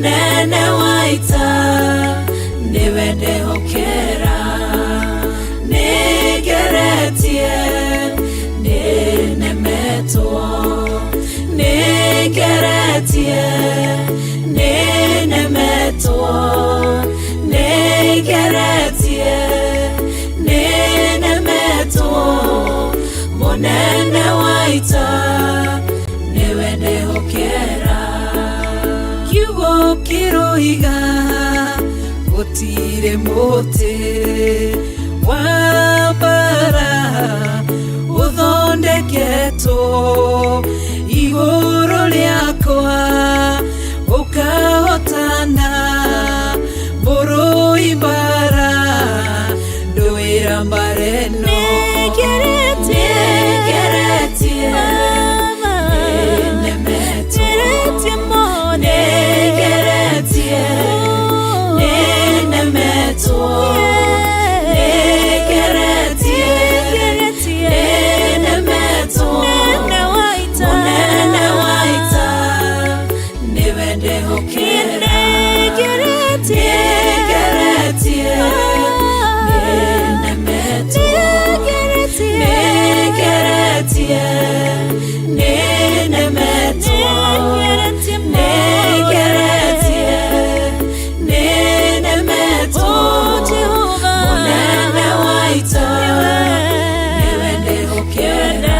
Mũnene wa ita nĩwe ndehokera. Nĩngeretie, nĩnemetwo. Nĩngeretie, nĩnemetwo. Nĩngeretie, nĩnemetwo. Mũnene wa ita nĩwe ndehokera. Kiugo kĩroiga gũtirĩ mũtĩ wa mbara ũthondeketwo igũrũ rĩakwa ũkahotana. Mũrũi mbara, ndũĩra mbara ĩno. Nĩngeretie. Nĩngeretie, nĩnemetwo. Nĩngeretie, nĩnemetwo. Nĩngeretie, nĩnemetwo. Mũnene wa ita nĩwe ndehokera. Nĩngeretie, nĩnemetwo. Nĩngeretie, nĩnemetwo. Nĩngeretie, nĩnemetwo. Mũnene wa ita nĩwe ndehokera.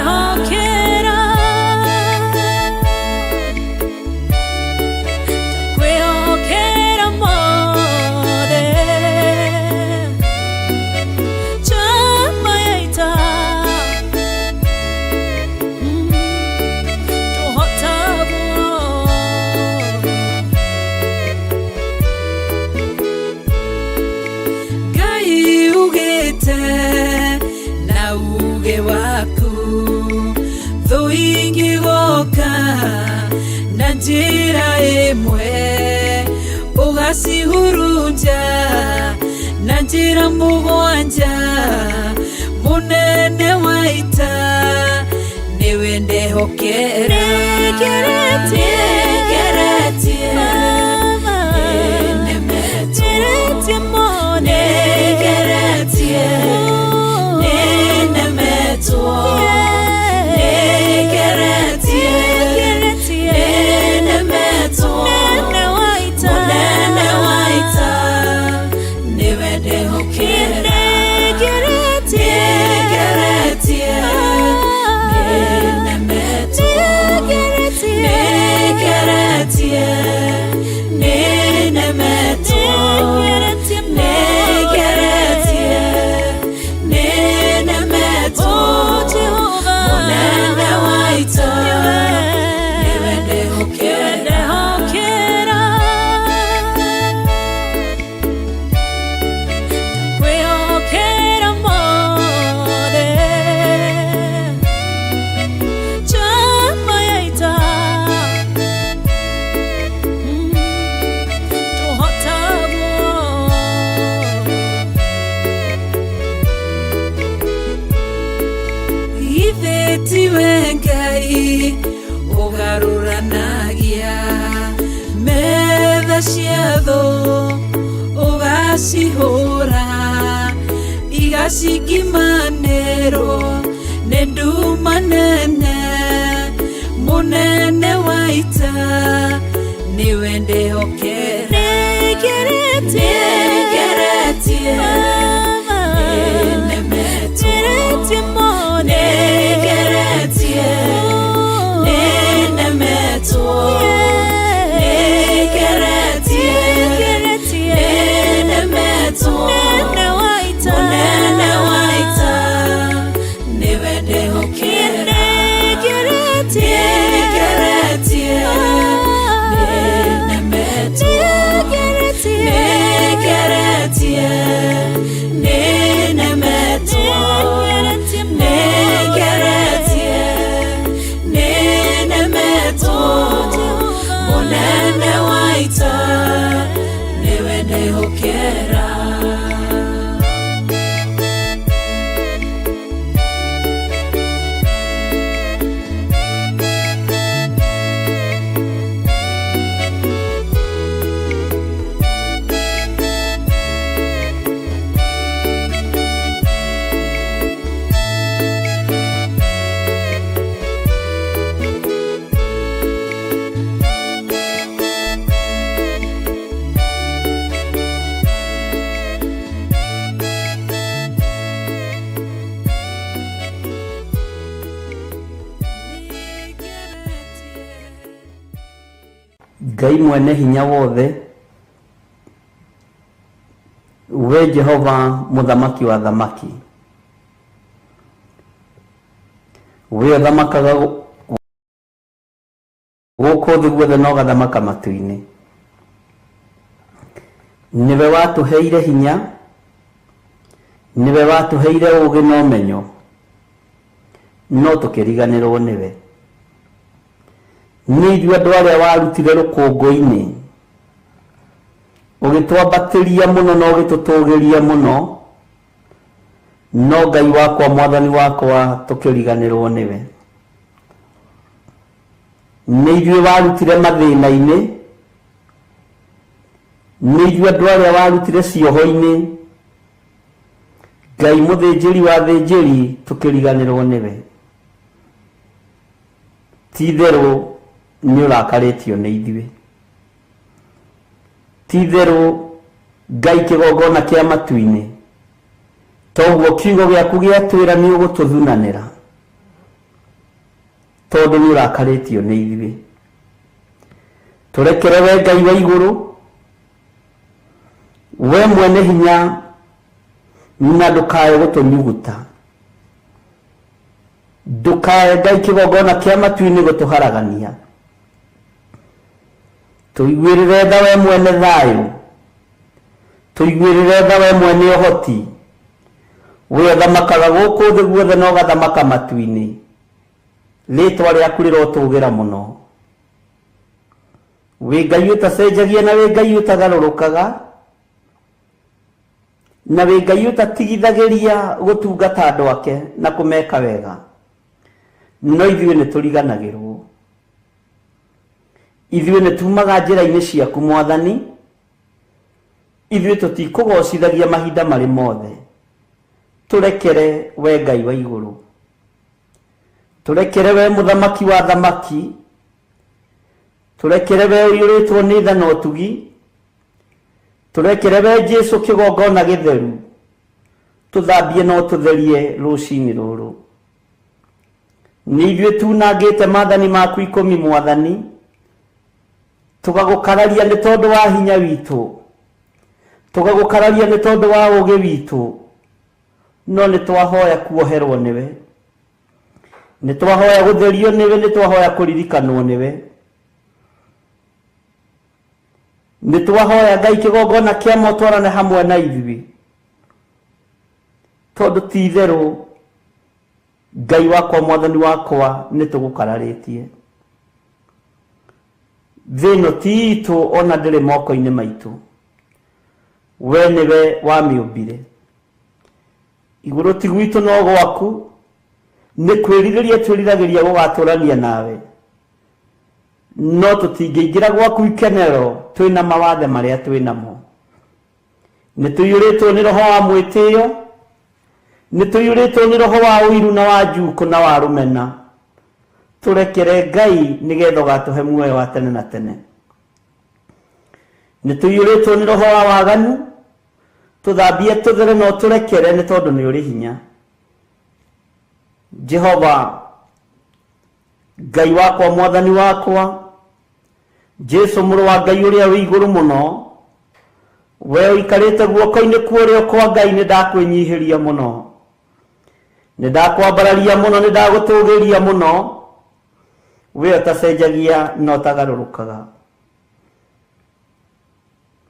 Kwĩhokera mothe njamba ya ita tũhotagwo. Ngai ugĩte na uge waku thũ ingĩgoka na njĩra ĩmwe, ũgacihurunja na njĩra mũgwanja. Mũnene wa ita nĩwe ndehokera. Nĩngeretie. Nĩngeretie, nĩnemetwo. Nĩngeretie, nĩnemetwo. Nĩngeretie, nĩnemetwo. Mũnene wa ita nĩwe ndehokera. Nĩngeretie, nĩnemetwo. Nĩngeretie, nĩnemetwo. Nĩngeretie, nĩnemetwo. Mũnene wa ita nĩwe ndehokera. Kwĩhokera mothe njamba ya ita tũhotagwo. Ithe tiwe Ngai ũgarũranagia metha cia thũ, ũgacihũra igacingimanĩrwo nĩ nduma nene. Mũnene wa ita nĩwe ndehokera. Nĩngeretie. Nĩngeretie, nĩnemetwo. Nĩngeretie, nĩnemetwo. Nĩngeretie, nĩnemetwo. Mũnene wa ita nĩwe ndehokera. Nĩngeretie, nĩnemetwo. Ngai mwene hinya wothe, we Jehova mũthamaki wa thamaki, we ũthamakaga gũkũ thĩ guothe na ũgathamaka matu-inĩ. Nĩwe watũheire hinya, nĩwe watũheire ũũgĩ na ũmenyo, no tũkĩriganĩrwo nĩwe. Nĩ ithuĩ andũ arĩa warutire rũkũngũ-inĩ, ũgĩtwambatĩria mũno na ũgĩtũtũgĩria mũno, no Ngai wakwa mwathani wakwa tũkĩriganĩrwo nĩwe. Nĩ ithuĩ warutire mathĩna-inĩ, nĩ ithuĩ andũ arĩa warutire cioho-inĩ, Ngai mũthĩnjĩri wa thĩnjĩri tũkĩriganĩrwo nĩwe. Ti itherũ nĩ ũrakarĩtio nĩ ithuĩ. Ti itherũ Ngai kĩgongona kĩa matu-inĩ, toguo kiugo gĩaku gĩatwĩra nĩ ũgũtũthunanĩra, tondũ nĩ ũrakarĩtio nĩ ithuĩ. Tũrekere we Ngai wa igũrũ, we mwene hinya, na ndũkae gũtũnyuguta. Ndũkae Ngai kĩgongona kĩa matu-inĩ gũtũharagania. Tũiguĩrĩre tha we mwene thayũ, tũiguĩrĩre tha we mwene ũhoti, we ũthamakaga gũkũ thĩ guothe na ũgathamaka matu-inĩ. Rĩtwa rĩaku rĩrotũgĩra mũno. Wĩ Ngai ũtacenjagia na wĩ Ngai ũtagarũrũkaga, na wĩ Ngai ũtatigithagĩria gũtungata andũ ake na kũmeka wega, no ithuĩ nĩ tũriganagĩrwo. Ithuĩ nĩ tumaga njĩra-inĩ ciaku mwathani, ithuĩ tũtikũgocithagia mahinda marĩ mothe. Tũrekere we Ngai wa igũrũ, tũrekere we mũthamaki wa thamaki, tũrekere we ũiyũrĩtwo nĩ tha na ũtugi, tũrekere we Jesũ kĩgongona gĩtheru, tũthambie na ũtũtherie rũcinĩ rũrũ. Nĩ ithuĩ tunangĩte maathani maku 10 mwathani, tũgagũkararia nĩ tondũ wa hinya witũ, tũgagũkararia nĩ tondũ wa ũũgĩ witũ, no nĩ twahoya kuoherwo nĩwe, nĩ twahoya gũtherio nĩwe, nĩ twahoya kũririkanwo nĩwe, nĩ twahoya Ngai kĩgongona kĩa motwarane hamwe na ithuĩ, tondũ ti itherũ Ngai wakwa mwathani wakwa nĩ tũgũkararĩtie. Thĩ ĩno ti itũ ona ndĩrĩ moko-inĩ maitũ, we nĩwe wamĩũmbire. Igũrũ ti gwitũ no gwaku, nĩ kwĩrirĩria twĩriragĩria gũgatũrania nawe, no tũtingĩingĩra gwaku ikenero twĩna mawathe marĩa twĩnamo. Nĩ tũiyũrĩtwo nĩ roho wa mwĩtĩo, nĩ tũiyũrĩtwo nĩ roho wa ũiru na wa njukũ na wa rũmena. Tũrekere Ngai nĩgetha ũgatũhe muoyo wa tene na tene. Nĩ tũiyũrĩtwo nĩ roho wa waganu, tũthambie tũthere na ũtũrekere nĩ tondũ nĩ ũrĩ hinya. Jehova Ngai wakwa mwathani wakwa, Jesũ mũrũ wa Ngai ũrĩa wĩ igũrũ mũno, we ũikarĩte guoko-inĩ kwa ũrĩo kwa Ngai, nĩ ndakwĩnyihĩria mũno, nĩ ndakwambararia mũno, nĩ ndagũtũgĩria mũno, we ũtacenjagia na ũtagarũrũkaga.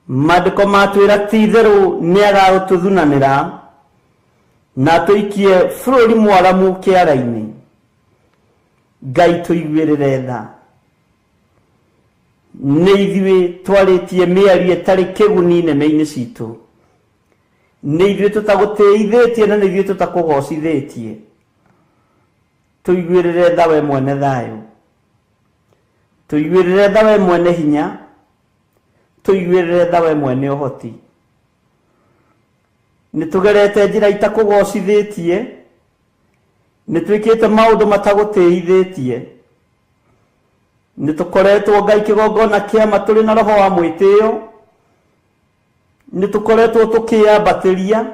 Maandĩko matwĩra ti itherũ nĩ agagũtũthunanĩra na atũikie bũrũri mwaramu kĩara-inĩ. Ngai tũiguĩrĩre tha. Nĩ ithuĩ twarĩtie mĩario ĩtarĩ kĩguni neme-inĩ citũ, nĩ ithuĩ tũtagũtĩithĩtie na nĩ ithuĩ tũtakũgocithĩtie. Tũiguĩrĩre tha we mwene thayũ, tũiguĩrĩre tha we mwene hinya, tũiguĩrĩre tha we mwene ũhoti. Nĩ tũgerete njĩra itakũgocithĩtie, nĩ twĩkĩte maũndũ matagũtĩithĩtie, nĩ tũkoretwo Ngai kĩgongona kĩama tũrĩ na roho wa mwĩtĩo, nĩ tũkoretwo tũkĩambatĩria,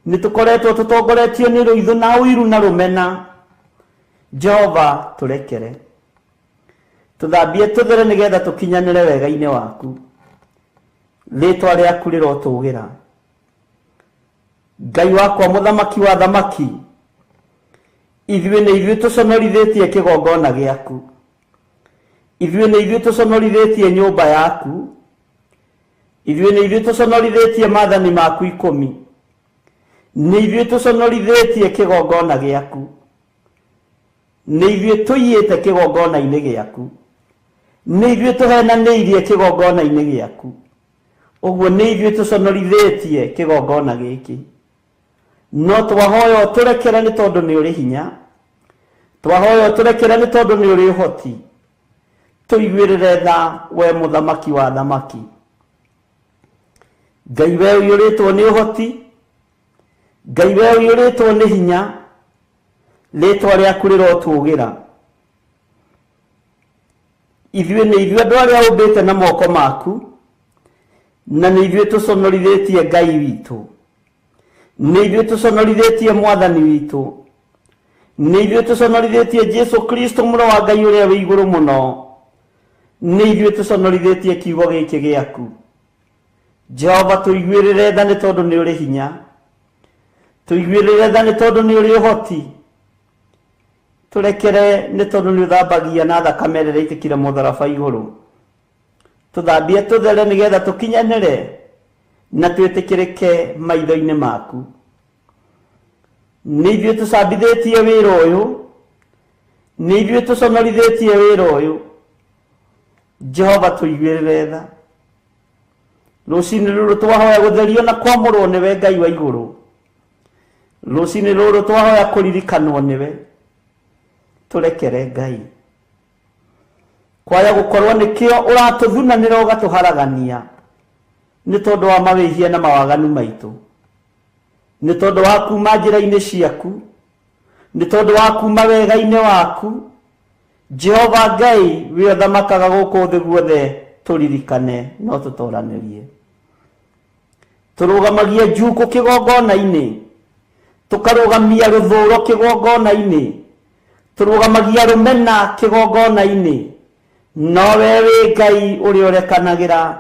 nĩ tũkoretwo tũtongoretio nĩ rũithũ na ũiru na rũmena. Jehova tũrekere. Tũthambie tũthere nĩgetha tũkinyanĩre wega-inĩ waku. Rĩtwa rĩaku rĩrotũgĩra. Ngai wakwa mũthamaki wa thamaki, ithuĩ nĩ ithuĩ tũconorithĩtie kĩgongona gĩaku. Ithuĩ nĩ ithuĩ tũconorithĩtie nyũmba yaku. Ithuĩ nĩ ithuĩ tũconorithĩtie maathani maku 10. Nĩ ithuĩ tũconorithĩtie kĩgongona gĩaku. Nĩ ithuĩ tũiyĩte kĩgongona-inĩ gĩaku. Nĩ ithuĩ tũhenanĩirie kĩgongona-inĩ gĩaku. Ũguo nĩ ithuĩ tũconorithĩtie kĩgongona gĩkĩ. No twahoya ũtũrekere nĩ tondũ nĩ ũrĩ hinya. Twahoya ũtũrekere nĩ tondũ nĩ ũrĩ ũhoti. Tũiguĩrĩre tha we mũthamaki wa thamaki. Ngai we ũiyũrĩtwo nĩ ũhoti. Ngai we ũiyũrĩtwo nĩ hinya. Rĩtwa rĩaku rĩrotũgĩra. Ithuĩ nĩ ithuĩ andũ arĩa ũmbĩte na moko maku, na nĩ ithuĩ tũconorithĩtie Ngai witũ. Nĩ ithuĩ tũconorithĩtie Mwathani witũ. Nĩ ithuĩ tũconorithĩtie Jesu Kristo mũrũ wa Ngai ũrĩa wĩ igũrũ mũno. Nĩ ithuĩ tũconorithĩtie kiugo gĩkĩ gĩaku. Jehova tũiguĩrĩre tha nĩ tondũ nĩ ũrĩ hinya. Tũiguĩrĩre tha nĩ tondũ nĩ ũrĩ ũhoti. Tũrekere nĩ tondũ nĩ ũthambagia na thakame ĩrĩa ĩitĩkire mũtharaba igũrũ. Tũthambie tũthere nĩgetha tũkinyanĩre na twĩtĩkĩrĩke maitho-inĩ maku. Nĩ ithuĩ tũcambithĩtie wĩra ũyũ. Nĩ ithuĩ tũconorithĩtie wĩra ũyũ. Jehova tũiguĩrĩre tha. Rũcinĩ rũrũ twahoya gũtherio na kwamũrwo nĩwe Ngai wa igũrũ. Rũcinĩ rũrũ twahoya kũririkanwo nĩwe. Tũrekere Ngai. Kwaya gũkorwo nĩkĩo ũratũthunanĩra ũgatũharagania nĩ tondũ wa mawĩhia na mawaganu maitũ. Nĩ tondũ wa kuma njĩra-inĩ ciaku. Nĩ tondũ wa kuma wega-inĩ waku. Jehova Ngai we ũthamakaga gũkũ thĩ guothe tũririkane no tũtoranĩrie. Tũrũgamagia njukũ kĩgongona-inĩ. Tũkarũgamia rũthũro kĩgongona-inĩ. Tũrũgamagia rũmena kĩgongona-inĩ. No we wĩ Ngai ũrĩa ũrekanagĩra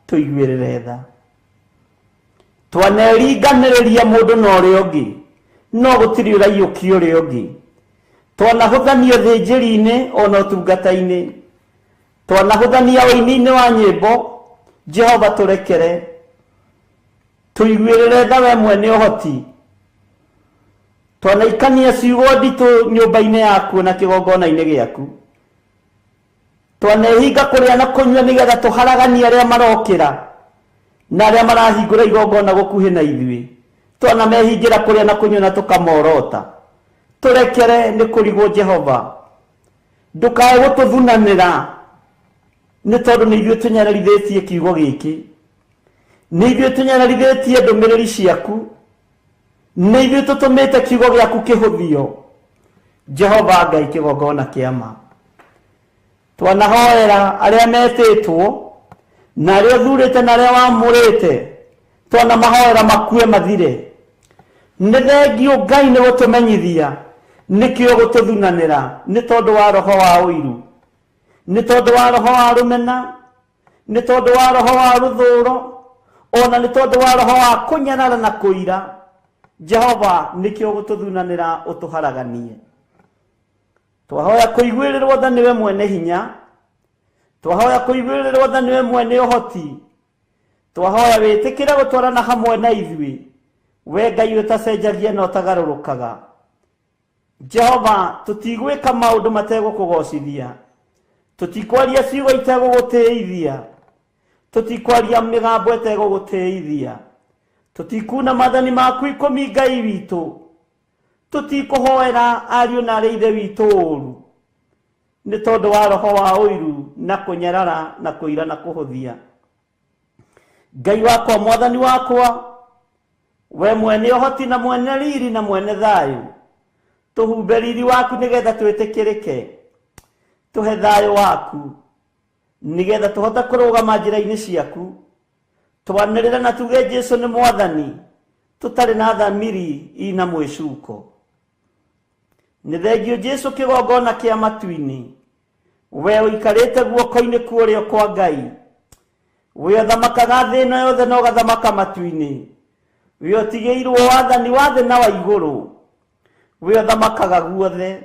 tũiguĩrĩre tha. Twaneringanĩrĩria mũndũ na ũrĩa ũngĩ, no gũtirĩ ũraiyũkia ũrĩa ũngĩ. Twanahũthania ũthĩnjĩri-inĩ ona ũtungata-inĩ. Twanahũthania ũini-inĩ wa nyĩmbo. Jehova tũrekere. Tũiguĩrĩre tha we mwene ũhoti. Twanaikania ciugo nditũ nyũmba-inĩ yaku na kĩgongona-inĩ gĩaku. Twanehinga kũrĩa na kũnyua nĩgetha tũharaganie arĩa marokĩra na arĩa marahingũra igongona gũkuhĩ na ithuĩ. Twanamehingĩra kũrĩa na kũnyua na tũkamorota. Tũrekere nĩ kũrigwo Jehova. Ndũkae gũtũthunanĩra nĩ tondũ nĩ ithuĩ tũnyararithĩtie kiugo gĩkĩ. Nĩ ithuĩ tũnyararithĩtie ndũmĩrĩri ciaku. Nĩ ithuĩ tũtũmĩte kiugo gĩaku kĩhũthio. Jehova Ngai kĩgongona kĩa ma. Twanahoera arĩa metĩtwo na arĩa ũthurĩte na arĩa wamũrĩte. Twanamahoera makue mathire. Nĩ thengio Ngai nĩ gũtũmenyithia nĩkĩo gũtũthunanĩra nĩ tondũ wa roho wa ũiru, nĩ tondũ wa roho wa rũmena, nĩ tondũ wa roho wa rũthũro, ona nĩ tondũ wa roho wa kũnyarara na kũira. Jehova nĩkĩo gũtũthunanĩra ũtũharaganie. Twahoya kũiguĩrĩrwo tha nĩwe mwene hinya. Twahoya kũiguĩrĩrwo tha nĩwe mwene ũhoti. Twahoya wĩtĩkĩre gũtwarana hamwe na ithuĩ. We Ngai ũtacenjagia na ũtagarũrũkaga. Jehova tũtigwĩka maũndũ mategũkũgocithia. Tũtikwaria ciugo itegũgũtĩithia. Tũtikwaria mĩgambo ĩtegũgũtĩithia. Tũtikuna maathani maku 10 Ngai witũ. Tũtikũhoera ariũ na arĩa ithe witũ ũru nĩ tondũ wa roho wa ũiru na kũnyarara na kũira na kũhũthia. Ngai wakwa Mwathani wakwa, we mwene ũhoti na mwene riri na mwene thayũ, tũhumbe riri waku nĩgetha twĩtĩkĩrĩke. Tũhe thayũ waku nĩgetha tũhote kũrũgama njĩra-inĩ ciaku. Twanĩrĩre na tuge Jesu nĩ Mwathani, tũtarĩ na thamiri ina mwĩcuko. Nĩ thengio Jesu kĩgongona kĩa matu-inĩ. We ũikarĩte guoko-inĩ kwa ũrĩo kwa Ngai, we ũthamakaga thĩ ĩno yothe na ũgathamaka matu-inĩ, we ũtigĩirwo wathani wa thĩ na wa igũrũ, we ũthamakaga guothe.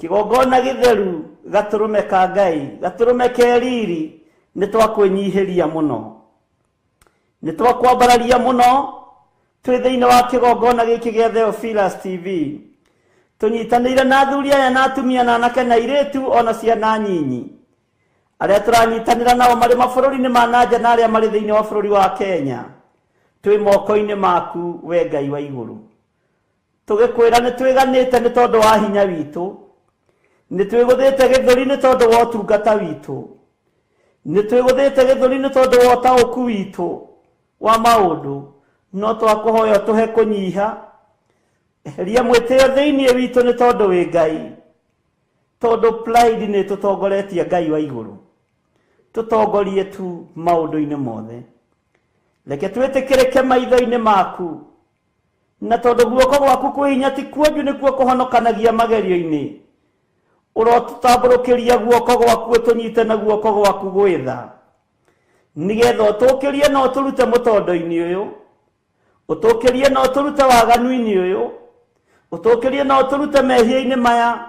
Kĩgongona gĩtheru gatũrũme ka Ngai, gatũrũme ke riri, nĩ twakwĩnyihĩria mũno, nĩ twakwambararia mũno twĩ thĩinĩ wa kĩgongona gĩkĩ gĩa Theophilus TV. Tũnyitanĩire na athuri aya na atumia na anake na airĩtu ona ciana nyinyi arĩa tũranyitanĩra nao marĩ mabũrũri-inĩ ma na nja na arĩa marĩ thĩinĩ wa bũrũri wa Kenya. Twĩ moko-inĩ maku we Ngai wa igũrũ, tũgĩkwĩra nĩ twĩganĩte nĩ tondũ wa hinya witũ, nĩ twĩgũthĩte gĩthũri nĩ tondũ wa ũtungata witũ, nĩ twĩgũthĩte gĩthũri nĩ tondũ wa ũtaũku witũ wa maũndũ, no twakũhoya ũtũhe kũnyiha. Eheria mwĩtĩo thĩinĩ witũ nĩ tondũ wĩ Ngai, tondũ pride nĩ tũtongoretie Ngai wa igũrũ. Tũtongorie tu maũndũ-inĩ mothe, reke twĩtĩkĩrĩke maitho-inĩ maku, na tondũ guoko gwaku kwĩ hinya ti kuonju nĩkuo kũhonokanagia magerio-inĩ, ũrotũtambũrũkĩria guoko gwaku ũtũnyite na guoko gwaku gwĩtha, nĩgetha ũtũkĩrie na ũtũrute mũtondo-inĩ ũyũ, ũtũkĩrie na ũtũrute waganu-inĩ ũyũ, ũtũkĩrie na ũtũrute mehia-inĩ maya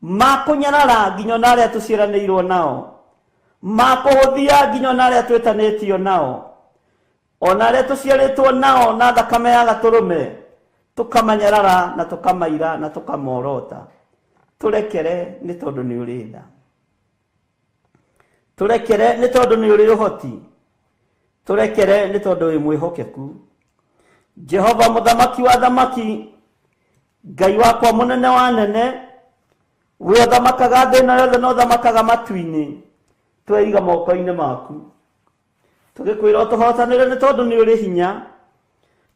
ma kũnyarara nginya ona arĩa tũciaranĩirwo nao, ma kũhũthia nginya ona arĩa twĩtanĩtio nao, ona arĩa tũciarĩtwo nao na thakame ya gatũrũme, tũkamanyarara na tũkamaira na tũkamorota. Tũrekere nĩ tondũ nĩ ũrĩ tha, tũrekere nĩ tondũ nĩ ũrĩ ũhoti, tũrekere nĩ tondũ wĩ mwĩhokeku. Jehova mũthamaki wa thamaki, Ngai wakwa mũnene wa nene, we ũthamakaga thĩ ĩno yothe na ũthamakaga matu-inĩ, tweiga moko-inĩ maku. Tũgĩkwĩra ũtũhotanĩre nĩ tondũ nĩ ũrĩ hinya,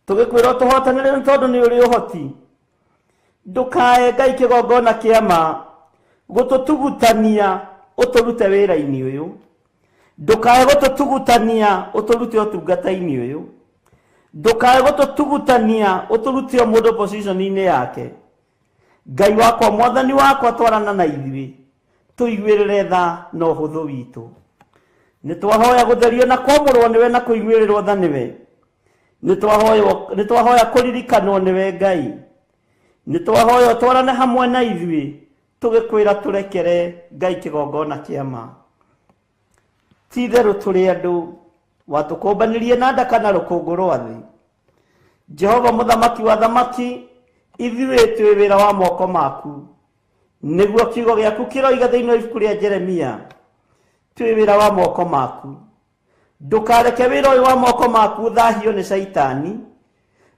tũgĩkwĩra ũtũhotanĩre nĩ tondũ nĩ ũrĩ ũhoti. Ndũkae Ngai kĩgongona kĩa ma gũtũtugutania ũtũrute wĩra-inĩ ũyũ, ndũkae gũtũtugutania ũtũrute ũtungata-inĩ ũyũ, ndũkae gũtũtugutania ũtũrute o mũndũ position-inĩ yake. Ngai wakwa mwathani wakwa, twarana na ithuĩ, tũiguĩrĩre tha na ũhũthũ witũ. Nĩ twahoya gũtherio na kwamũrwo nĩwe na kũiguĩrĩrwo tha nĩwe, nĩ twahoya kũririkanwo nĩwe Ngai, nĩ twahoya ũtwarane hamwe na ithuĩ, tũgĩkwĩra tũrekere Ngai kĩgongona kĩa ma. Ti itherũ tũrĩ andũ watũkũmbanĩrie na ndaka na rũkũngũ rwa thĩ. Jehova mũthamaki wa thamaki, ithuĩ twĩ wĩra wa moko maku, nĩguo kiugo gĩaku kĩroiga thĩinĩ wa ibuku rĩa Jeremia, twĩ wĩra wa moko maku. Ndũkareke wĩra ũyũ wa moko maku ũthahio nĩ Caitani,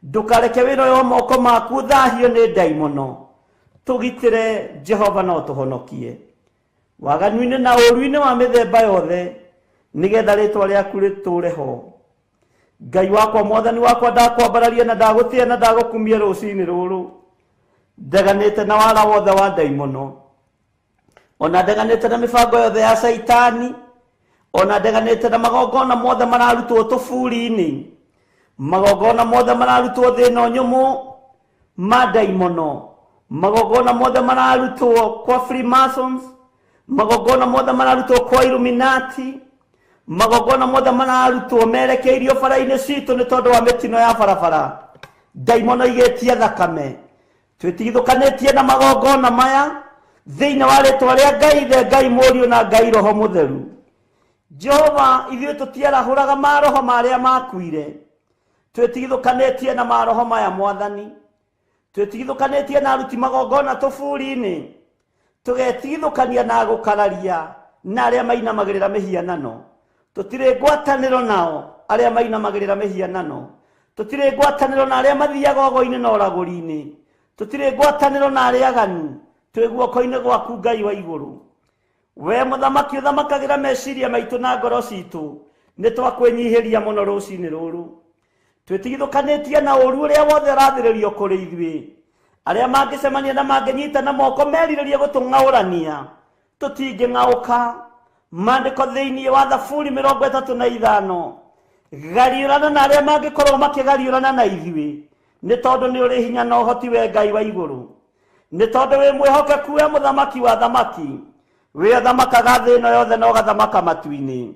ndũkareke wĩra ũyũ wa moko maku ũthahio nĩ ndaimono. Tũgitĩre Jehova na ũtũhonokie waganu-inĩ na ũũru-inĩ wa mĩthemba yothe, nĩgetha rĩtwa rĩaku rĩtũũre ho. Ngai wakwa mwathani wakwa, ndakwambararia na ndagũtĩa na ndagũkumia rũcinĩ rũrũ. Ndeganĩte na wara wothe wa ndaimono, ona ndeganĩte na mĩbango yothe ya Caitani, ona ndeganĩte na magongona mothe mararutwo tũburi-inĩ, magongona mothe mararutwo thĩ ĩno nyũmũ ma ndaimono, magongona mothe mararutwo kwa Freemasons, magongona mothe mararutwo kwa Illuminati, magongona mothe mararutwo merekeirio bara-inĩ citũ nĩ tondũ wa mĩtino ya barabara. Ndaimono igĩtia thakame, twĩtigithũkanĩtie na magongona maya thĩinĩ wa rĩtwa rĩa Ngai Ithe, Ngai Mũriũ na Ngai Roho Mũtheru. Jehova, ithuĩ tũtiarahũraga maroho marĩa makuire, twĩtigithũkanĩtie na maroho maya mwathani, twĩtigithũkanĩtie na aruti magongona tũburi-inĩ, tũgetigithũkania na gũkararia na arĩa mainamagĩrĩra mĩhianano. Tũtirĩ ngwatanĩro nao arĩa mainamagĩrĩra mĩhianano, tũtirĩ ngwatanĩro na arĩa mathiaga ogo-inĩ na ũragũri-inĩ, tũtirĩ ngwatanĩro na arĩa aganu. Twĩ guoko-inĩ gwaku Ngai wa igũrũ. We mũthamaki ũthamakagĩra meciria maitũ na ngoro citũ, nĩ twakwĩnyihĩria mũno rũcinĩ rũrũ. Twĩtigithũkanĩtie na ũũru ũrĩa wothe ũrathĩrĩrio kũrĩ ithuĩ, arĩa mangĩcemania na mangĩnyita na moko merirĩrie gũtũng'aũrania, tũtingĩng'aũka. Maandĩko thĩinĩ wa Thaburi 35, gariũrana na arĩa mangĩkorwo makĩgariũrana na ithuĩ, nĩ tondũ nĩ ũrĩ hinya na ũhoti we Ngai wa igũrũ, nĩ tondũ wĩ mwĩhokeku we mũthamaki wa thamaki. Wĩ ũthamakaga thĩ ĩno yothe na ũgathamaka matu-inĩ.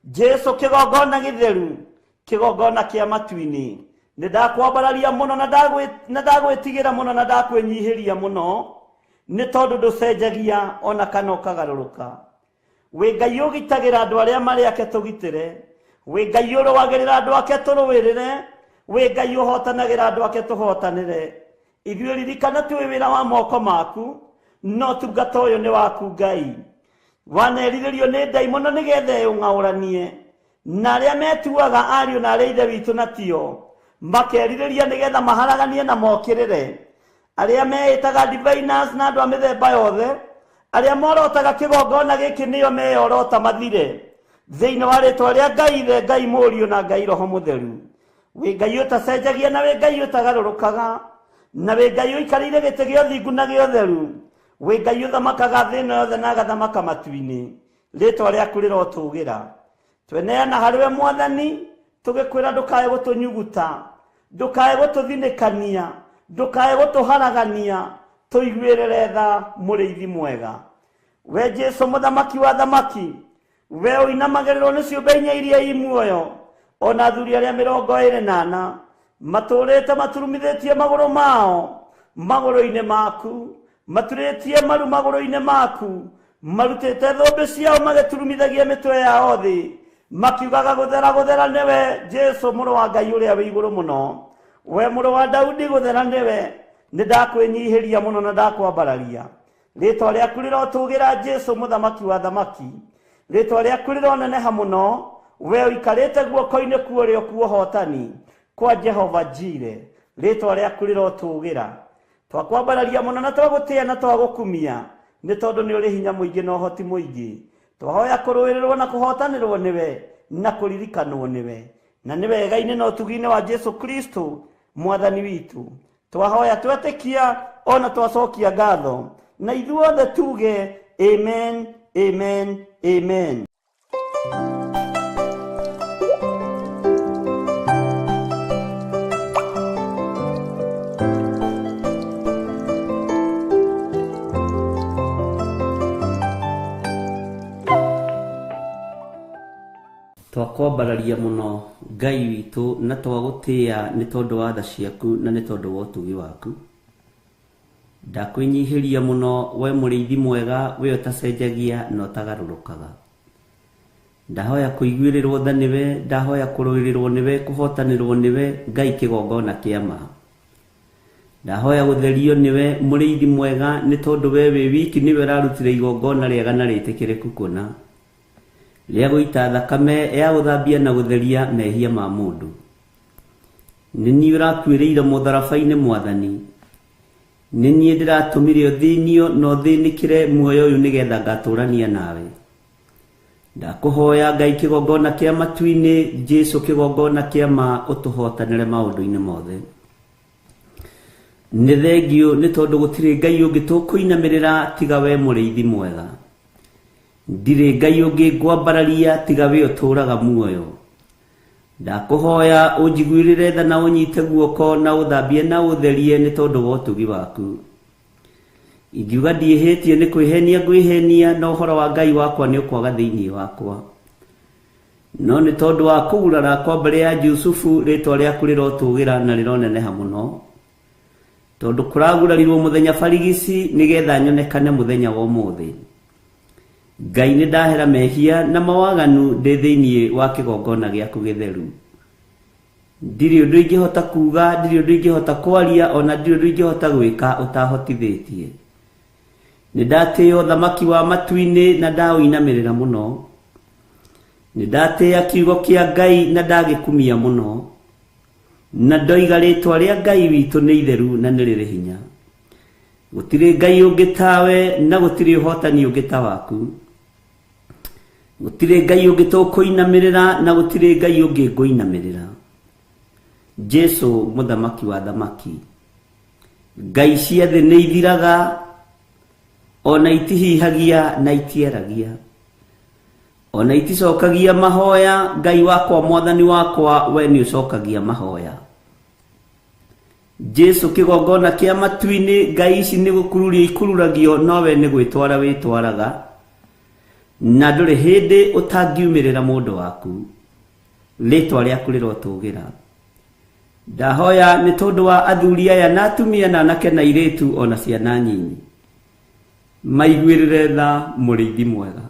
Jesu kĩgongona gĩtheru, kĩgongona kĩa matu-inĩ. Nĩ ndakwambararia mũno na ndagwĩtigĩra mũno na ndakwĩnyihĩria mũno, nĩ tondũ ndũcenjagia ona kana ũkagarũrũka. Wĩ Ngai ũgitagĩra andũ arĩa marĩ ake tũgitĩre, wĩ Ngai ũrũagĩrĩra andũ ake tũrũĩrĩre, wĩ Ngai ũhotanagĩra andũ ake tũhotanĩre. Ithuĩ ririkana twĩ wĩra wa moko maku, no tungata ũyũ nĩ waku Ngai. Wanerirĩrio nĩ ndaimono nĩgetha ĩũng'aũranie, na arĩa metuaga ariũ na arĩa ithe witũ na tio, makerirĩria nĩgetha maharaganie na mokĩrĩre. Arĩa meĩtaga diviners na andũ a mĩthemba yothe, arĩa morotaga kĩgongona gĩkĩ nĩo meyorota mathire. Thĩinĩ wa rĩtwa rĩa Ngai Ithe, Ngai Mũriũ na Ngai Roho Mũtheru. Wĩ Ngai ũtacenjagia na wĩ Ngai ũtagarũrũkaga, na wĩ Ngai ũikarĩire gĩtĩ gĩa ũthingu na gĩa ũtheru. Wĩ Ngai ũthamakaga thĩ ĩno yothe na agathamaka matu-inĩ. Rĩtwa rĩaku rĩrotũgĩra. Tweneana harĩ we Mwathani, tũgĩkwĩra ndũkae gũtũnyuguta, ndũkae gũtũthinĩkania, ndũkae gũtũharagania, tũiguĩrĩre tha mũrĩithi mwega. We Jesu mũthamaki wa thamaki, we ũinamagĩrĩrwo nĩ ciũmbe inya iria i muoyo, ona athuri arĩa 24 matũrĩte maturumithĩtie magũrũ mao magũrũ-inĩ maku, maturĩtie maru magũrũ-inĩ maku, marutĩte thũmbĩ ciao magĩturumithagia mĩtwe yao thĩ, makiugaga gũthera gũthera nĩwe Jesu mũrũ wa Ngai ũrĩa wĩ igũrũ mũno. We mũrũ wa Daudi gũthera nĩwe, nĩ ndakwĩnyihĩria mũno na ndakwambararia. Rĩtwa rĩaku rĩrotũgĩra Jesu mũthamaki wa thamaki. Rĩtwa rĩaku rĩroneneha mũno, we ũikarĩte guoko-inĩ kwa ũrĩo kwa ũhotani kwa Jehova Jire. Rĩtwa rĩaku rĩrotũgĩra. Twakwambararia mũno na twagũtĩa na twagũkumia, nĩ tondũ nĩ ũrĩ hinya mũingĩ na ũhoti mũingĩ. Twahoya kũrũĩrĩrwo na kũhotanĩrwo nĩwe na kũririkanwo nĩwe, na nĩ wega-inĩ na ũtugi-inĩ wa Jesu Kristo Mwathani witũ. Twahoya twetĩkia ona twacokia ngatho, na ithuothe tuge amen, amen, amen. Twakwambararia mũno Ngai witũ na twagũtĩa nĩ tondũ wa tha ciaku na nĩ tondũ wa ũtugi waku. Ndakwĩnyihĩria mũno we mũrĩithi mwega, we ũtacenjagia na ũtagarũrũkaga. Ndahoya kũiguĩrĩrwo tha nĩwe, ndahoya kũrũĩrĩrwo nĩwe, kũhotanĩrwo nĩwe, Ngai kĩgongona kĩa ma. Ndahoya gũtherio nĩwe mũrĩithi mwega, nĩ tondũ we wĩ wiki nĩwe ũrarutire igongona rĩega na rĩtĩkĩrĩku kũna, rĩa gũita thakame ya gũthambia na gũtheria mehia ma mũndũ. Nĩ niĩ ũrakuĩrĩire mũtharaba-inĩ Mwathani, nĩ niĩ ndĩratũmire ũthĩnio na ũthĩnĩkĩre muoyo ũyũ nĩgetha ngatũrania nawe. Ndakũhoya Ngai kĩgongona kĩa matu-inĩ, Jesu kĩgongona kĩa ma, ũtũhotanĩre maũndũ-inĩ mothe. Nĩ thengiũ nĩ tondũ gũtirĩ Ngai ũngĩ tũkũinamĩrĩra tiga we mũrĩithi mwega. Ndirĩ Ngai ũngĩ ngwambararia tiga we ũtũũraga muoyo. Ndakũhoya ũnjiguĩrĩre tha na ũnyite guoko na ũthambie na ũtherie nĩ tondũ wa ũtugi waku. Ingiuga ndiĩhĩtie nĩ kwĩhenia ngwĩhenia, na ũhoro wa Ngai wakwa nĩ ũkwaga thĩinĩ wakwa. No nĩ tondũ wa kũgurara kwa mbere ya Jusufu, rĩtwa rĩaku rĩrotũgĩra na rĩroneneha mũno. Tondũ kũragurarirwo mũthenya barigici nĩgetha nyonekane mũthenya wa ũmũthĩ. Ngai nĩ ndahera mehia na mawaganu ndĩ thĩinĩ wa kĩgongona gĩaku gĩtheru. Ndirĩ ũndũ ingĩhota kuga, ndirĩ ũndũ ingĩhota kwaria, ona ndirĩ ũndũ ingĩhota gwĩka ũtahotithĩtie. Nĩ ndatĩĩa ũthamaki wa matu-inĩ na ndaũinamĩrĩra mũno. Nĩ ndatĩĩa kiugo kĩa Ngai na ndagĩkumia mũno. Na ndoiga rĩtwa rĩa Ngai witũ nĩ itheru na nĩ rĩrĩ hinya. Gũtirĩ Ngai ũngĩ tawe na gũtirĩ ũhotani ũngĩ ta waku. Gũtirĩ Ngai ũngĩ tũkũinamĩrĩra na gũtirĩ Ngai ũngĩ ngũinamĩrĩra. Jesu mũthamaki wa thamaki. Ngai cia thĩ nĩ ithiraga, ona itihihagia na itiaragia, ona iticokagia mahoya. Ngai wakwa Mwathani wakwa, we nĩ ũcokagia mahoya. Jesu kĩgongona kĩa matu-inĩ, Ngai ici nĩ gũkururia ikururagio, no we nĩ gwĩtwara wĩtwaraga. Na ndũrĩ hĩndĩ ũtangiumĩrĩra mũndũ waku, rĩtwa rĩaku rĩrotũgĩra. Ndahoya nĩ tondũ wa athuri aya na atumia na anake na airĩtu ona ciana nyinyi, maiguĩrĩre tha mũrĩithi mwega,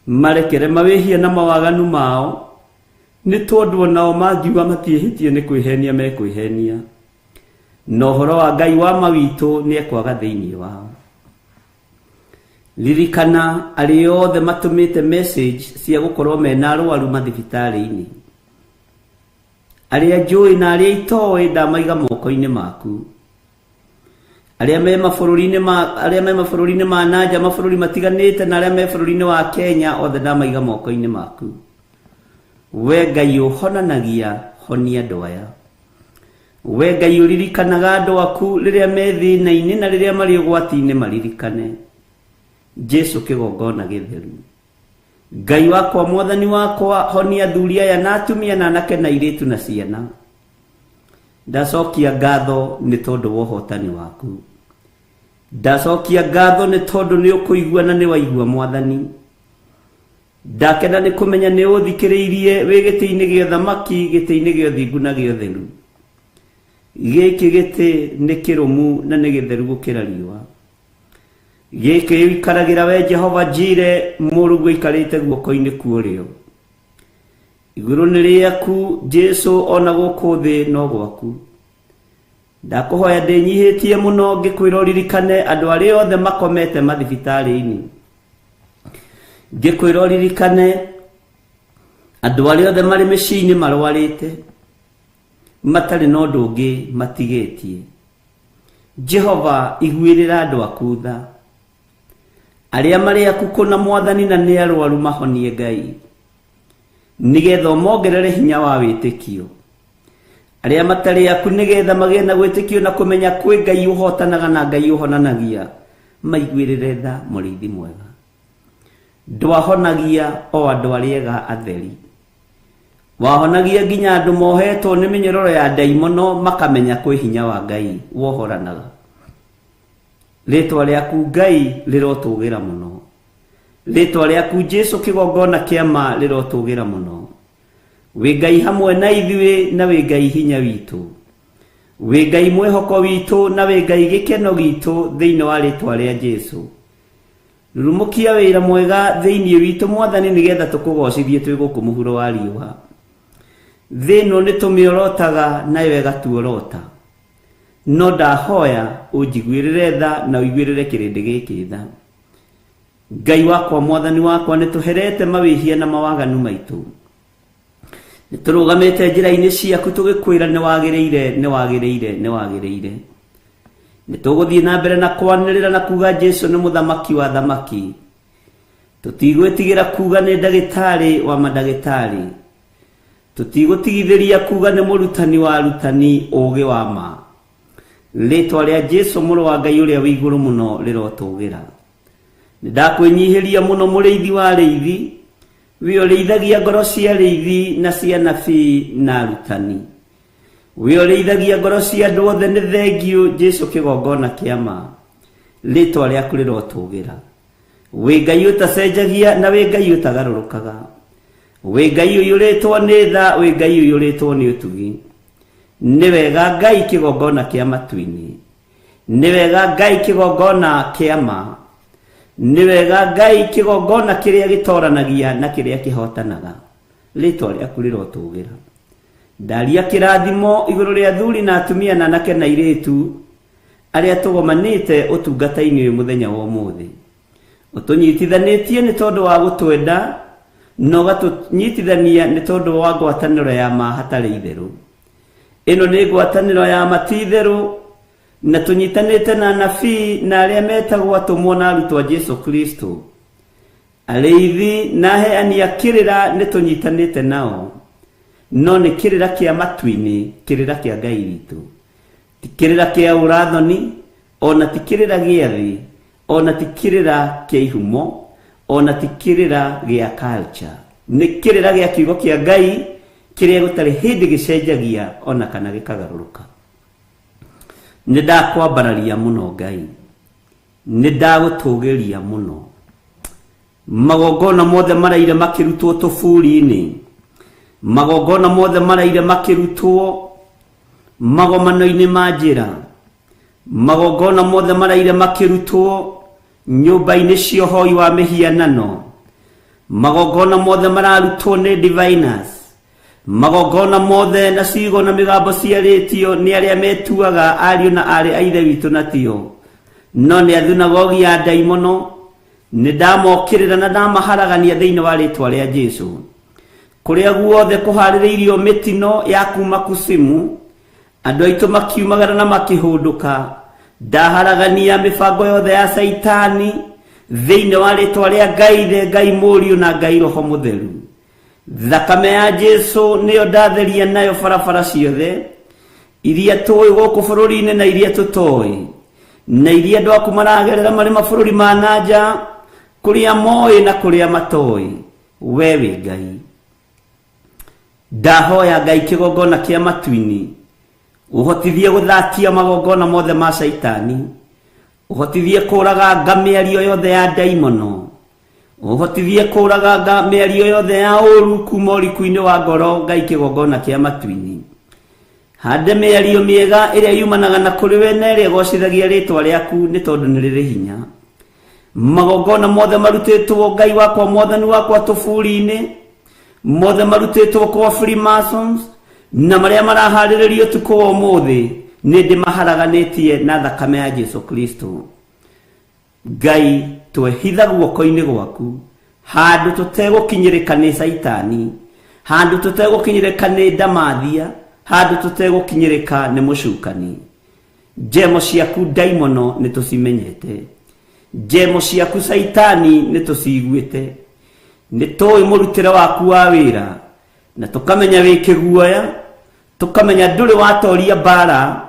marekere mawĩhia na mawaganu mao, nĩ tondũ onao mangiuga matiĩhĩtie nĩ kwĩhenia mekwĩhenia, na ũhoro wa Ngai wa ma witũ nĩ ekwaga thĩinĩ wao. Ririkana arĩa othe matũmĩte message cia gũkorwo mena arwaru mathibitarĩ-inĩ, arĩa njũĩ na arĩa itoĩ ndamaiga moko-inĩ maku, arĩa me mabũrũri-inĩ ma arĩa me mabũrũri-inĩ ma nanja, mabũrũri matiganĩte, na arĩa me bũrũri-inĩ wa Kenya, othe ndamaiga moko-inĩ maku. We Ngai ũhonanagia, honia andũ aya. We Ngai ũririkanaga andũ aku rĩrĩa me thĩna-inĩ na rĩrĩa marĩ ũgwati-inĩ, maririkane. Jesu kĩgongona gĩtheru, Ngai wakwa, mwathani wakwa, honia athuri aya na atumia na anake na airĩtu na ciana. Ndacokia ngatho nĩ tondũ wa ũhotani waku, ndacokia ngatho nĩ tondũ nĩ ũkũigua na nĩ waigua mwathani. Ndakena nĩ kũmenya nĩ ũthikĩrĩirie wĩ gĩtĩ-inĩ gĩa thamaki, gĩtĩ-inĩ gĩa ũthingu na gĩa ũtheru. Gĩkĩ gĩtĩ nĩ kĩrũmu na nĩ gĩtheru gũkĩra riũa. Gĩkĩ ũikaragĩra we Jehova Jire, mũrũguo aikarĩte guoko-inĩ kwa ũrĩo. Igũrũ nĩ rĩaku Jesu, ona gũkũ thĩ no gwaku. Ndakũhoya ndĩnyihĩtie mũno ngĩkwĩra ũririkane andũ arĩa othe makomete mathibitarĩ-inĩ, ngĩkwĩra ũririkane andũ arĩa othe marĩ mĩciĩ-inĩ marwarĩte, matarĩ na ũndũ ũngĩ matigĩtie. Jehova, iguĩrĩra andũ aku tha, arĩa marĩ aku kũna mwathani na nĩ arwaru mahonie Ngai, nĩgetha ũmongerere hinya wa wĩtĩkio. Arĩa matarĩ aku nĩgetha magĩe na gwĩtĩkio na kũmenya kwĩ Ngai ũhotanaga na Ngai ũhonanagia, maiguĩrĩre tha mũrĩithi mwega. Ndwahonagia o andũ arĩa ega atheri, wahonagia nginya andũ mohetwo nĩ mĩnyororo ya ndaimono, makamenya kwĩ hinya wa Ngai wohoranaga. Rĩtwa rĩaku Ngai rĩrotũgĩra mũno, rĩtwa rĩaku Jesu kĩgongona kĩa ma rĩrotũgĩra mũno. Wĩ Ngai hamwe na ithuĩ na wĩ Ngai hinya witũ, wĩ Ngai mwĩhoko witũ na wĩ Ngai gĩkeno gitũ, thĩinĩ wa rĩtwa rĩa Jesu. Rurumũkia wĩra mwega thĩinĩ witũ mwathani, nĩgetha tũkũgocithie twĩ gũkũ mũhuro wa riũa. Thĩ ĩno nĩ tũmĩorotaga nayo ĩgatuorota, no ndahoya ũnjiguĩrĩre tha na ũiguĩrĩre kĩrĩndĩ gĩkĩ tha. Ngai wakwa, mwathani wakwa, nĩ tũherete mawĩhia na mawaganu maitũ, nĩ tũrũgamĩte njĩra-inĩ ciaku tũgĩkwĩra nĩ wagĩrĩire, nĩ wagĩrĩire, nĩ wagĩrĩire. Nĩ tũgũthiĩ na mbere na kwanĩrĩra na kuga Jesu nĩ mũthamaki wa thamaki. Tũtigwĩtigĩra kuga nĩ ndagĩtarĩ wa mandagĩtarĩ, tũtigũtigithĩria kuga nĩ mũrutani wa arutani ũũgĩ wa ma. Rĩtwa rĩa Jesu mũrũ wa Ngai ũrĩa wĩ igũrũ mũno rĩrotũgĩra. Nĩ ndakwĩnyihĩria mũno mũrĩithi wa arĩithi, wĩ ũrĩithagia ngoro cia arĩithi na cia anabii na arutani, wĩ ũrĩithagia ngoro cia andũ othe. Nĩ thengiũ Jesu kĩgongona kĩa ma, rĩtwa rĩaku rĩrotũgĩra. Wĩ Ngai ũtacenjagia na wĩ Ngai ũtagarũrũkaga, wĩ Ngai ũiyũrĩtwo nĩ tha, wĩ Ngai ũiyũrĩtwo nĩ ũtugi. Nĩ wega Ngai kĩgongona kĩa matu-inĩ, nĩ wega Ngai kĩgongona kĩa ma, nĩ wega Ngai kĩgongona kĩrĩa gĩtoranagia na kĩrĩa kĩhotanaga. Rĩtwa rĩaku rĩrotũgĩra. Ndaria kĩrathimo igũrũ rĩa athuri na atumia na anake na airĩtu arĩa tũgomanĩte ũtungata-inĩ ũyũ mũthenya wa ũmũthĩ. Ũtũnyitithanĩtie nĩ tondũ wa gũtwenda, na ũgatũnyitithania nĩ tondũ wa ngwatanĩro ya ma hatarĩ itherũ. Ĩno nĩ ngwatanĩro ya ma ti itherũ, na tũnyitanĩte na anabii na arĩa metagwo atũmwo na arutwo a Jesu Kristo. Arĩithi na aheani a kĩrĩra nĩ tũnyitanĩte nao, no nĩ kĩrĩra kĩa matu-inĩ, kĩrĩra kĩa Ngai witũ, ti kĩrĩra kĩa ũrathoni, ona ti kĩrĩra gĩa thĩ, ona ti kĩrĩra kĩa ihumo, ona ti kĩrĩra gĩa culture. Nĩ kĩrĩra gĩa kiugo kĩa Ngai kĩrĩa gũtarĩ hĩndĩ gĩcenjagia ona kana gĩkagarũrũka. Nĩ ndakwambararia mũno Ngai, nĩ ndagũtũgĩria mũno, Magongona mothe maraire makĩrutwo tũburi-inĩ, magongona mothe maraire makĩrutwo magomano-inĩ ma njĩra, magongona mothe maraire makĩrutwo nyũmba-inĩ cia ũhoi wa mĩhianano, magongona mothe mararutwo nĩ diviners, magongona mothe na ciugo na mĩgambo ciarĩtio nĩ arĩa metuaga ariũ na aarĩ a ithe witũ na tio, no nĩ athunagogi ya ndaimono. Nĩ ndamokĩrĩra na ndamaharagania thĩinĩ wa rĩtwa rĩa Jesũ. Kũrĩa guothe kũharĩrĩirio mĩtino ya kuma kusimu, andũ aitũ makiumagara na makĩhũndũka, ndaharagania mĩbango yothe ya Caitani thĩinĩ wa rĩtwa rĩa Ngai Ithe, Ngai Mũriũ na Ngai Roho Mũtheru. Thakame ya Jesũ nĩyo ndatheria nayo barabara ciothe iria tũĩ gũkũ bũrũri-inĩ na iria tũtoĩ, na iria andũ aku maragerera marĩ mabũrũri ma na nja, kũrĩa moĩ na kũrĩa matoĩ. We wĩ Ngai. Ndahoya Ngai kĩgongona kĩa matu-inĩ ũhotithie gũthatia magongona mothe ma Caitani, ũhotithie kũraganga mĩario yothe ya ndaimono, ũhotithie kũraganga mĩario yothe ya ũru kuma ũriku-inĩ wa ngoro. Ngai kĩgongona kĩa matu-inĩ, hande mĩario mĩega ĩrĩa yumanaga na kũrĩ we na ĩrĩa ĩgocithagia rĩtwa rĩaku, nĩ tondũ nĩ rĩrĩ hinya. Magongona mothe marutĩtwo Ngai wakwa mwathani wakwa tũburi-inĩ, mothe marutĩtwo kwa Freemasons na marĩa maraharĩrĩrio ũtukũ wa ũmũthĩ, nĩ ndĩmaharaganĩtie na thakame ya Jesũ Kristo. Ngai, twehitha guoko-inĩ gwaku handũ tũtegũkinyĩrĩka nĩ Caitani, handũ tũtegũkinyĩrĩka nĩ ndamathia, handũ tũtegũkinyĩrĩka nĩ mũcukani. Njemo ciaku ndaimono nĩ tũcimenyete, njemo ciaku Caitani nĩ tũciguĩte, nĩ tũĩ mũrutĩre waku wa wĩra, na tũkamenya wĩ kĩguoya, tũkamenya ndũrĩ watoria mbara,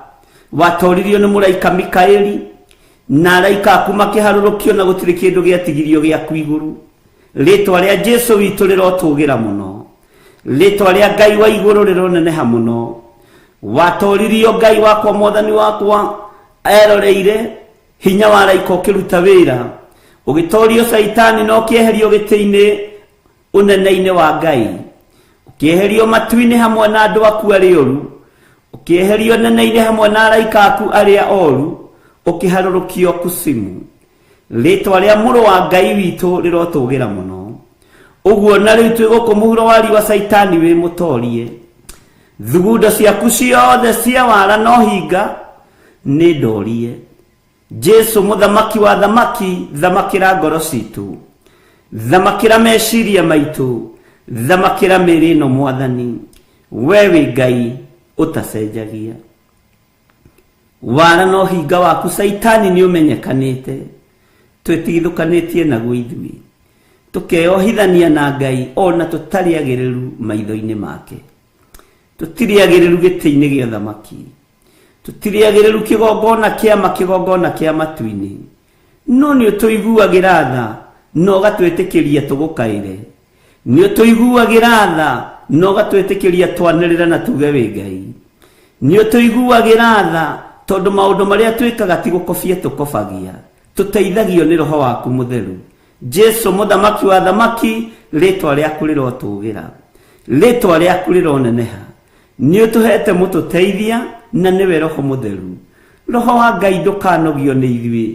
watoririo nĩ mũraika Mikaeli na araika aku makĩharũrũkio na gũtirĩ kĩndũ gĩatigirio gĩaku igũrũ. Rĩtwa rĩa Jesũ witũ rĩrotũgĩra mũno, rĩtwa rĩa Ngai wa igũrũ rĩroneneha mũno. Watoririo Ngai wakwa mwathani wakwa eroreire hinya wa araika ũkĩruta wĩra, ũgĩtorio Caitani na ũkĩeherio gĩtĩ-inĩ ũnene-inĩ wa Ngai, ũkĩeherio matu-inĩ hamwe na andũ aku arĩa oru, ũkĩeherio nene-inĩ hamwe na araika aku arĩa oru, ũkĩharũrũkio kusimu. Rĩtwa rĩa mũrũ wa Ngai witũ rĩrotũgĩra mũno. Ũguo na rĩu twĩ gũkũ mũhuro wa riũa, Caitani wĩ mũtorie. Thugundo ciaku ciothe cia wara no hinga nĩ ndorie. Jesũ mũthamaki wa thamaki, thamakĩra ngoro citũ, thamakĩra meciria maitũ, thamakĩra mĩĩrĩ ĩno mwathani. We wĩ Ngai ũtacenjagia. Wara no hinga waku Caitani nĩ ũmenyekanĩte, twĩtigithũkanĩtie naguo ithuĩ, tũkeyohithania na Ngai ona tũtarĩ agĩrĩru maitho-inĩ make. Tũtirĩ agĩrĩru gĩtĩ-inĩ gĩa ũthamaki, tũtirĩ agĩrĩru kĩgongona kĩa ma kĩgongona kĩa matu-inĩ, no nĩ ũtũiguagĩra tha na ũgatwĩtĩkĩria tũgũkaĩre, nĩ ũtũiguagĩra tha na ũgatwĩtĩkĩria twanĩrĩre na tuge wĩ Ngai, nĩ ũtũiguagĩra tha tondũ maũndũ marĩa twĩkaga ti gũkobia tũkobagia, tũteithagio nĩ Roho waku Mũtheru. Jesũ mũthamaki wa thamaki, rĩtwa rĩaku rĩrotũgĩra, rĩtwa rĩaku rĩroneneha. Nĩ ũtũhete mũtũteithia na nĩwe Roho Mũtheru. Roho wa Ngai ndũkanogio nĩ ithuĩ,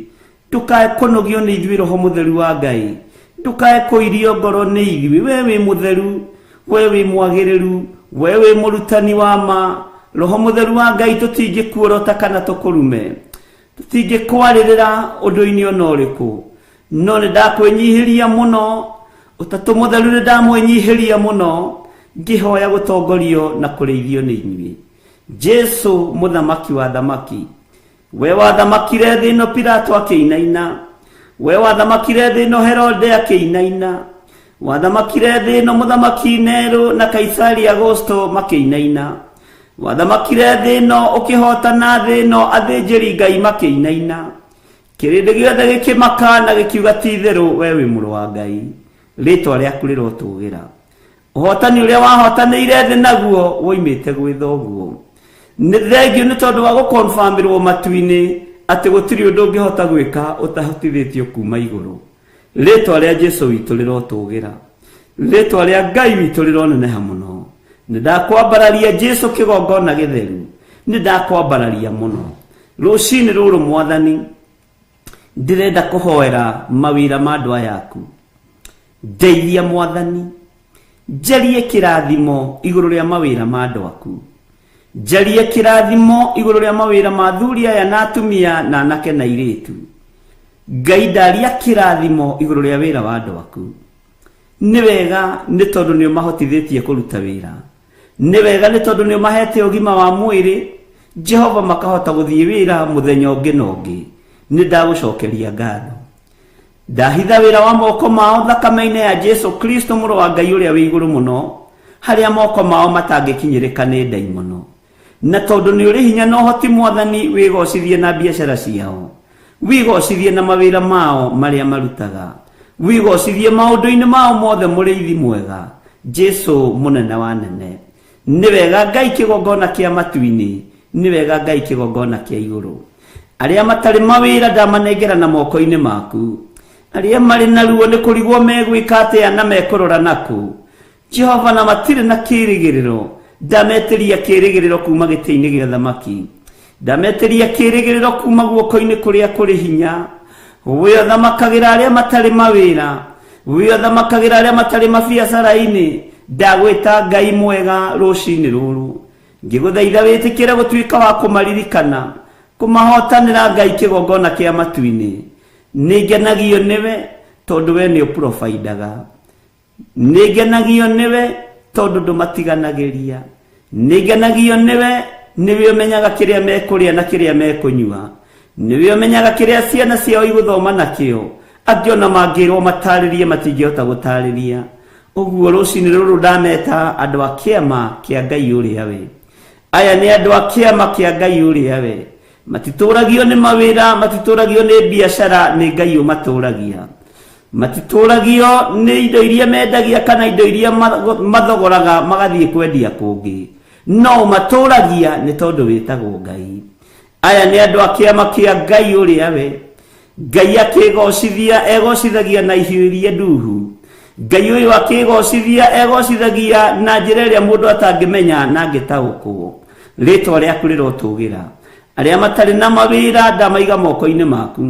ndũkae kũnogio nĩ ithuĩ Roho Mũtheru wa Ngai, ndũkae kũirio ngoro nĩ ithuĩ. We wĩ mũtheru, we wĩ mwagĩrĩru, we wĩ mũrutani wa ma. Roho Mũtheru wa Ngai tũtingĩkuorota kana tũkũrume, tũtingĩkwarĩrĩra ũndũ-inĩ ona ũrĩkũ, no nĩ ndakwĩnyihĩria mũno. Ũtatũ Mũtheru nĩ ndamwĩnyihĩria mũno, ngĩhoya gũtongorio na kũrĩithio nĩ inyuĩ. Jesũ mũthamaki wa thamaki, we wathamakire thĩ ĩno Pilato akĩinaina, we wathamakire thĩ ĩno Herode akĩinaina, wathamakire thĩ ĩno mũthamaki Nero na Kaisari Augusto makĩinaina, wathamakire thĩ ĩno ũkĩhotana thĩ ĩno athĩnjĩri Ngai makĩinaina, kĩrĩndĩ gĩothe gĩkĩmaka na gĩkiuga ti itherũ we wĩ mũrũ wa Ngai. Rĩtwa rĩaku rĩrotũgĩra. Ũhotani ũrĩa wahotanĩire thĩ naguo woimĩte gwĩ thoguo. Nĩ thengio nĩ tondũ wa gũkonfirmĩrwo matu-inĩ atĩ gũtirĩ ũndũ ũngĩhota gwĩka ũtahotithĩtio kuma igũrũ. Rĩtwa rĩa Jesu witũ rĩrotũgĩra, rĩtwa rĩa Ngai witũ rĩroneneha mũno. Nĩ ndakwambararia Jesu kĩgongona gĩtheru, nĩ ndakwambararia mũno rũcinĩ rũrũ. Mwathani, ndĩrenda kũhoera mawĩra ma andũ aya aku. Ndeithia Mwathani, njarie kĩrathimo igũrũ rĩa mawĩra ma andũ aku, njarie kĩrathimo igũrũ rĩa mawĩra ma athuri aya na atumia na anake na airĩtu. Ngai, ndaria kĩrathimo igũrũ rĩa wĩra wa andũ aku. Nĩ wega nĩ tondũ nĩ ũmahotithĩtie kũruta wĩra, nĩ wega nĩ tondũ nĩ ũmahete ũgima wa mwĩrĩ, Jehova, makahota gũthiĩ wĩra mũthenya ũngĩ na ũngĩ. Nĩ ndagũcokeria ngatho. Ndahitha wĩra wa moko mao thakame-inĩ ya Jesu Kristo, mũrũ wa Ngai ũrĩa wĩ igũrũ mũno, harĩa moko mao matangĩkinyĩrĩka nĩ ndaimono. Na tondũ nĩ ũrĩ hinya na ũhoti, Mwathani, wĩgocithie na biacara ciao, wĩgocithie na mawĩra mao marĩa marutaga, wĩgocithie maũndũ-inĩ mao mothe, mũrĩithi mwega, Jesu mũnene wa nene. Nĩ wega Ngai kĩgongona kĩa matu-inĩ, nĩ wega Ngai kĩgongona kĩa igũrũ. Arĩa matarĩ mawĩra ndamanengera na moko-inĩ maku. Arĩa marĩ na ruo nĩ kũrigwo megwĩka atĩa na mekũrora nakũ, Jehova, na matirĩ na kĩrĩgĩrĩro, ndametĩria kĩrĩgĩrĩro kuma gĩtĩ-inĩ gĩa thamaki, ndametĩria kĩrĩgĩrĩro kuma guoko-inĩ kũrĩa kũrĩ hinya. We ũthamakagĩra arĩa matarĩ mawĩra, we ũthamakagĩra arĩa matarĩ mabiacara-inĩ, ndagwĩta Ngai mwega rũcinĩ rũrũ, ngĩgũthaitha wĩtĩkĩre gũtuĩka wa kũmaririkana, kũmahotanĩra, Ngai kĩgongona kĩa matu-inĩ. Nĩ ngenagio nĩwe tondũ we nĩ ũprovidaga, nĩ ngenagio nĩwe tondũ ndũmatiganagĩria, nĩ ngenagio nĩwe, nĩwe ũmenyaga kĩrĩa mekũrĩa na kĩrĩa mekũnyua, nĩwe ũmenyaga kĩrĩa ciana ciao igũthoma nakĩo. Angĩ ona mangĩrwo matarĩrie matingĩhota gũtarĩria ũguo. Rũcinĩ rũrũ ndameta andũ a kĩama kĩa Ngai ũrĩa we. Aya nĩ andũ a kĩama kĩa Ngai ũrĩa we. Matitũragio nĩ mawĩra, matitũragio nĩ biacara, nĩ Ngai ũmatũragia. Matitũragio nĩ indo iria mendagia kana indo iria mathogoraga magathiĩ kwendia kũngĩ, no ũmatũragia nĩ tondũ wĩtagwo Ngai. Aya nĩ andũ a kĩama kĩa Ngai ũrĩa we. Ngai akĩgocithia egocithagia na ihiũ iria nduhu. Ngai ũyũ akĩgocithia egocithagia na njĩra ĩrĩa mũndũ atangĩmenya na angĩtaũkwo. Rĩtwa rĩaku rĩrotũgĩra. Arĩa matarĩ na mawĩra ndamaiga moko-inĩ maku.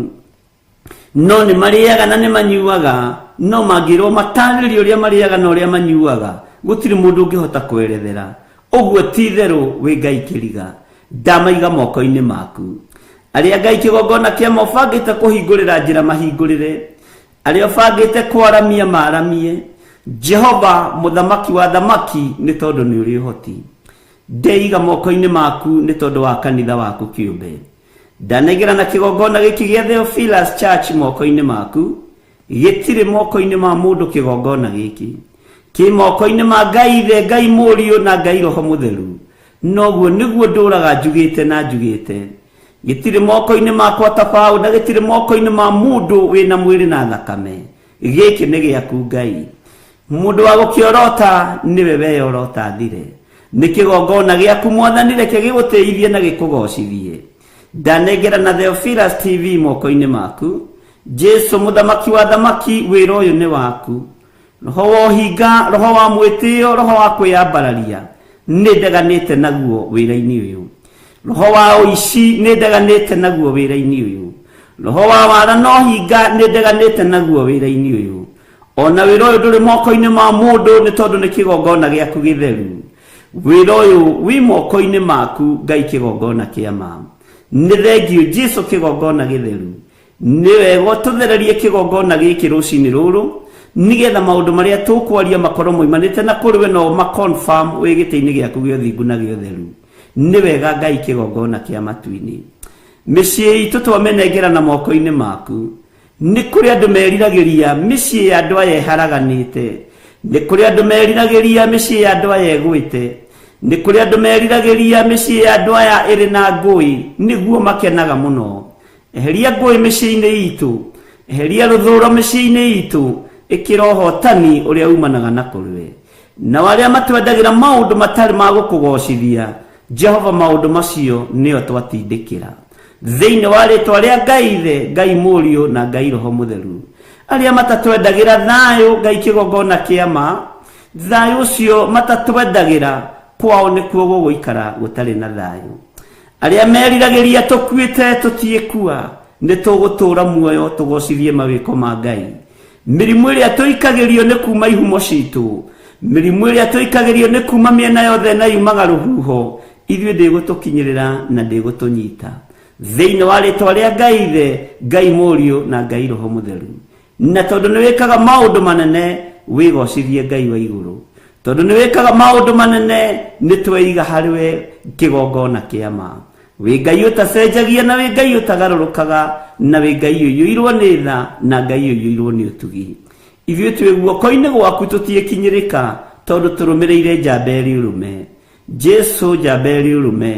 No nĩ marĩaga na nĩ manyuaga, no mangĩrwo matarĩrie ũrĩa marĩaga na ũrĩa manyuaga, gũtirĩ mũndũ ũngĩhota kwerethera ũguo. Ti itherũ wĩ Ngai kĩriga. Ndamaiga moko-inĩ maku. Arĩa Ngai kĩgongona kĩama ũbangĩte kũhingũrĩra njĩra mahingũrĩre, arĩa ũbangĩte kwaramia maramie, Jehova mũthamaki wa thamaki, nĩ tondũ nĩ ũrĩ ũhoti. Ndeiga moko-inĩ maku nĩ tondũ wa kanitha waku kĩũmbe. Ndanengera na kĩgongona gĩkĩ gĩa Theophilus Church moko-inĩ maku. Gĩtirĩ moko-inĩ ma mũndũ, kĩgongona gĩkĩ kĩ moko-inĩ ma Ngai Ithe, Ngai Mũriũ na Ngai Roho Mũtheru. Noguo nĩguo ndũraga njugĩte na njugĩte. Gĩtirĩ moko-inĩ makwa ta founder, gĩtirĩ moko-inĩ ma mũndũ wĩna mwĩrĩ na thakame. Gĩkĩ nĩ gĩaku Ngai. Mũndũ wa gũkĩorota nĩwe weyorota thire. Nĩ kĩgongona gĩaku Mwathani, reke gĩgũtĩithie na gĩkũgocithie. Ndanengera na Theophilus TV moko-inĩ maku, Jesu mũthamaki wa thamaki. Wĩra ũyũ nĩ waku. Roho wa ũhinga, roho wa mwĩtĩo, roho wa kwĩyambararia, nĩ ndeganĩte naguo wĩra-inĩ ũyũ. Roho wa ũici, nĩ ndeganĩte naguo wĩra-inĩ ũyũ. Roho wa wara na ũhinga, nĩ ndeganĩte naguo wĩra-inĩ ũyũ. Ona wĩra ũyũ ndũrĩ moko-inĩ ma mũndũ nĩ tondũ nĩ kĩgongona gĩaku gĩtheru. Wĩra ũyũ wĩ moko-inĩ maku, Ngai kĩgongona kĩa ma. Nĩ thengiũ, Jesu kĩgongona gĩtheru. Nĩ wega ũtũthererie kĩgongona gĩkĩ rũcinĩ rũrũ, nĩgetha maũndũ marĩa tũkwaria makorwo moimanĩte na kũrĩ we, no ma confirm wĩ gĩtĩ-inĩ gĩaku gĩa ũthingu na gĩa ũtheru. Nĩ wega, Ngai kĩgongona kĩa matu-inĩ. Mĩciĩ itũ twamĩnengera na moko-inĩ maku. Nĩ kũrĩ andũ meriragĩria mĩciĩ ya andũ aya ĩharaganĩte, nĩ kũrĩ andũ meriragĩria mĩciĩ ya andũ aya ĩgwĩte, nĩ kũrĩ andũ meriragĩria mĩciĩ ya andũ aya ĩrĩ na ngũĩ, nĩguo makenaga mũno. Eheria ngũĩ mĩciĩ-inĩ itũ, eheria rũthũro mĩciĩ-inĩ itũ, ĩkĩra ũhotani ũrĩa umanaga na kũrĩ we. Nao arĩa matwendagĩra maũndũ matarĩ ma gũkũgocithia, Jehova, maũndũ macio nĩo twatindĩkĩra thĩinĩ wa rĩtwa rĩa Ngai Ithe, Ngai Mũriũ na Ngai Roho Mũtheru. Arĩa matatwendagĩra thayũ, Ngai kĩgongona kĩa ma, thayũ ũcio matatwendagĩra kwao nĩkuo gũgũikara gũtarĩ na thayũ. Arĩa meriragĩria tũkuĩte tũtiĩkua, nĩ tũgũtũũra muoyo tũgocithie mawĩko ma Ngai. Mĩrimũ ĩrĩa tũikagĩrio nĩ kuma ihumo citũ, mĩrimũ ĩrĩa tũikagĩrio nĩ kuma mĩena yothe na yumaga rũhuho, ithuĩ ndĩgũtũkinyĩrĩra na ndĩgũtũnyita. Thĩinĩ wa rĩtwa rĩa Ngai Ithe, Ngai Mũriũ na Ngai Roho Mũtheru. Na tondũ nĩ wĩkaga maũndũ manene, wĩgocithie Ngai wa igũrũ. Tondũ nĩ wĩkaga maũndũ manene, nĩ tweiga harĩ we kĩgongona kĩa ma. Wĩ Ngai ũtacenjagia na wĩ Ngai ũtagarũrũkaga, na wĩ Ngai ũiyũirwo nĩ tha na Ngai ũiyũirwo nĩ ũtugi. Ithuĩ twĩ guoko-inĩ gwaku tũtiĩkinyĩrĩka, tondũ tũrũmĩrĩire njamba ĩrĩ ũrũme. Jesu njamba ĩrĩ ũrũme,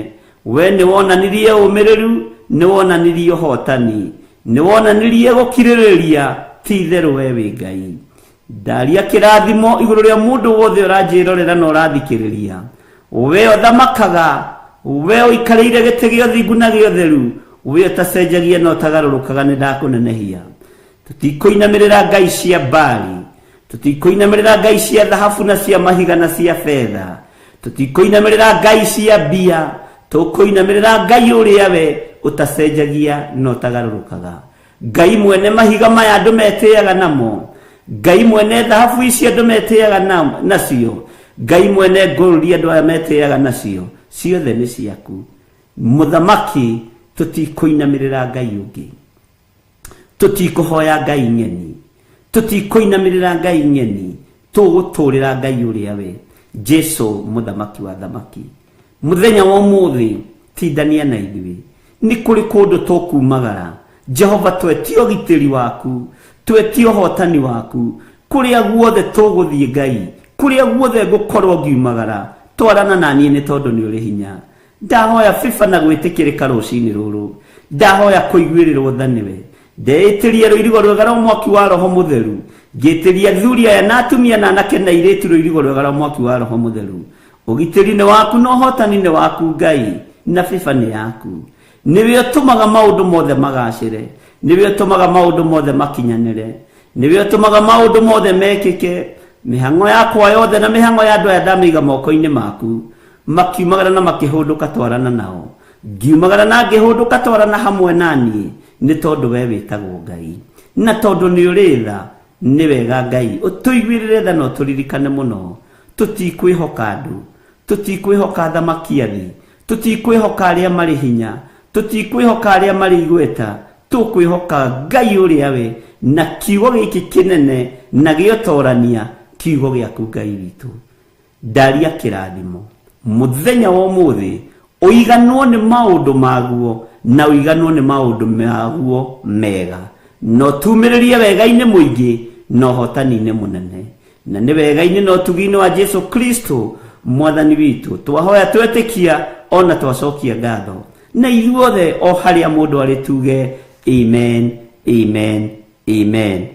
we nĩ wonanirie ũmĩrĩru, nĩ wonanirie ũhotani, nĩ wonanirie gũkirĩrĩria, ti itherũ we wĩ Ngai. Ndaria kĩrathimo igũrũ rĩa mũndũ wothe ũranjĩrorera na ũrathikĩrĩria. We ũthamakaga, we ũikarĩire gĩtĩ gĩa ũthingu na gĩa ũtheru, we ũtacenjagia na ũtagarũrũkaga, nĩ ndakũnenehia. Tũtikũinamĩrĩra ngai cia Baali, tũtikũinamĩrĩra ngai cia thahabu na cia mahiga na cia betha, tũtikũinamĩrĩra ngai cia mbia, tũkũinamĩrĩra Ngai ũrĩa we ũtacenjagia na ũtagarũrũkaga. Ngai mwene mahiga maya andũ metĩaga namo, Ngai mwene thahabu ici andũ metĩaga nacio, Ngai mwene ngũrũri andũ aya metĩaga nacio, ciothe nĩ ciaku. Mũthamaki, tũtikũinamĩrĩra Ngai ũngĩ, tũtikũhoya Ngai ng'eni, tũtikũinamĩrĩra Ngai ng'eni, tũgũtũrĩra Ngai ũrĩa we Jesu mũthamaki wa thamaki. Mũthenya wa ũmũthĩ tindania na ithuĩ, nĩ kũrĩ kũndũ tũkumagara. Jehova, twetie ũgitĩri waku, twetie ũhotani waku, kũrĩa guothe tũgũthiĩ Ngai, kũrĩa guothe ngũkorwo ngiumagara, twarana na niĩ nĩ tondũ nĩ ũrĩ hinya. Ndahoya biba na gwĩtĩkĩrĩka rũcinĩ rũrũ, ndahoya kũiguĩrĩrwo tha nĩwe. Ndeĩtĩria rũirigo rwega rwa mwaki wa Roho Mũtheru, ngĩtĩria athuri aya na atumia na anake na airĩtu rũirigo rwega rwa mwaki wa Roho Mũtheru. Ũgitĩri nĩ waku na ũhotani nĩ waku Ngai, na biba nĩ yaku. Nĩwe ũtũmaga maũndũ mothe magacĩre, nĩwe ũtũmaga maũndũ mothe makinyanĩre, nĩwe ũtũmaga maũndũ mothe mekĩke. Mĩhang'o yakwa yothe na mĩhang'o ya andũ aya ndamĩiga moko-inĩ maku. Makiumagara na makĩhũndũka twarana nao, ngiumagara na ngĩhũndũka twarana hamwe na niĩ, nĩ tondũ we wĩtagwo Ngai, na tondũ nĩ ũrĩ tha. Nĩ wega Ngai ũtũiguĩrĩre tha na ũtũririkane mũno. Tũtikwĩhoka andũ, tũtikwĩhoka athamaki a thĩ, tũtikwĩhoka arĩa marĩ hinya, tũtikwĩhoka arĩa marĩ igweta, tũkwĩhoka Ngai ũrĩa we na kiugo gĩkĩ kĩnene na gĩotorania, kiugo gĩaku Ngai witũ. Ndaria kĩrathimo mũthenya wa ũmũthĩ, ũiganwo nĩ maũndũ maguo na ũiganwo nĩ maũndũ maguo mega, na ũtumĩrĩrie wega-inĩ mũingĩ na ũhotani-inĩ mũnene, na nĩ wega-inĩ na ũtugi-inĩ wa Jesu Kristo mwathani witũ twahoya twetĩkia ona twacokia ngatho, na ithuothe o harĩa mũndũ arĩ tuge amen, amen, amen.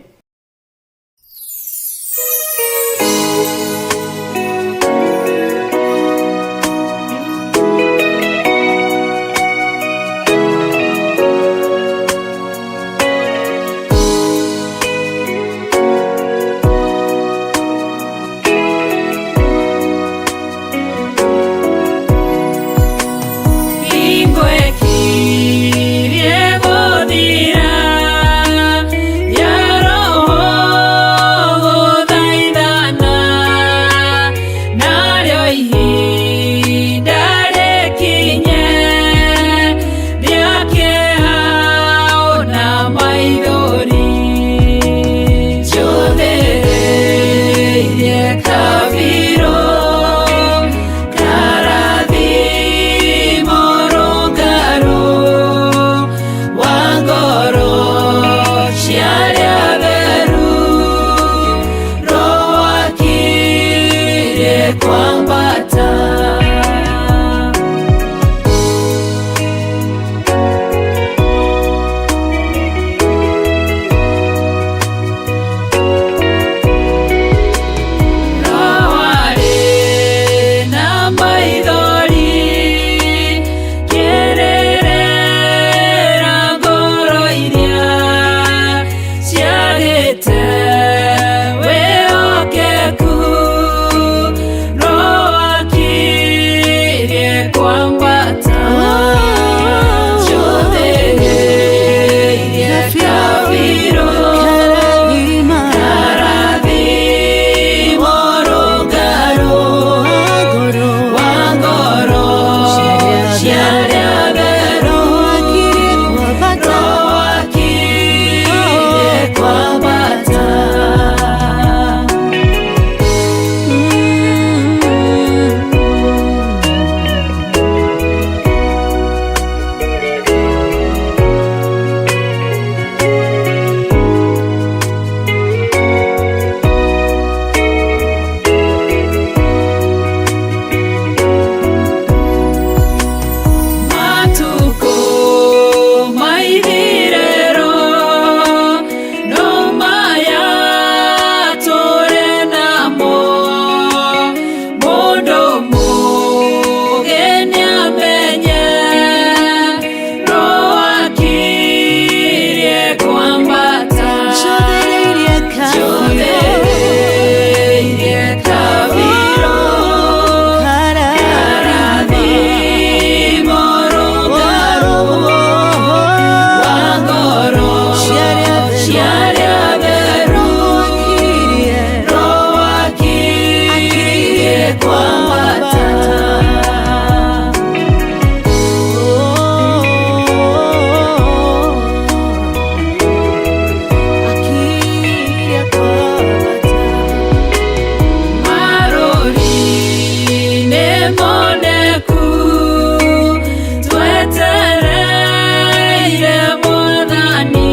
Hingo ĩkirie gũthira, yarora kwambata Njũthĩrĩirie kabirũ Karathimo rũngarũ wa ngoro cia arĩa atheru Roho akirie kwambata. Matukũ maithirĩro no maya tũrĩ namo mũndũ mũũgĩ nĩamenye Roho akirie kwambata Njũthĩrĩirie kabirũ Karathimo rũngarũ wa ngoro cia arĩa atheru Roho akirie kwambata. Marũri nĩmoneku twetereire Mwathani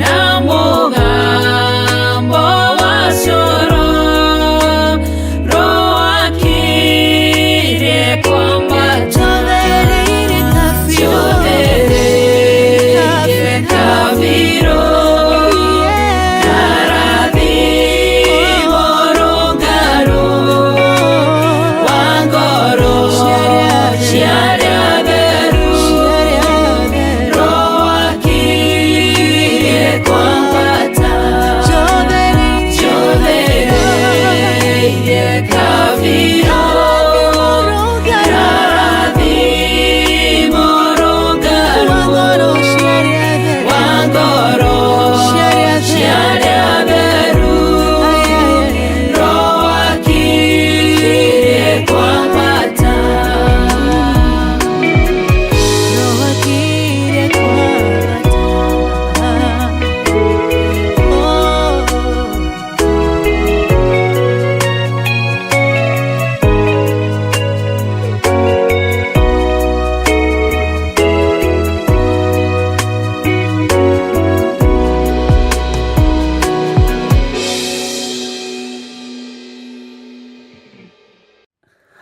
na mũgambo wa coro Roho akirie kwambata Njũthĩrĩirie kabirũ Karathimo rũngarũ wa ngoro cia arĩa atheru Roho akirie kwambata Njũthĩrĩirie kabirũ Karathimo rũngarũ wa ngoro cia arĩa atheru Roho akirie kwambata.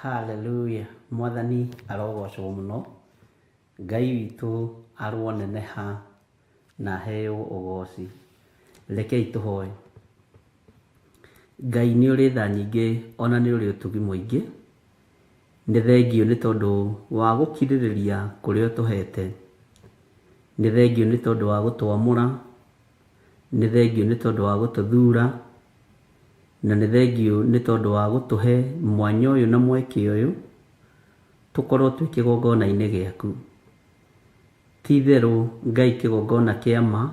Haleluya mwathani arogocwo mũno ngai witũ aroneneha na aheo ũgoci rekei tũhoe ngai nĩ ũrĩ tha nyingĩ ona nĩ ũrĩ ũtugi mũingĩ nĩ thengio nĩ tondũ wa gũkirĩrĩria kũrĩa ũtũhete nĩ thengio nĩ tondũ wa gũtwamũra nĩ thengio nĩ tondũ wa gũtũthura na nĩ thengio nĩ tondũ wa gũtũhe mwanya ũyũ na mweke ũyũ tũkorwo twĩ kĩgongona-inĩ gĩaku ti itherũ ngai kĩgongona kĩa ma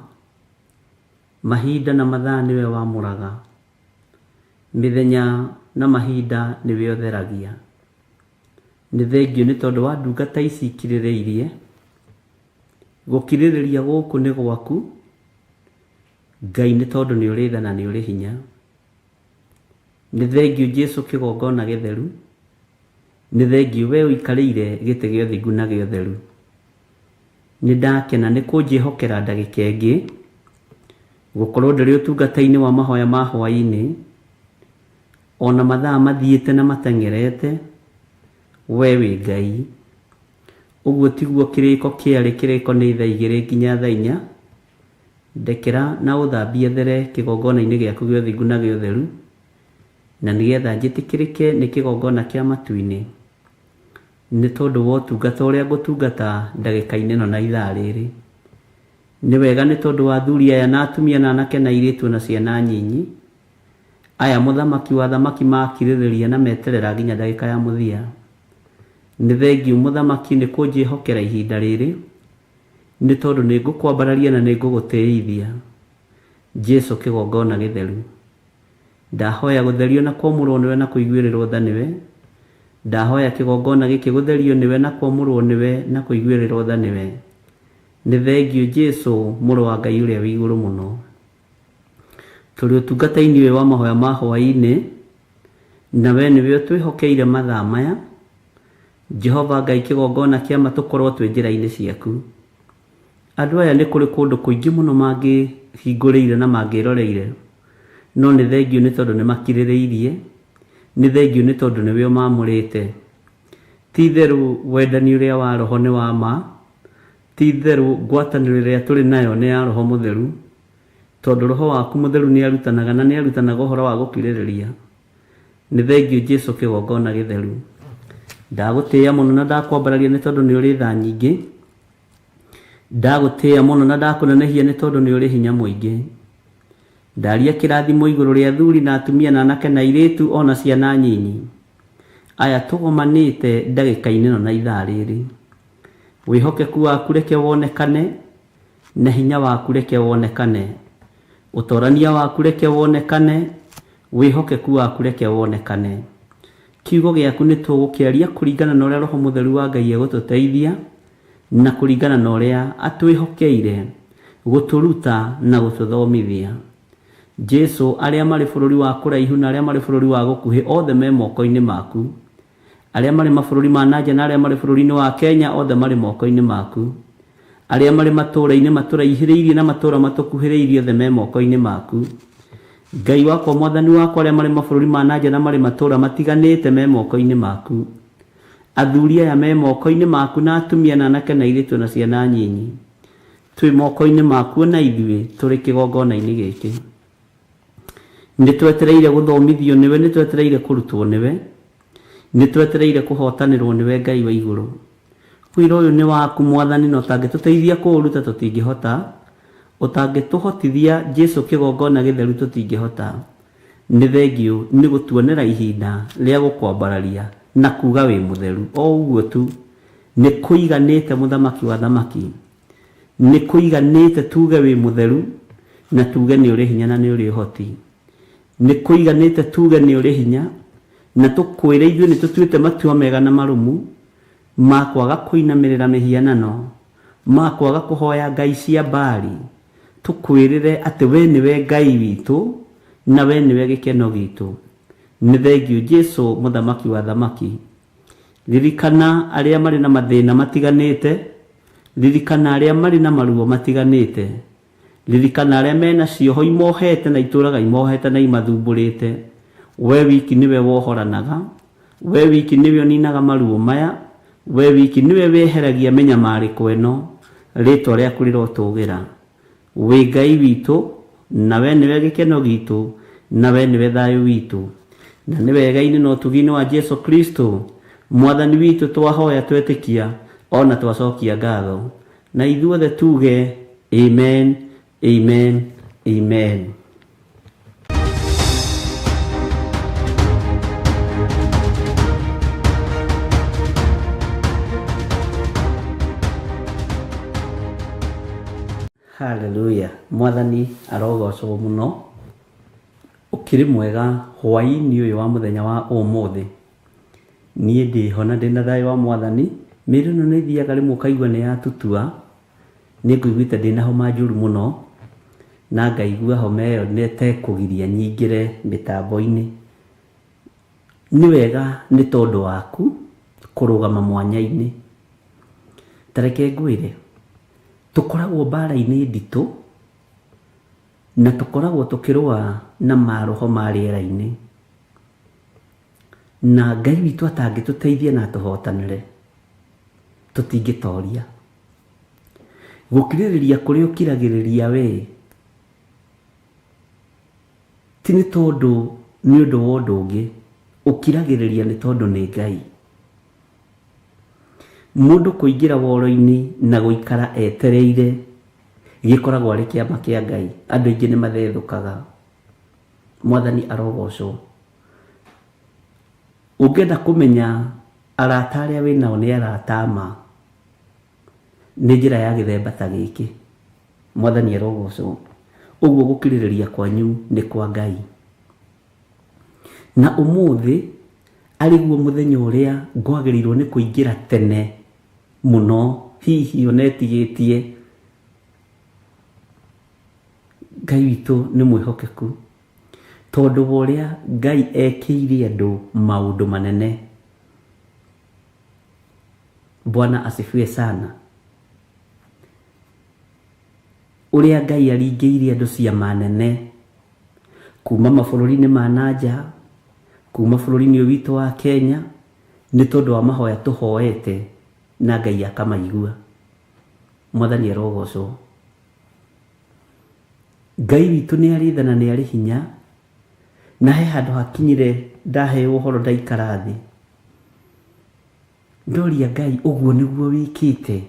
mahinda na mathaa nĩwe wamũraga mĩthenya na mahinda nĩwe ũtheragia nĩ thengio nĩ tondũ wa ndungata ici ikirĩrĩirie gũkirĩrĩria gũkũ nĩ gwaku ngai nĩ tondũ nĩ ũrĩ tha na nĩ ũrĩ hinya nĩ thengio Jesu kĩgongona gĩtheru nĩ thengio we ũikarĩire gĩtĩ gĩa ũthingu na gĩa ũtheru nĩ ndakena nĩ kũnjĩhokera ndagĩka ĩngĩ gũkorwo ndĩrĩ ũtungata-inĩ wa mahoya ma hwaĩ-inĩ ona mathaa mathiĩte na mateng'erete we wĩ ngai ũguo tiguo kĩrĩko kĩarĩ kĩrĩko nĩ thaa igĩrĩ nginya thaa inya ndekera na ũthambie there kĩgongona-inĩ gĩaku gĩa ũthingu na gĩa ũtheru na nĩgetha njĩtĩkĩrĩke nĩ kĩgongona kĩa matu-inĩ nĩ tondũ wa ũtungata ũrĩa ngũtungata ndagĩka-inĩ ĩno na ithaa rĩrĩ nĩ wega nĩ tondũ wa athuri aya na atumia na anake na airĩtu na ciana nyinyi aya mũthamaki wa thamaki makirĩrĩria na meterera nginya ndagĩka ya mũthia Nĩ thengiũ mũthamaki nĩ kũnjĩhokera ihinda rĩrĩ, nĩ tondũ nĩ ngũkwambararia na nĩ ngũgũtĩithia. Jesu kĩgongona gĩtheru. Ndahoya gũtherio na kwamũrwo nĩwe na kũiguĩrĩrwo tha nĩwe. Ndahoya kĩgongona gĩkĩ gũtherio nĩwe na kwamũrwo nĩwe na kũiguĩrĩrwo tha nĩwe. Nĩ thengiũ Jesu mũrũ wa Ngai ũrĩa wĩ igũrũ mũno. Tũrĩ ũtungata-inĩ ũyũ wa mahoya ma hwaĩ-inĩ, na we nĩwe ũtwĩhokeire mathaa maya. Jehova Ngai kĩgongona kĩa ma tũkorwo twĩ njĩra-inĩ ciaku. Andũ aya nĩ kũrĩ kũndũ kũingĩ mũno mangĩhingũrĩire na mangĩroreire, no nĩ thengiũ nĩ tondũ nĩ makirĩrĩirie, nĩ thengiũ nĩ tondũ nĩwe ũmamũrĩte. Ti itherũ wendani ũrĩa wa Roho nĩ wa ma, ti itherũ ngwatanĩro ĩrĩa tũrĩ nayo nĩ ya Roho Mũtheru, tondũ Roho waku Mũtheru nĩ arutanaga na nĩ arutanaga ũhoro wa gũkirĩrĩria. Nĩ thengiũ Jesu kĩgongona gĩtheru. Ndagũtĩĩa mũno na ndakwambararia nĩ tondũ nĩ ũrĩ tha nyingĩ. Ndagũtĩĩa mũno na ndakũnenehia nĩ tondũ nĩ ũrĩ hinya mũingĩ. Ndaria kĩrathimo igũrũ rĩa athuri na atumia na anake na airĩtu o na ciana nyinyi. Aya tũgomanĩte ndagĩka-inĩ ĩno na ithaa rĩrĩ. Wĩhokeku waku reke wonekane, na hinya waku reke wonekane. Ũtorania waku reke wonekane, wĩhokeku waku reke wonekane. Kiugo gĩaku nĩ tũgũkĩaria kũringana na ũrĩa Roho Mũtheru wa Ngai egũtũteithia, na kũringana na ũrĩa atwĩhokeire gũtũruta na gũtũthomithia. Jesu, arĩa marĩ bũrũri wa kũraihu na arĩa marĩ bũrũri wa gũkuhĩ othe me moko-inĩ maku. Arĩa marĩ mabũrũri ma nanja na arĩa marĩ bũrũri-inĩ wa Kenya othe marĩ moko-inĩ maku. Arĩa marĩ matũũra-inĩ matũraihĩrĩirie na matũũra matũkuhĩrĩirie othe me moko-inĩ maku. Ngai wakwa Mwathani wakwa arĩa marĩ mabũrũri ma nanja na marĩ matũũra matiganĩte me moko-inĩ maku. Athuri aya me moko-inĩ maku na atumia na anake na airĩtu na ciana nyinyi. Twĩ moko-inĩ maku ona ithuĩ tũrĩ kĩgongona-inĩ gĩkĩ. Nĩ twetereire gũthomithio nĩwe, nĩ twetereire kũrutwo nĩwe, nĩ twetereire kũhotanĩrwo nĩwe Ngai wa igũrũ. Wĩra ũyũ nĩ waku Mwathani na ũtangĩtũteithia kũũruta tũtingĩhota, ũtangĩtũhotithia Jesu kĩgongona gĩtheru tũtingĩhota. Nĩ thengiũ nĩ gũtuonera ihinda rĩa gũkwambararia na kuga wĩ mũtheru. O ũguo tu nĩ kũiganĩte mũthamaki wa athamaki. Nĩ kũiganĩte tuge wĩ mũtheru na tuge nĩ ũrĩ hinya na nĩ ũrĩ ũhoti. Nĩ kũiganĩte tuge nĩ ũrĩ hinya na tũkwĩre ithuĩ nĩ tũtuĩte matua mega na marũmu ma kwaga kũinamĩrĩra mĩhianano, ma kwaga kũhoya ngai cia Baali, tũkwĩrĩre atĩ we nĩwe Ngai witũ na we nĩwe gĩkeno gitũ. Nĩ thengiũ Jesu mũthamaki wa athamaki. Ririkana arĩa marĩ na mathĩna matiganĩte, ririkana arĩa marĩ na maruo matiganĩte, ririkana arĩa mena cioho imohete na itũraga imohete na imathumbũrĩte. We wiki nĩwe wohoranaga, we wiki nĩwe ũninaga maruo maya, we wiki nĩwe weheragia mĩnyamarĩko ĩno, rĩtwa rĩaku rĩrotũgĩra. Wĩ Ngai witũ, na we nĩwe gĩkeno gitũ, na we nĩwe thayũ witũ. Na nĩ wega-inĩ na ũtugi-inĩ wa Jesu Kristo, Mwathani witũ twahoya twetĩkia, o na twacokia ngatho. Na ithuothe tuge, Amen, Amen, Amen. Haleluya. Mwathani arogocwo mũno. Ũkĩrĩ mwega hwaĩ-inĩ ũyũ wa mũthenya wa ũmũthĩ. Niĩ ndĩho na ndĩna thayũ wa Mwathani. Mĩĩrĩ ĩno nĩ ĩthiaga rĩmwe ũkaigua nĩ yatutua. Nĩ ngũiguĩte ndĩna homa njũru mũno na ngaigua homa ĩyo ĩtekũgiria nyingĩre mĩtambo-inĩ. Nĩ wega nĩ tondũ waku kũrũgama mwanya-inĩ. Ta reke ngwĩre, tũkoragwo mbara-inĩ nditũ na tũkoragwo tũkĩrũa na maroho ma rĩera-inĩ. Na Ngai witũ atangĩtũteithia na atũhotanĩre, tũtingĩtoria. Gũkirĩrĩria kũrĩa ũkiragĩrĩria we, ti nĩ tondũ nĩ ũndũ wa ũndũ ũngĩ, ũkiragĩrĩria nĩ tondũ nĩ Ngai. Mũndũ kũingĩra woro-inĩ na gũikara etereire gĩkoragwo arĩ kĩama kĩa Ngai. Andũ aingĩ nĩ mathethũkaga. Mwathani arogocwo. Ũngĩenda kũmenya Arata arĩa wĩ nao nĩ arata a ma. Nĩ njĩra ya gĩthemba ta gĩkĩ. Mwathani arogocwo. Ũguo gũkirĩrĩria kwanyu nĩ kwa Ngai. Na ũmũthĩ arĩguo mũthenya ũrĩa ngwagĩrĩirwo nĩ kũingĩra tene mũno, hihi ona etigĩtie. Ngai witũ nĩ mwĩhokeku tondũ wa ũrĩa Ngai ekĩire andũ maũndũ manene. Bwana asifiwe sana. Ũrĩa Ngai aringĩire andũ ciama nene kuma mabũrũri-inĩ ma na nja, kuma bũrũri-inĩ ũyũ witũ wa Kenya, nĩ tondũ wa mahoya tũhoete na Ngai akamaigua. Mwathani arogocwo. Ngai witũ nĩ arĩ tha na nĩ arĩ hinya, na he handũ hakinyire ndaheo ũhoro ndaikara thĩ, ndoria Ngai ũguo nĩguo wĩkĩte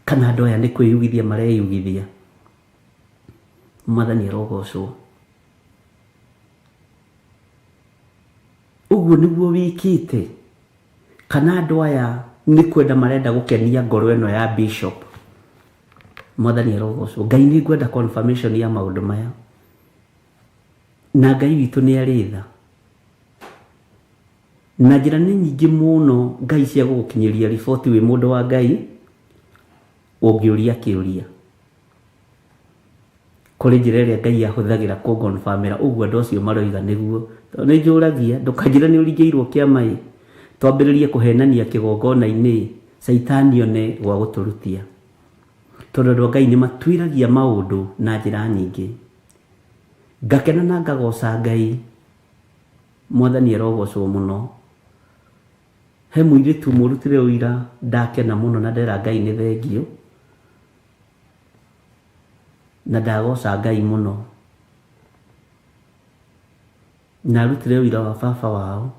kana andũ aya nĩ kwĩyugithia mareyugithia. Mwathani arogocwo. Ũguo nĩguo wĩkĩte kana andũ aya nĩ kwenda marenda gũkenia ngoro ĩno ya bishop. Mwathani arogocwo. Ngai nĩ ngwenda confirmation ya maũndũ maya. Na Ngai witũ nĩ arĩ tha. Na njĩra nĩ nyingĩ mũno Ngai cia gũgũkinyĩria riboti wĩ mũndũ wa Ngai ũngĩũria kĩũria. Kũrĩ njĩra ĩrĩa Ngai ahũthagĩra kũngonbamĩra ũguo andũ acio maroiga nĩguo. Tondũ nĩ njũragia, ndũkanjĩre nĩ ũringĩirwo kĩama ĩ, twambĩrĩrie kũhenania kĩgongona-inĩ ĩ, caitani one gwa gũtũrutia. Tondũ andũ a Ngai nĩ matuĩragia maũndũ na njĩra nyingĩ. Ngakena na ngagoca Ngai, Mwathani arogocwo mũno. He mũirĩtu ũmwe ũrutire ũira ndakena mũno na ndera Ngai nĩ thengiũ. Na ndagoca Ngai mũno. Na arutire ũira wa baba wao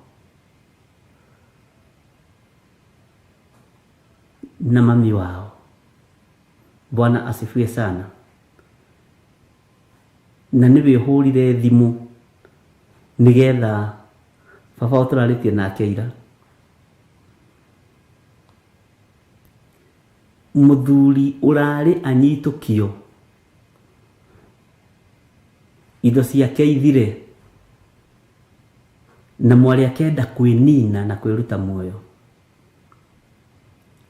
na mami wao. Bwana asifiwe sana. Na nĩwe ũhũrire thimũ nĩgetha baba wao tũrarĩtie nake ira. Mũthuri ũrarĩ anyitũkio indo ciake ithire na mwarĩ akenda kwĩnina na kwĩruta muoyo.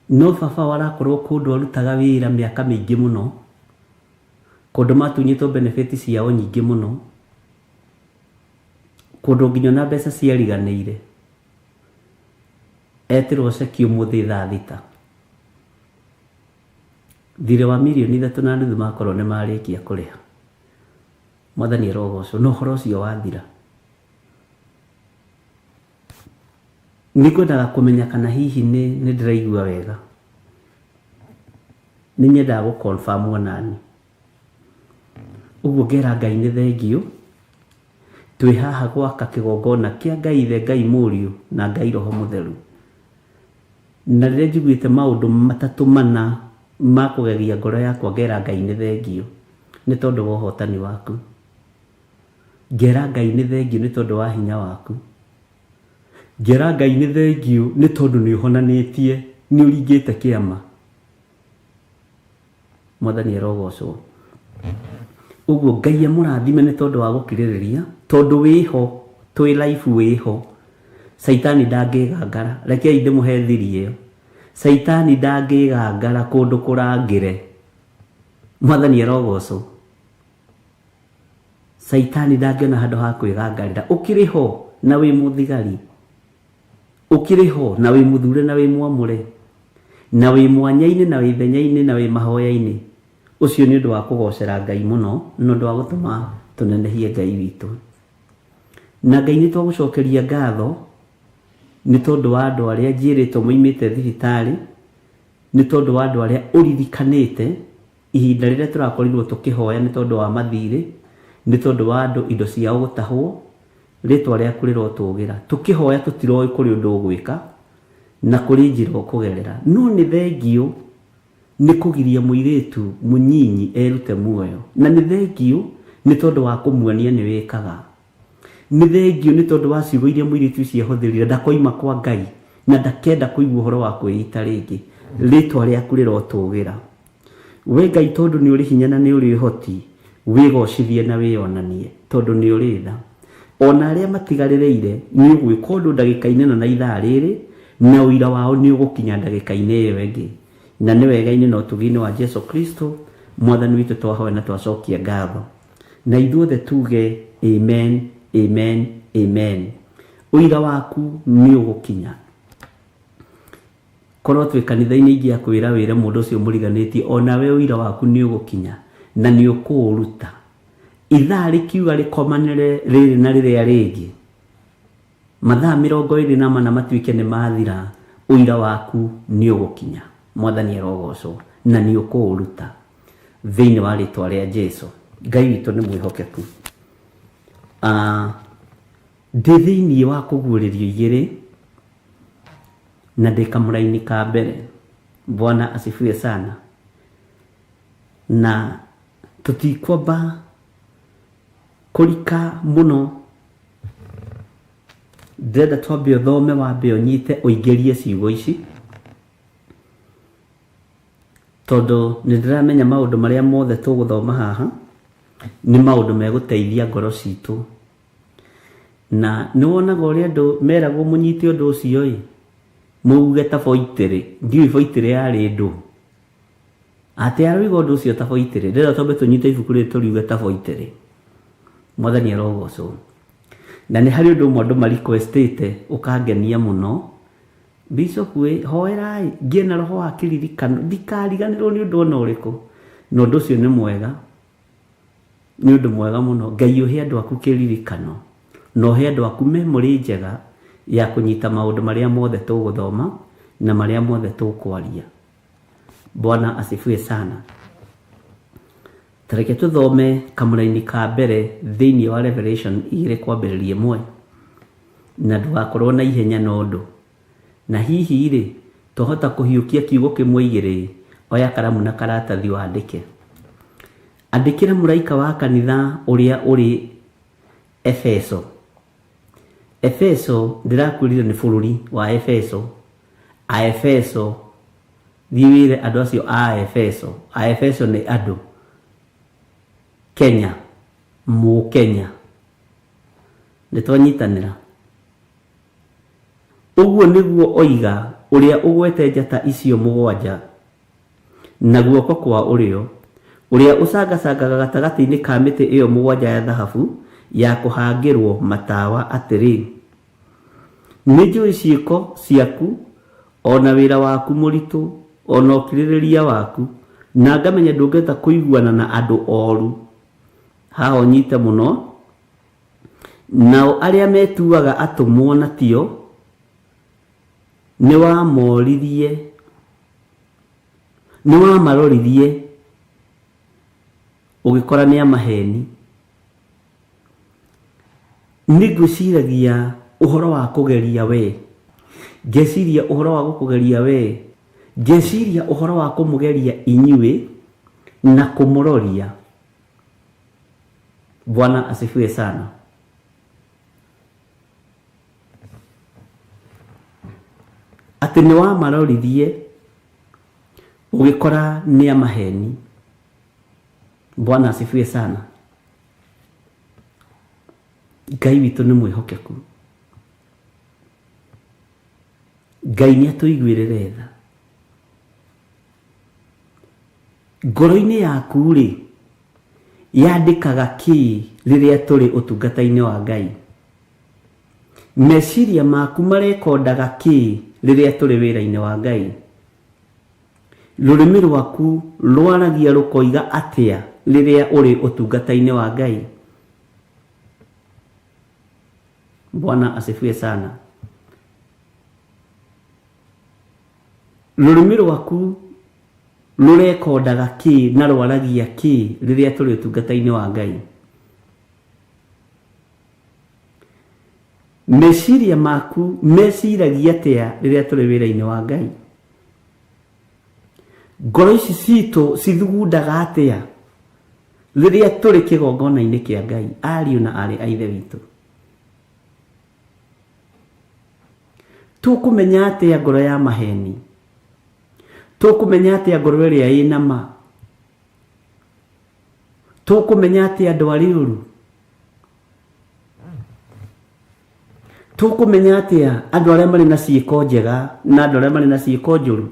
No baba wao arakorwo kũndũ arutaga wĩra mĩaka mĩingĩ mũno, kũndũ matunyĩtwo benefit ciao nyingĩ mũno, kũndũ nginya ona mbeca ciariganĩire. Etĩrwo ceki ũmũthĩ thaa thita. Thirĩ wa mirioni ithatũ na nuthu makorwo nĩ marĩkia kũrĩha. Mwathani arogocwo. Na ũhoro ũcio wathira. Nĩ ngwendaga kũmenya kana hihi nĩ nĩ ndĩraigua wega. Nĩ nyendaga gũ confirm onani. Ũguo ngera Ngai nĩ thengiũ. Twĩ haha gwaka kĩgongona kĩa Ngai Ithe, Ngai Mũriũ na Ngai Roho Mũtheru. Na rĩrĩa njiguĩte maũndũ matatũ mana ma kũgegia ngoro yakwa ngera Ngai nĩ thengiũ nĩ tondũ wa ũhotani waku. Ngera Ngai nĩ thengiũ nĩ tondũ wa hinya waku. Ngera Ngai nĩ thengiũ nĩ tondũ nĩ ũhonanĩtie, nĩ ũringĩte kĩama. Mwathani arogocwo. Ũguo Ngai amũrathime nĩ tondũ wa gũkirĩrĩria, tondũ wĩho, twĩ live wĩho. Caitani ndangĩgangara, rekei ndĩmũhe thiri ĩyo. Caitani ndangĩgangara kũndũ kũrangĩre. Mwathani arogocwo. Caitani ndangĩona handũ ha kwĩgangarĩra. Ũkĩrĩ ho na wĩ mũthigari. Ũkĩrĩ ho na wĩ mũthure na wĩ mwamũre, na wĩ mwanya-inĩ na wĩ ithenya-inĩ na wĩ mahoya-inĩ, ũcio nĩ ũndũ wa kũgocera Ngai mũno na ũndũ wa gũtũma tũnenehie Ngai witũ. Na Ngai nĩ twagũcokeria ngatho nĩ tondũ wa andũ arĩa njĩrĩtwo moimĩte thibitarĩ, nĩ tondũ wa andũ arĩa ũririkanĩte ihinda rĩrĩa tũrakorirwo tũkĩhoya nĩ tondũ wa mathirĩ, nĩ tondũ wa andũ indo ciao gũtahwo, Rĩtwa rĩaku rĩrotũgĩra. Tũkĩhoya tũtiroĩ kũrĩ ũndũ ũgwĩka na kũrĩ njĩra ũkũgerera. No nĩ thengiũ nĩ kũgiria mũirĩtu mũnyinyi erute muoyo. Na nĩ thengiũ nĩ tondũ wa kũmuonia nĩ wĩkaga. Nĩ thengiũ nĩ tondũ wa ciugo iria mũirĩtu ũcio ahũthĩrire ndakoima kwa Ngai. Na ndakenda kũigua ũhoro wa kwĩita rĩngĩ. Rĩtwa rĩaku rĩrotũgĩra. We Ngai tondũ nĩ ũrĩ hinya na nĩ ũrĩ ũhoti, wĩgocithie na wĩyonanie, tondũ nĩ ũrĩ tha. O na arĩa matigarĩrĩire, nĩ ũgwĩka ũndũ ndagĩka-inĩ ĩno na ithaa rĩrĩ, na ũira wao nĩ ũgũkinya ndagĩka-inĩ ĩyo ĩngĩ. Na nĩ wega-inĩ na ũtugi-inĩ wa Jesu Kristo, Mwathani witũ twahoya na twacokia ngatho. Na ithuothe tuge amen, amen, amen. Ũira waku nĩ ũgũkinya. Korwo twĩ kanitha-inĩ ingĩakwĩra wĩre mũndũ ũcio mũriganĩtie onawe ũira waku nĩ ũgũkinya na nĩ ũkũũruta. Ithaa rĩkiuga rĩkomanĩre rĩrĩ na rĩrĩa rĩngĩ, mathaa 24 matuĩke nĩ mathira, ũira waku nĩ ũgũkinya. Mwathani arogocwo na nĩ ũkũũruta thĩinĩ wa rĩtwa rĩa Jesu. Ngai witũ nĩ mwĩhokeku. Ah, ndĩ thĩinĩ wa kũguũrĩrio igĩrĩ na ndĩ kamũraini ka mbere. Bwana asifiwe sana. Na tũtikwamba kũrika mũno, ndĩrenda twambe ũthome wambe ũnyite ũingĩrie ciugo ici, tondũ nĩ ndĩramenya maũndũ marĩa mothe tũgũthoma haha nĩ maũndũ megũteithia ngoro citũ. Na nĩ wonaga ũrĩa andũ meragwo mũnyite ũndũ ũcio ĩ, mũuge ta boitĩrĩ, ndiũĩ boitĩrĩ yarĩ ndũ. Atĩ aroiga ũndũ ũcio ta boitĩrĩ, ndĩrenda twambe tũnyite ibuku rĩrĩ tũriuge ta boitĩrĩ. Mwathani arogocwo. Na nĩ harĩ ũndũ ũmwe andũ ma requestĩte ũkangenia mũno, Bishop ĩ, hoerai ngĩe na roho wa kĩririkano, ndikariganĩrwo nĩ ũndũ ona ũrĩkũ. Na ũndũ ũcio nĩ mwega. Nĩ ũndũ mwega mũno. Ngai ũhe andũ aku kĩririkano, na ũhe andũ aku memory njega ya kũnyita maũndũ marĩa mothe tũgũthoma na marĩa mothe tũkwaria. Bwana asifiwe sana. Ta reke tũthome kamũraini ka mbere thĩinĩ wa Revelation igĩrĩ kwambĩrĩria ĩmwe, na ndũgakorwo na ihenya na ũndũ. Na hihi-rĩ, twahota kũhiũkia kiugo kĩmwe igĩrĩ? Oya karamu na karatathi wandĩke. Andĩkĩra mũraika wa kanitha ũrĩa ũrĩ Efeso. Efeso, ndĩrakwĩrire nĩ bũrũri wa Efeso. Aefeso, thiĩ wĩre andũ acio a Efeso. Aefeso nĩ andũ. Kenya, Mũkenya. Nĩ twanyitanĩra? Ũguo nĩguo oiga ũrĩa ũgwete njata icio mũgwanja na guoko kwa ũrĩo, ũrĩa ũcangacangaga gatagatĩ-inĩ ka mĩtĩ ĩyo mũgwanja ya thahabu ya kũhangĩrũo matawa, atĩrĩ, Nĩnjũĩ ciĩko ciaku, o na wĩra waku mũritũ, o na ũkirĩrĩria waku, na ngamenya ndũngĩhota kũiguana na andũ oru. Haha ũnyite mũno. Nao arĩa metuaga atũmwo na tio, nĩwamoririe, nĩwamaroririe ũgĩkora nĩ a maheni. Nĩ ngwĩciragia ũhoro wa kũgeria we, ngeciria ũhoro wa gũkũgeria we, ngeciria ũhoro wa kũmũgeria inyuĩ na kũmũroria. Bwana asifiwe sana. Atĩ nĩ wamaroririe ũgĩkora nĩ a maheni. Bwana asifiwe sana. Ngai witũ nĩ mwĩhokeku. Ngai nĩ atũiguĩrĩre tha. Ngoro-inĩ yaku-rĩ, yandĩkaga kĩĩ rĩrĩa tũrĩ ũtungata-inĩ wa Ngai? Meciria maku marekondaga kĩĩ rĩrĩa tũrĩ wĩra-inĩ wa Ngai? Rũrĩmĩ rwaku rwaragia rũkoiga atĩa rĩrĩa ũrĩ ũtungata-inĩ wa Ngai? Bwana asifiwe sana. Rũrĩmĩ rwaku rũrekondaga kĩ na rwaragia kĩ rĩrĩa tũrĩ ũtungata-inĩ wa Ngai? Meciria maku meciragia atĩa rĩrĩa tũrĩ wĩra-inĩ wa Ngai? Ngoro ici citũ cithugundaga atĩa rĩrĩa tũrĩ kĩgongona-inĩ kĩa Ngai, ariũ na aarĩ a Ithe witũ? Tũkũmenya atĩa ngoro ya maheni? Tũkũmenya atĩa ngoro ĩrĩa ĩna ma? Tũkũmenya atĩa andũ arĩ ũru? Tũkũmenya atĩa andũ arĩa marĩ na ciĩko njega na andũ arĩa marĩ na ciĩko njũru?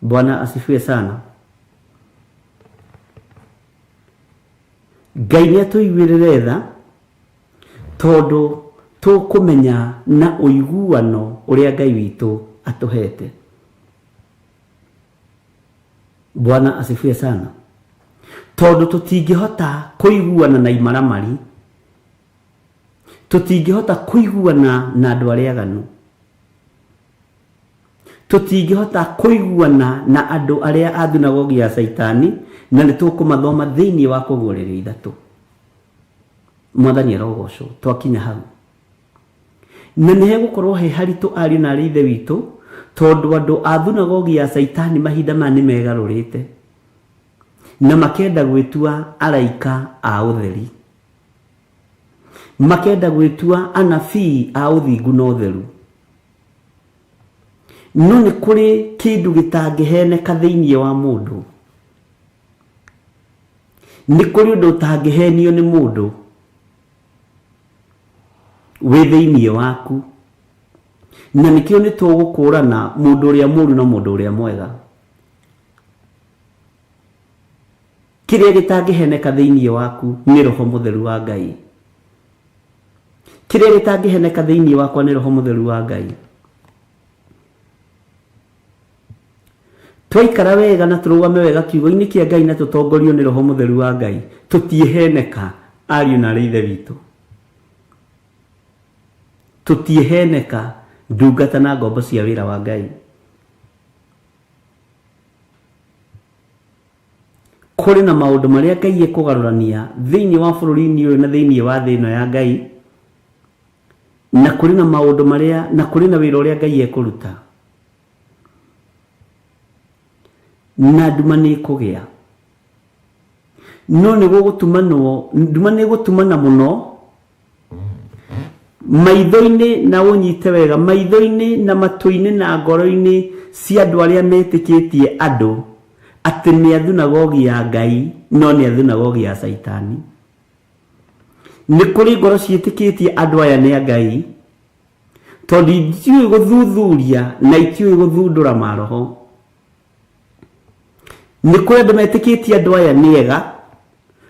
Bwana asifiwe sana. Ngai nĩ atũiguĩrĩre tha tondũ tũkũmenya na ũiguano ũrĩa Ngai witũ atũhete. Bwana asifiwe sana. Tondũ tũtingĩhota kũiguana na imaramari, tũtingĩhota kũiguana na andũ arĩa aganu, tũtingĩhota kũiguana na andũ arĩa a thunagogi ya Caitani, na nĩ tũkũmathoma thĩinĩ wa kũguũrĩrio ithatũ. Mwathani arogocwo twakinya hau. Na nĩ hegũkorwo he haritũ ariũ na arĩ ithe witũ, tondũ andũ a thunagogi ya Caitani mahinda maya nĩ megarũrĩte na makenda gwĩtua araika a ũtheri, makenda gwĩtua anabii a ũthingu na ũtheru. No nĩ kũrĩ kĩndũ gĩtangĩheneka thĩinĩ wa mũndũ. Nĩ kũrĩ ũndũ ũtangĩhenio nĩ mũndũ wĩ thĩinĩ waku. Na nĩkĩo nĩ tũgũkũrana mũndũ ũrĩa mũru na mũndũ ũrĩa mwega. Kĩrĩa gĩtangĩheneka thĩinĩ waku nĩ Roho Mũtheru wa Ngai. Kĩrĩa gĩtangĩheneka thĩinĩ wakwa nĩ Roho Mũtheru wa Ngai. Twaikara wega na tũrũgame wega kiugo-inĩ kĩa Ngai na tũtongorio nĩ Roho Mũtheru wa Ngai, tũtiĩheneka ariũ na arĩ ithe witũ. Tũtiĩheneka ndungata na ngombo cia wĩra wa Ngai. Kũrĩ na maũndũ marĩa Ngai ekũgarũrania thĩinĩ wa bũrũri-inĩ ũyũ na thĩinĩ wa thĩ ĩno ya Ngai, na kũrĩ na maũndũ marĩa, na kũrĩ na wĩra ũrĩa Ngai ekũruta. Na nduma nĩ ĩkũgĩa. No nĩ gũgũtumanwo, nduma nĩ ĩgũtumana mũno maitho-inĩ, na ũnyite wega, maitho-inĩ na matũ-inĩ na ngoro-inĩ cia andũ arĩa metĩkĩtie andũ atĩ nĩ a thunagogi ya Ngai, no nĩ a thunagogi ya Caitani. Nĩ kũrĩ ngoro ciĩtĩkĩtie andũ aya nĩ a Ngai, tondũ itiũĩ gũthuthuria na itiũĩ gũthundũra maroho. Nĩ kũrĩ andũ metĩkĩtie andũ aya nĩ ega,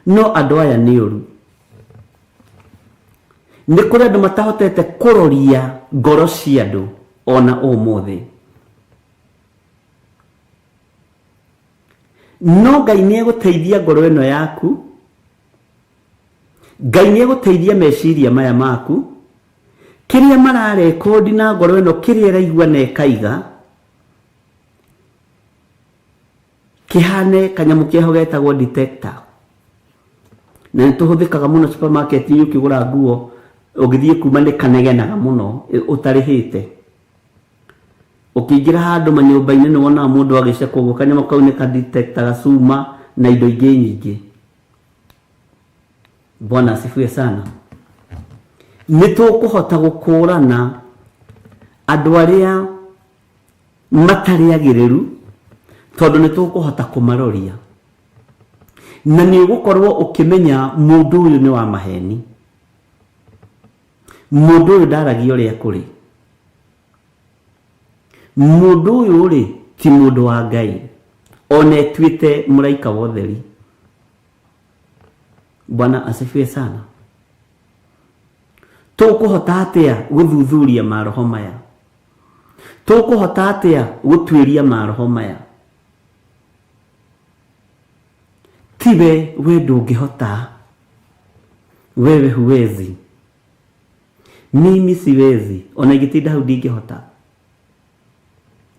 no andũ aya nĩ ũru. Nĩ kũrĩ andũ matahotete kũroria ngoro cia andũ ona ũmũthĩ. No Ngai nĩ egũteithia ngoro ĩno yaku, Ngai nĩ egũteithia meciria maya maku, kĩrĩa mararekondi na ngoro ĩno, kĩrĩa ĩraigua na ĩkaiga, kĩhane kanyamũ keho getagwo detector. Na nĩ tũhũthĩkaga mũno supermarket-inĩ ũkĩgũra nguo, ũngĩthiĩ kuma nĩ kanegenaga mũno ũtarĩhĩte. Ũkĩingĩra handũ manyũmba-inĩ nĩ wonaga mũndũ agĩcekwo ũguo, kanyamũ kau nĩ ka-detectaga cuma na indo ingĩ nyingĩ. Bwana asifiwe sana. Nĩ tũkũhota gũkũrana andũ arĩa matarĩ agĩrĩru, tondũ nĩ tũkũhota kũmaroria. Na nĩ ũgũkorwo ũkĩmenya mũndũ ũyũ nĩ wa maheni. Mũndũ ũyũ ndaragia ũrĩa kũrĩ. Mũndũ ũyũ rĩ, ti mũndũ wa Ngai. Ona etuĩte mũraika wa ũtheri. Bwana asifiwe sana. Tũkũhota atĩa gũthuthuria maroho maya? Tũkũhota atĩa gũtuĩria maroho maya? Tiwe we ndũngĩhota, wewe huwezi, mimi siwezi, ona ingĩtinda hau ndingĩhota.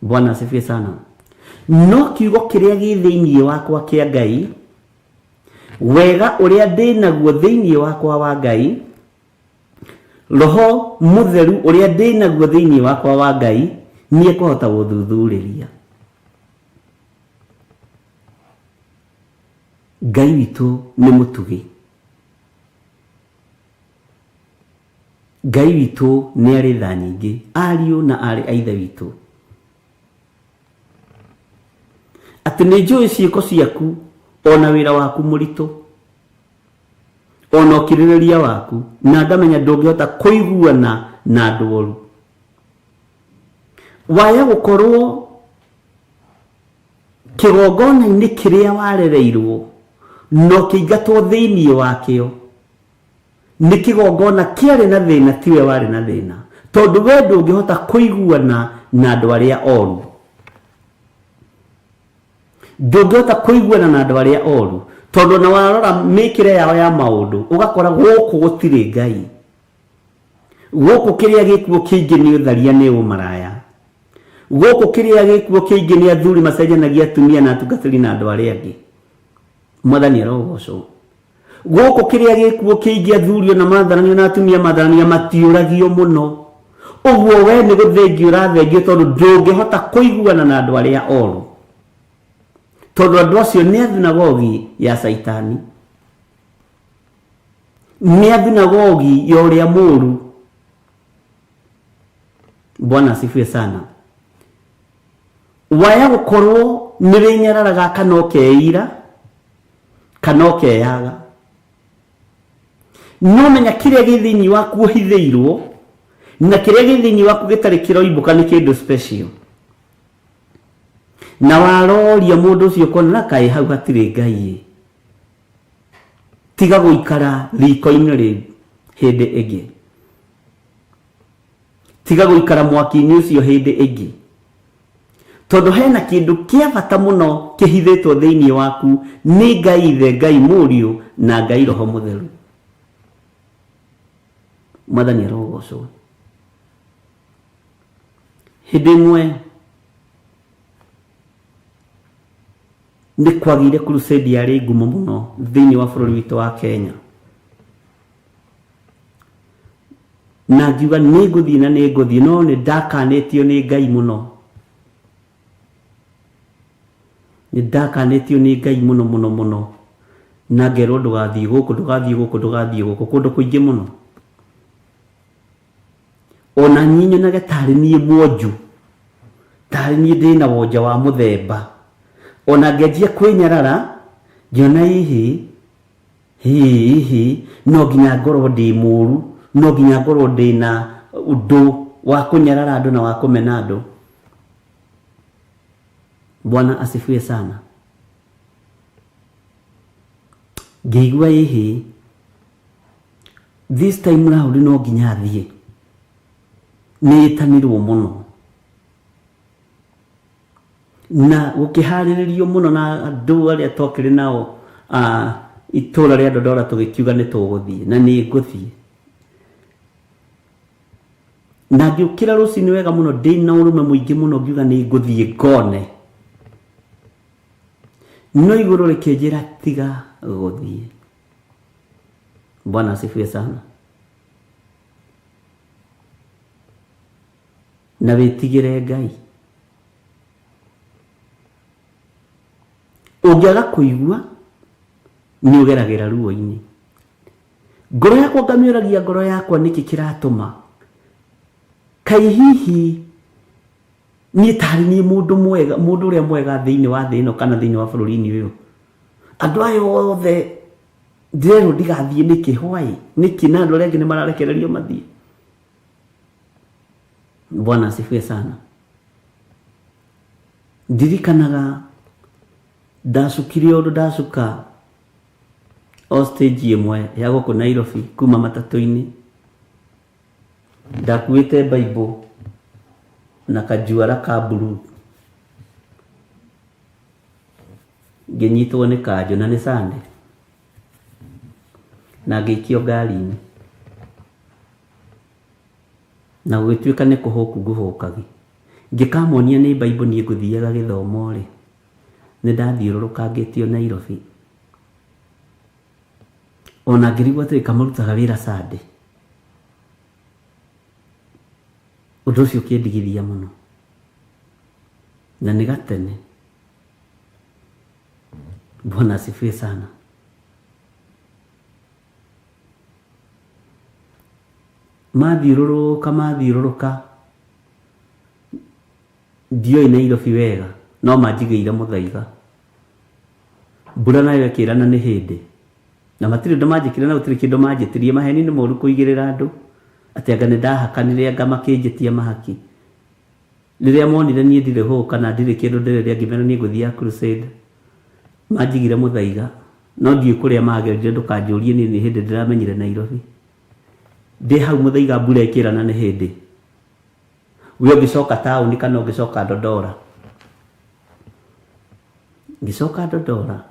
Bwana asifiwe sana. No kiugo kĩrĩa gĩ thĩinĩ wakwa kĩa Ngai, wega ũrĩa ndĩ naguo thĩinĩ wakwa wa Ngai, Roho Mũtheru ũrĩa ndĩ naguo thĩinĩ wakwa wa Ngai, nĩ ekũhota gũthuthurĩria. Ngai witũ nĩ mũtugi. Ngai witũ nĩ arĩ tha nyingĩ, ariũ na aarĩ a Ithe witũ. Atĩ nĩ njũĩ ciĩko ciaku o na wĩra waku mũritũ, o na ũkirĩrĩria waku, na ngamenya ndũngĩhota kũiguana na andũ oru. Waya gũkorwo kĩgongona-inĩ kĩrĩa warereirwo na ũkĩingatwo thĩinĩ wakĩo, nĩ kĩgongona kĩarĩ na thĩna, tiwe warĩ na thĩna, tondũ we ndũngĩhota kũiguana na andũ arĩa oru. Ndũngĩhota kũiguana na andũ arĩa oru, tondũ ona warora mĩkĩre yao ya maũndũ ũgakora gũkũ gũtirĩ Ngai. Gũkũ kĩrĩa gĩkuo kĩingĩ nĩ ũtharia, nĩ ũmaraya. Gũkũ kĩrĩa gĩkuo kĩingĩ nĩ athuri macenjanagia atumia na atungatĩri na andũ arĩa angĩ. Mwathani arogocwo. Gũkũ kĩrĩa gĩkuo kĩingĩ athuri ona matharanio na atumia matharanio matiũragio mũno. Ũguo we nĩ gũthengio ũrathengio, tondũ ndũngĩhota kũiguana na andũ arĩa oru, tondũ andũ acio nĩ athunagogi ya Caitani, nĩ athunagogi ya ũrĩa mũũru. Bwana asifiwe sana. Waya gũkorwo nĩ wĩnyararaga kana ũkeira kana ũkeyaga, no menya kĩrĩa gĩ thĩinĩ waku ũhithĩirwo na kĩrĩa gĩ thĩinĩ waku gĩtarĩ kĩroimbũka nĩ kĩndũ special. Na waroria mũndũ ũcio ũkona na kaĩ hau hatirĩ Ngai ĩ, tiga gũikara riko-inĩ rĩu hĩndĩ ĩngĩ, tiga gũikara mwaki-inĩ ũcio hĩndĩ ĩngĩ, tondũ hena kĩndũ kĩa bata mũno kĩhithĩtwo thĩinĩ waku nĩ Ngai Ithe, Ngai Mũriũ na Ngai Roho Mũtheru. Mwathani arogocwo. Hĩndĩ ĩmwe nĩ kwagĩire crusade yarĩ ngumo mũno thĩinĩ wa bũrũri witũ wa Kenya, na ngiuga nĩ ngũthiĩ na nĩ ngũthiĩ, no nĩ ndakanĩtio nĩ Ngai mũno, nĩ ndakanĩtio nĩ Ngai mũno mũno mũno, na ngerwo ndũgathiĩ gũkũ, ndũgathiĩ gũkũ, ndũgathiĩ gũkũ, kũndũ kũingĩ mũno. Ona niĩ nyonage tarĩ niĩ mwonju, tarĩ niĩ ndĩna wonja wa mũthemba. Ona ngĩanjia kwĩnyarara, ngĩona hihi hihi no nginya ngorwo ndĩ mũru, no nginya ngorwo ndĩna ũndũ wa kũnyarara andũ na wa kũmena andũ. Bwana asifiwe sana. Ngĩigua ĩhĩ, this time round no nginya thiĩ, nĩ ĩtanirwo mũno na gũkĩharĩrĩrio mũno na andũ arĩa twakĩrĩ nao itũra rĩa Dodora, tũgĩkiuga nĩ tũgũthiĩ na nĩ ngũthiĩ. Na ngĩũkĩra rũcinĩ wega mũno ndĩna ũrũme mũingĩ mũno, ngiuga nĩ ngũthiĩ ngone, no igũrũ rĩkĩnjĩra tiga gũthiĩ. Bwana asifiwe sana. Na wĩtigĩre Ngai. Ũngĩaga kũigua nĩ ũgeragĩra ruo-inĩ. Ngoro yakwa ngamĩũragia, ngoro yakwa, nĩkĩ kĩratũma kaĩ hihi niĩ tarĩ niĩ mũndũ mwega, mũndũ ũrĩa mwega thĩinĩ wa thĩ ĩno kana thĩinĩ wa bũrũri-inĩ ũyũ, andũ aya othe ndĩrerwo ndigathiĩ nĩkĩ? Why? Nĩkĩ na andũ arĩa angĩ nĩ mararekererio mathiĩ? Bwana asifiwe sana. Ndirikanaga ndacukire ũndũ, ndacuka o stage ĩmwe ya gũkũ Nairobi kuma matatũ-inĩ, ndakuĩte Bible na kajuara ka blue, ngĩnyitwo nĩ kanjũ, na nĩ Sunday, na ngĩikio ngari-inĩ, na gũgĩtuĩka nĩ kũhũku ngũhũkagi. Ngĩkamonia nĩ Bible niĩ ngũthiaga gĩthomo rĩ, nĩ ndathiũrũrũkangĩtio Nairobi. Ona ngĩrigwo atĩrĩ, kamarutaga wĩra Sunday? Ũndũ ũcio ũkĩndigithia mũno, na nĩ gatene. Bwana asifiwe sana. Mathiũrũrũka mathiũrũrũka, ndioĩ Nairobi wega, no manjigĩire mũthaiga. Mbura nayo ĩkĩrana nĩ hĩndĩ. Na matirĩ ũndũ manjĩkire na gũtirĩ kĩndũ manjĩtirie. Maheni nĩ moru kũigĩrĩra andũ, atĩ anga nĩ ndahakanire anga makĩnjĩtia mahaki. Rĩrĩa monire niĩ ndirĩ hũũ kana ndirĩ kĩndũ ndĩrĩrĩa ngĩmera niĩ ngũthiaga crusade, manjigire mũthaiga. No ndiũĩ kũrĩa magerire ndũkanjũrie niĩ nĩ hĩndĩ ndĩramenyire Nairobi. Ndĩ hau mũthaiga mbura ĩkĩrana nĩ hĩndĩ. We ũngĩcoka taũni kana ũngĩcoka Dodora? Ngĩcoka Dodora.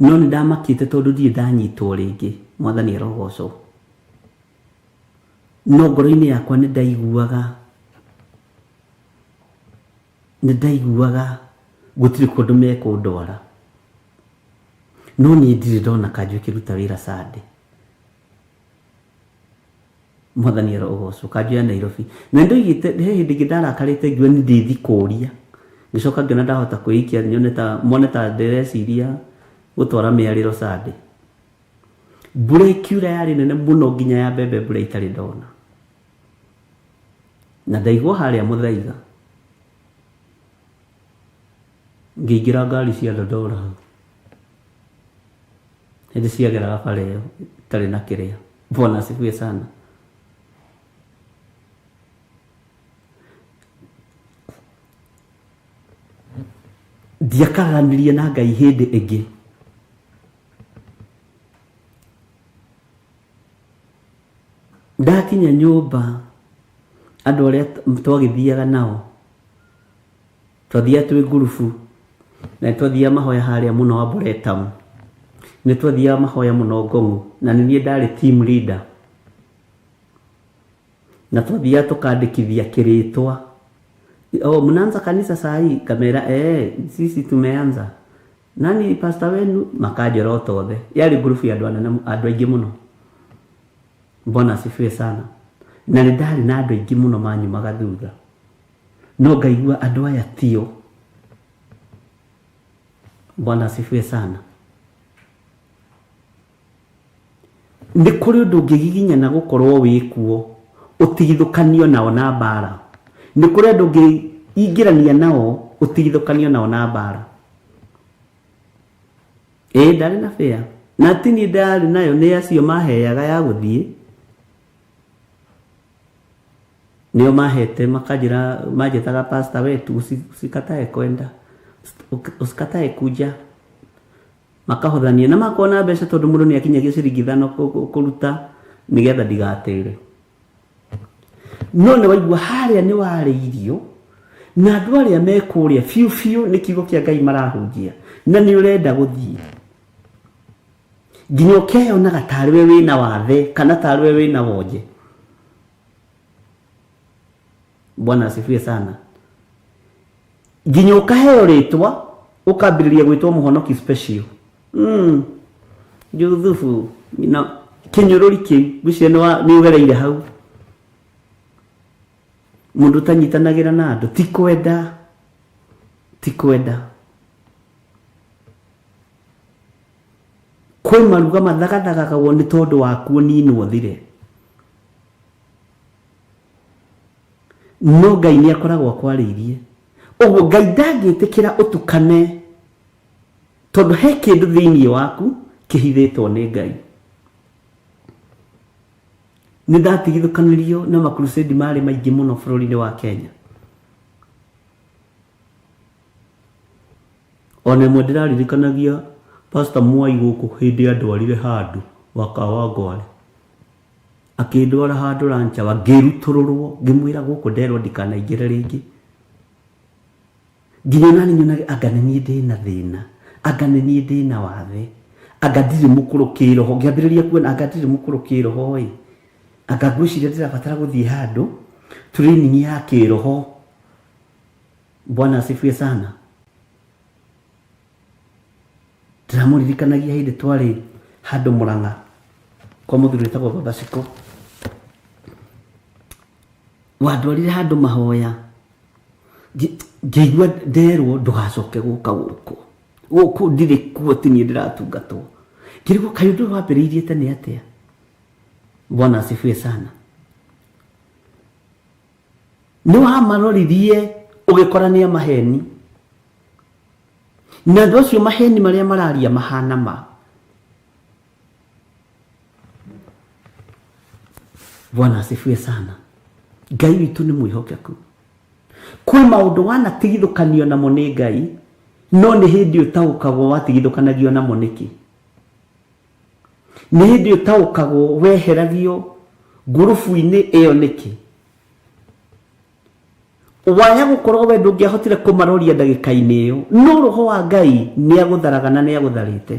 No nĩ ndamakĩte tondũ ndirĩ ndanyitwo rĩngĩ. Mwathani arogocwo. No ngoro-inĩ yakwa nĩ ndaiguaga, nĩ ndaiguaga gũtirĩ kũndũ mekũndwara. No niĩ ndirĩ ndona kanjũ ĩkĩruta wĩra Sunday. Mwathani arogocwo. Kanjũ ya Nairobi. Na nĩ ndoigĩte, he hĩndĩ ĩngĩ ndarakarĩte ngiuga nĩ ndĩthi kũria. Ngĩcoka ngĩona ndahota kwĩikia nyone ta, mone ta ndĩreciria gũtwara mĩarĩro Sunday. Mbura ĩkiura yarĩ nene mũno nginya ya mbembe mbura itarĩ ndona. Na ndaigwo harĩa mũthaiga. Ngĩingĩra ngari cia Dodora hau. Hĩndĩ ciageraga bara ĩyo itarĩ na kĩrĩa. Bwana asifiwe sana. Ndiakararanirie na Ngai hĩndĩ ĩngĩ. Ndakinya nyũmba andũ arĩa twagĩthiaga nao Twathiaga twĩ ngurubu, na nĩ twathiaga mahoya harĩa mũno Arboretum. Nĩ twathiaga mahoya mũno Ngong'u, na nĩ niĩ ndarĩ team leader. Na twathiaga tũkandĩkithia kĩrĩtwa. Oh, mnaanza kanisa saa hii? Ngamera eh, sisi tumeanza. Nani pastor wenu? Makanjorota othe. Yarĩ ngurubu ya andũ anene, andũ aingĩ mũno. Bwana asifiwe sana. Na nĩ ndarĩ na andũ aingĩ mũno manyumaga thutha. No ngaigua andũ aya tio. Bwana asifiwe sana. Nĩ kũrĩ ũndũ ũngĩgiginyana gũkorwo wĩ kuo ũtigithũkanio nao na mbara. Nĩ kũrĩ andũ ũngĩingĩrania nao ũtigithũkanio nao na mbara. Ĩĩ ndarĩ na fare. Na ti niĩ ndarĩ nayo nĩ acio maheaga ya gũthiĩ. Nĩo mahete makanjĩra manjĩtaga pastor wetu usikatae kwenda usikatae kuja makahothania na makona mbeca tondũ mũndũ nĩ akinyagia ciringi ithano kũruta nĩgetha ndigatĩre no nĩ waigua harĩa nĩ warĩirio na andũ arĩa me kũrĩa biũ biũ nĩ kiugo kĩa Ngai marahunjia na nĩ ũrenda gũthiĩ nginya ũkeyonaga tarĩ we wĩna wathe kana tarĩ we wĩna wonje. Bwana asifiwe sana. Nginya ũkaheo rĩtwa ũkambĩrĩria gwĩtwo mũhonoki special. Juthubu na kĩnyũrũri kĩu ngwĩciria nĩ ũgereire hau. Mũndũ ũtanyitanagĩra na andũ ti kwenda, ti kwenda. Kwĩ maruga mathagathagagwo nĩ tondũ waku ũninwo ũthire. No Ngai nĩ akoragwo akwarĩirie. Ũguo Ngai ndangĩtĩkĩra ũtukane tondũ he kĩndũ thĩinĩ waku kĩhithĩtwo nĩ Ngai. Nĩ ndatigithũkanirio na makrusedi marĩ maingĩ mũno bũrũri-inĩ wa Kenya. Ona ĩmwe ndĩraririkanagia Pastor Mwai gũkũ hĩndĩ andwarire handũ Wakawangware. Akĩndwara handũ lunch hour ngĩrutũrũrwo ngĩmwĩra gũkũ nderwo ndikanaingĩre rĩngĩ. Nginya onani nyonage anga nĩ niĩ ndĩna thĩna, anga nĩ niĩ ndĩna wathe, anga ndirĩ mũkũrũ kĩroho. Ngĩambĩrĩria kuona anga ndirĩ mũkũrũ kĩroho ĩ, anga ngwĩciria ndĩrabatara gũthiĩ handũ training ya kĩroho. Bwana asifiwe sana. Ndĩramũririkanagia hĩndĩ twarĩ handũ Mũrang'a kwa mũthuri wĩtagwo Baba Cikũ. Wandwarire handũ mahoya ngĩigua nderwo ndũgacoke gũka gũkũ. Gũkũ ndirĩ kuo ti niĩ ndĩratungatwo. Ngĩrigwo kaĩ ũndũ ũyũ wambĩrĩirie tene atĩa? Bwana asifiwe sana. Nĩ wamaroririe ũgĩkora nĩ a maheni, na andũ acio maheni marĩa mararia mahana ma. Bwana asifiwe sana. Ngai witũ nĩ mwĩhokeku. Kwĩ maũndũ wanatigithũkanio namo nĩ Ngai, no nĩ hĩndĩ ũtaũkagwo watigithũkanagio namo nĩkĩ. Nĩ hĩndĩ ũtaũkagwo weheragio ngurubu-inĩ ĩyo nĩkĩ. Waya gũkorwo we ndũngĩahotire kũmaroria ndagĩka-inĩ ĩyo, no roho wa Ngai nĩ agũtharaga na nĩ agũtharĩte.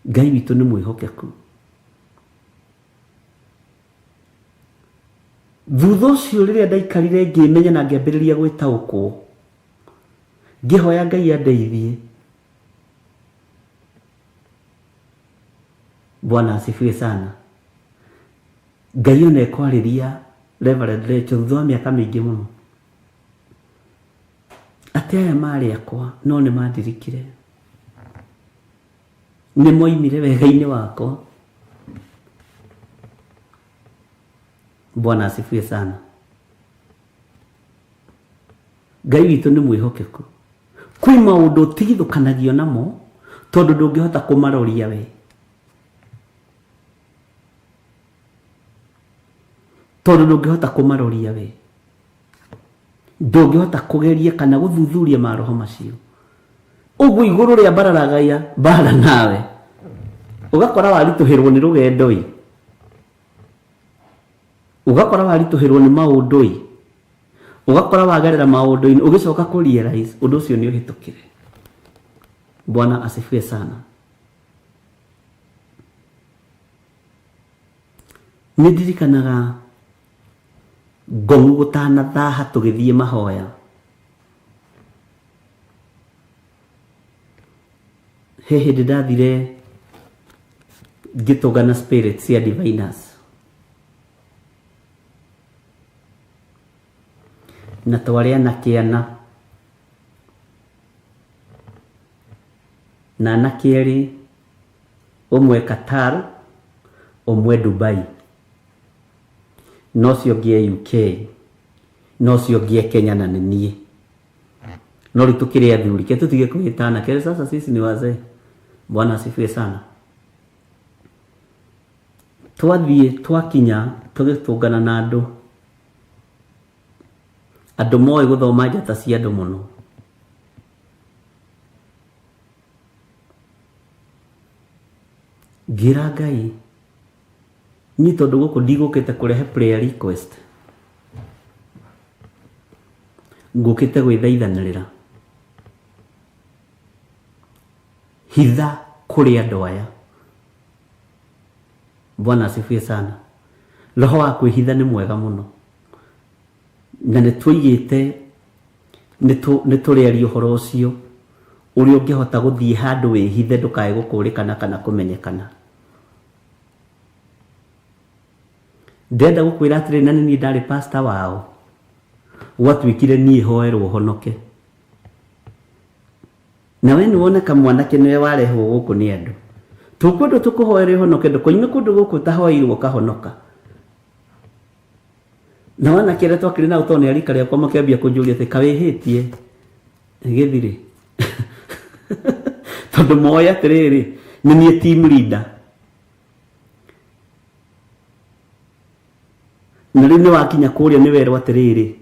Ngai witũ nĩ mwĩhokeku. Thutha ũcio rĩrĩa ndaikarire ngĩmenya na ngĩambĩrĩria gwĩtaũkwo, ngĩhoya Ngai andeithie. Bwana asifiwe sana. Ngai ona ekwarĩria Reverend Rachel thutha wa mĩaka mĩingĩ mũno, atĩ aya marĩ akwa no nĩ mandirikire, nĩ moimire wega-inĩ wakwa. Bwana asifiwe sana. Ngai witũ nĩ mwĩhokeku. Kwĩ maũndũ ũtigithũkanagio namo tondũ ndũngĩhota kũmaroria we, tondũ ndũngĩhota kũmaroria we, ndũngĩhota kũgeria kana gũthuthuria maroho macio. Ũguo igũrũ rĩa mbararagaia mbara nawe, ũgakora waritũhĩrwo nĩ rũgendo ĩ, ũgakora waritũhĩrwo nĩ maũndũ ĩ, ũgakora wagerera maũndũ-inĩ, ũgĩcoka kũ realize ũndũ ũcio nĩ ũhĩtũkire. Bwana asifiwe sana. Nĩ ndirikanaga ngong'u gũtanathaha tũgĩthiĩ mahoya. He hĩndĩ ndathire ngĩtũngana spirits cia diviners, na twarĩ anake ana, na anake erĩ, ũmwe Qatar, ũmwe Dubai, na ũcio ũngĩ e UK, na ũcio ũngĩ e Kenya, na nĩ niĩ. No rĩu tũkĩrĩ athuri, ke tũtige kwĩtana ke sasa sisi ni wazee. Bwana asifiwe sana. Twathiĩ twakinya tũgĩtũngana na andũ, andũ moĩ gũthoma njata cia andũ mũno. Ngĩra Ngai, niĩ tondũ gũkũ ndigũkĩte kũrehe prayer request, ngũkĩte gwĩthaithanĩrĩra, hitha kũrĩ andũ aya. Bwana asifiwe sana. Roho wa kwĩhitha nĩ mwega mũno, na nĩ tuoigĩte nĩ tũrĩaria ũhoro ũcio, ũrĩa ũngĩhota gũthiĩ handũ wĩhithe ndũkae gũkũrĩkana kana kũmenyekana. Ndĩrenda gũkwĩra atĩrĩrĩ, na nĩ niĩ ndarĩ pastor wao, gwatuĩkire niĩ hoerwo honoke. Na we nĩ woneka mwanake nĩwe warehwo gũkũ nĩ andũ, tũkwendwo tũkũhoere ũhonoke, ndũkoime kũndũ gũkũ ũtahoeirwo ũkahonoka. Na wanake arĩa twakĩrĩ nao tondũ nĩ a rika rĩakwa makĩambia kũnjũria atĩ kawĩhĩtie gĩthirĩ, tondũ moĩ atĩrĩrĩ nĩ niĩ team leader. Na rĩu nĩ wakinya kũrĩa nĩ werwo atĩrĩrĩ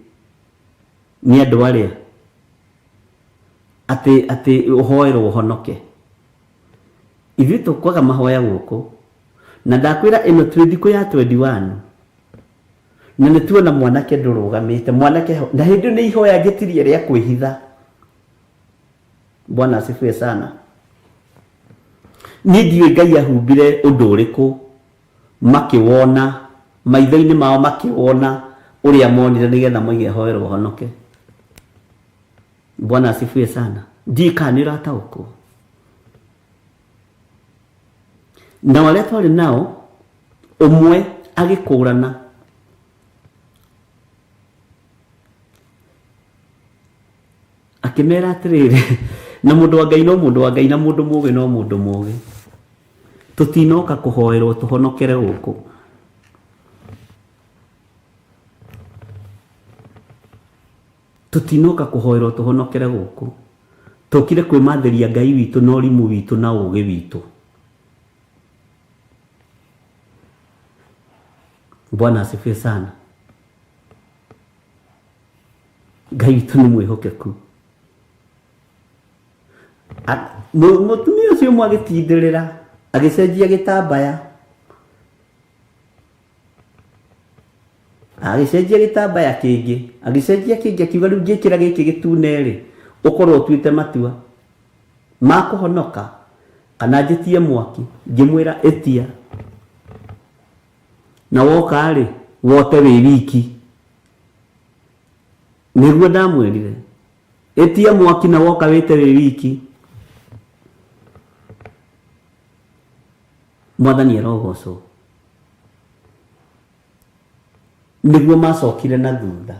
nĩ andũ arĩa atĩ ũhoerwo ũhonoke. Ithuĩ tũkwaga mahoya gũkũ, na ndakwĩra ĩno twĩ thikũ ya 21, na nĩ tuona mwanake ndũrũgamĩte mwanake ho, na hĩndĩ ĩyo nĩ ihoya njĩtirie rĩa kwĩhitha. Bwana asifiwe sana. Niĩ ndiũĩ Ngai ahumbire ũndũ ũrĩkũ makĩwona maitho-inĩ mao, makĩwona ũrĩa monire nĩgetha moige hoerwo honoke. Bwana asifiwe sana. Ndiũĩ kana nĩ ũrataũkwo. Nao arĩa twarĩ nao, ũmwe agĩkũrana akĩmera atĩrĩrĩ, Na mũndũ wa Ngai no mũndũ wa Ngai, na mũndũ mũgĩ no mũndũ mũgĩ. Tũtinoka kũhoerwo tũhonokere gũkũ. Tũtinoka kũhoerwo tũhonokere gũkũ. Tũkire kwĩmathĩria Ngai witũ na ũrimũ witũ na ũgĩ witũ. Bwana asifiwe sana. Ngai witũ nĩ mwĩhokeku. Mũtumia ũcio ũmwe agĩtindĩrĩra, agĩcenjia gĩtambaya. Agĩcenjia gĩtambaya kĩngĩ, agĩcenjia kĩngĩ, akiuga rĩu ngĩkĩra gĩkĩ gĩtune rĩ, ũkorwo ũtuĩte matua ma kũhonoka kana njĩtie mwaki. Ngĩmwĩra ĩtia, na woka rĩ, wote wĩ wiki. Nĩguo ndamwĩrire, ĩtia mwaki na woka wĩte wĩ wiki. Mwathani arogocwo. Nĩguo macokire na thutha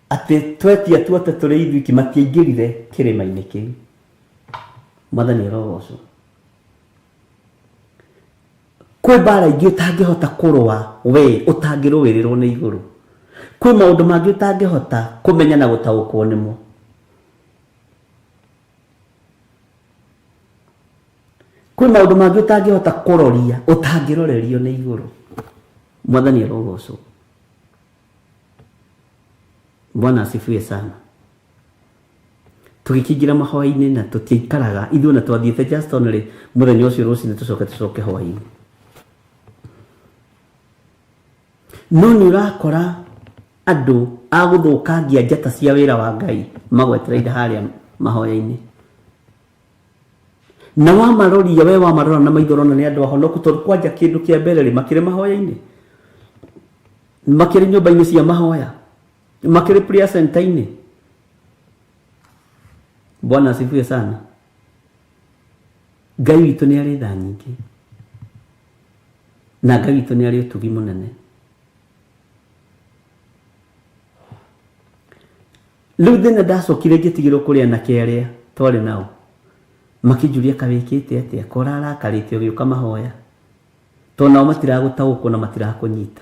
atĩ twetia tuote tũrĩ ithuiki, matiaingĩrire kĩrĩma-inĩ kĩu. Mwathani arogocwo. Kwĩ mbara ingĩ ũtangĩhota kũrũa we ũtangĩrũĩrĩrwo nĩ igũrũ. Kwĩ maũndũ mangĩ ũtangĩhota kũmenya na gũtaũkwo nĩmo. Kwĩ maũndũ mangĩ ũtangĩhota kũroria ũtangĩrorerio nĩ igũrũ. Mwathani arogocwo. Bwana asifiwe sana. Tũgĩkĩingĩra mahoya-inĩ na tũtiaikaraga ithuĩ, na twathiĩte just only mũthenya ũcio rũcinĩ tũcoke tũcoke hwaĩ-inĩ. No nĩ ũrakora andũ a gũthũkangia njata cia wĩra wa Ngai magwetereire harĩa mahoya-inĩ, na wamaroria we wamarora na maitho ũrona nĩ andũ ahonoku, tondũ kwanja kĩndũ kĩa mbere rĩ, makĩrĩ mahoya-inĩ, makĩrĩ nyũmba-inĩ cia mahoya, makĩrĩ prayer center-inĩ. Bwana asifiwe sana. Ngai witũ nĩ arĩ tha nyingĩ, na Ngai witũ nĩ arĩ ũtugi mũnene. Rĩu thĩna ndacokire ngĩtigĩrwo kũrĩ anake arĩa twarĩ nao, makĩnjũria ka wĩkĩte atĩa, ko ũrarakarĩte ũgĩũka mahoya, tondũ nao matiragũtaũkwo na matirakũnyita.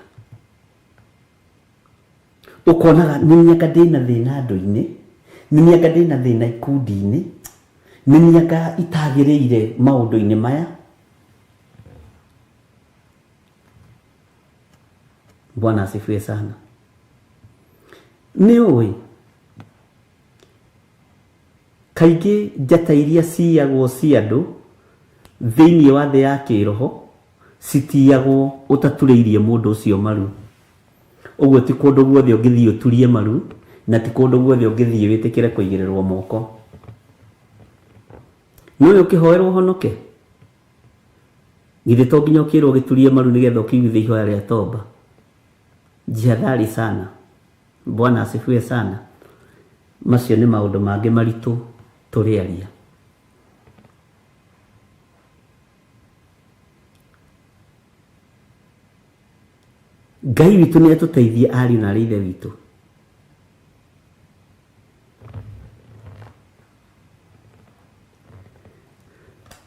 Ũkonaga nĩ mĩaka ndĩna thĩna andũ-inĩ, nĩ mĩaka ndĩna thĩna ikundi-inĩ, nĩ mĩaka itagĩrĩire maũndũ-inĩ maya. Bwana asifiwe sana. Nĩ ũĩ kaingĩ njata iria ciyagwo cia andũ thĩinĩ wa thĩ ya kĩroho citiyagwo ũtaturĩirie mũndũ ũcio maru. Ũguo ti kũndũ guothe ũngĩthiĩ ũturie maru, na ti kũndũ guothe ũngĩthiĩ wĩtĩkĩre kũigĩrĩrwo moko. Nĩũĩ ũkĩhoerwo ũhonoke? Githĩ to nginya ũkĩrwo ũgĩturie maru nĩgetha ũkĩiguithie ihoya rĩa toba? Jihadhari sana. Bwana asifiwe sana. Macio nĩ maũndũ mangĩ maritũ tũrĩaria. Ngai witũ nĩ atũteithie ariũ na arĩ ithe witũ.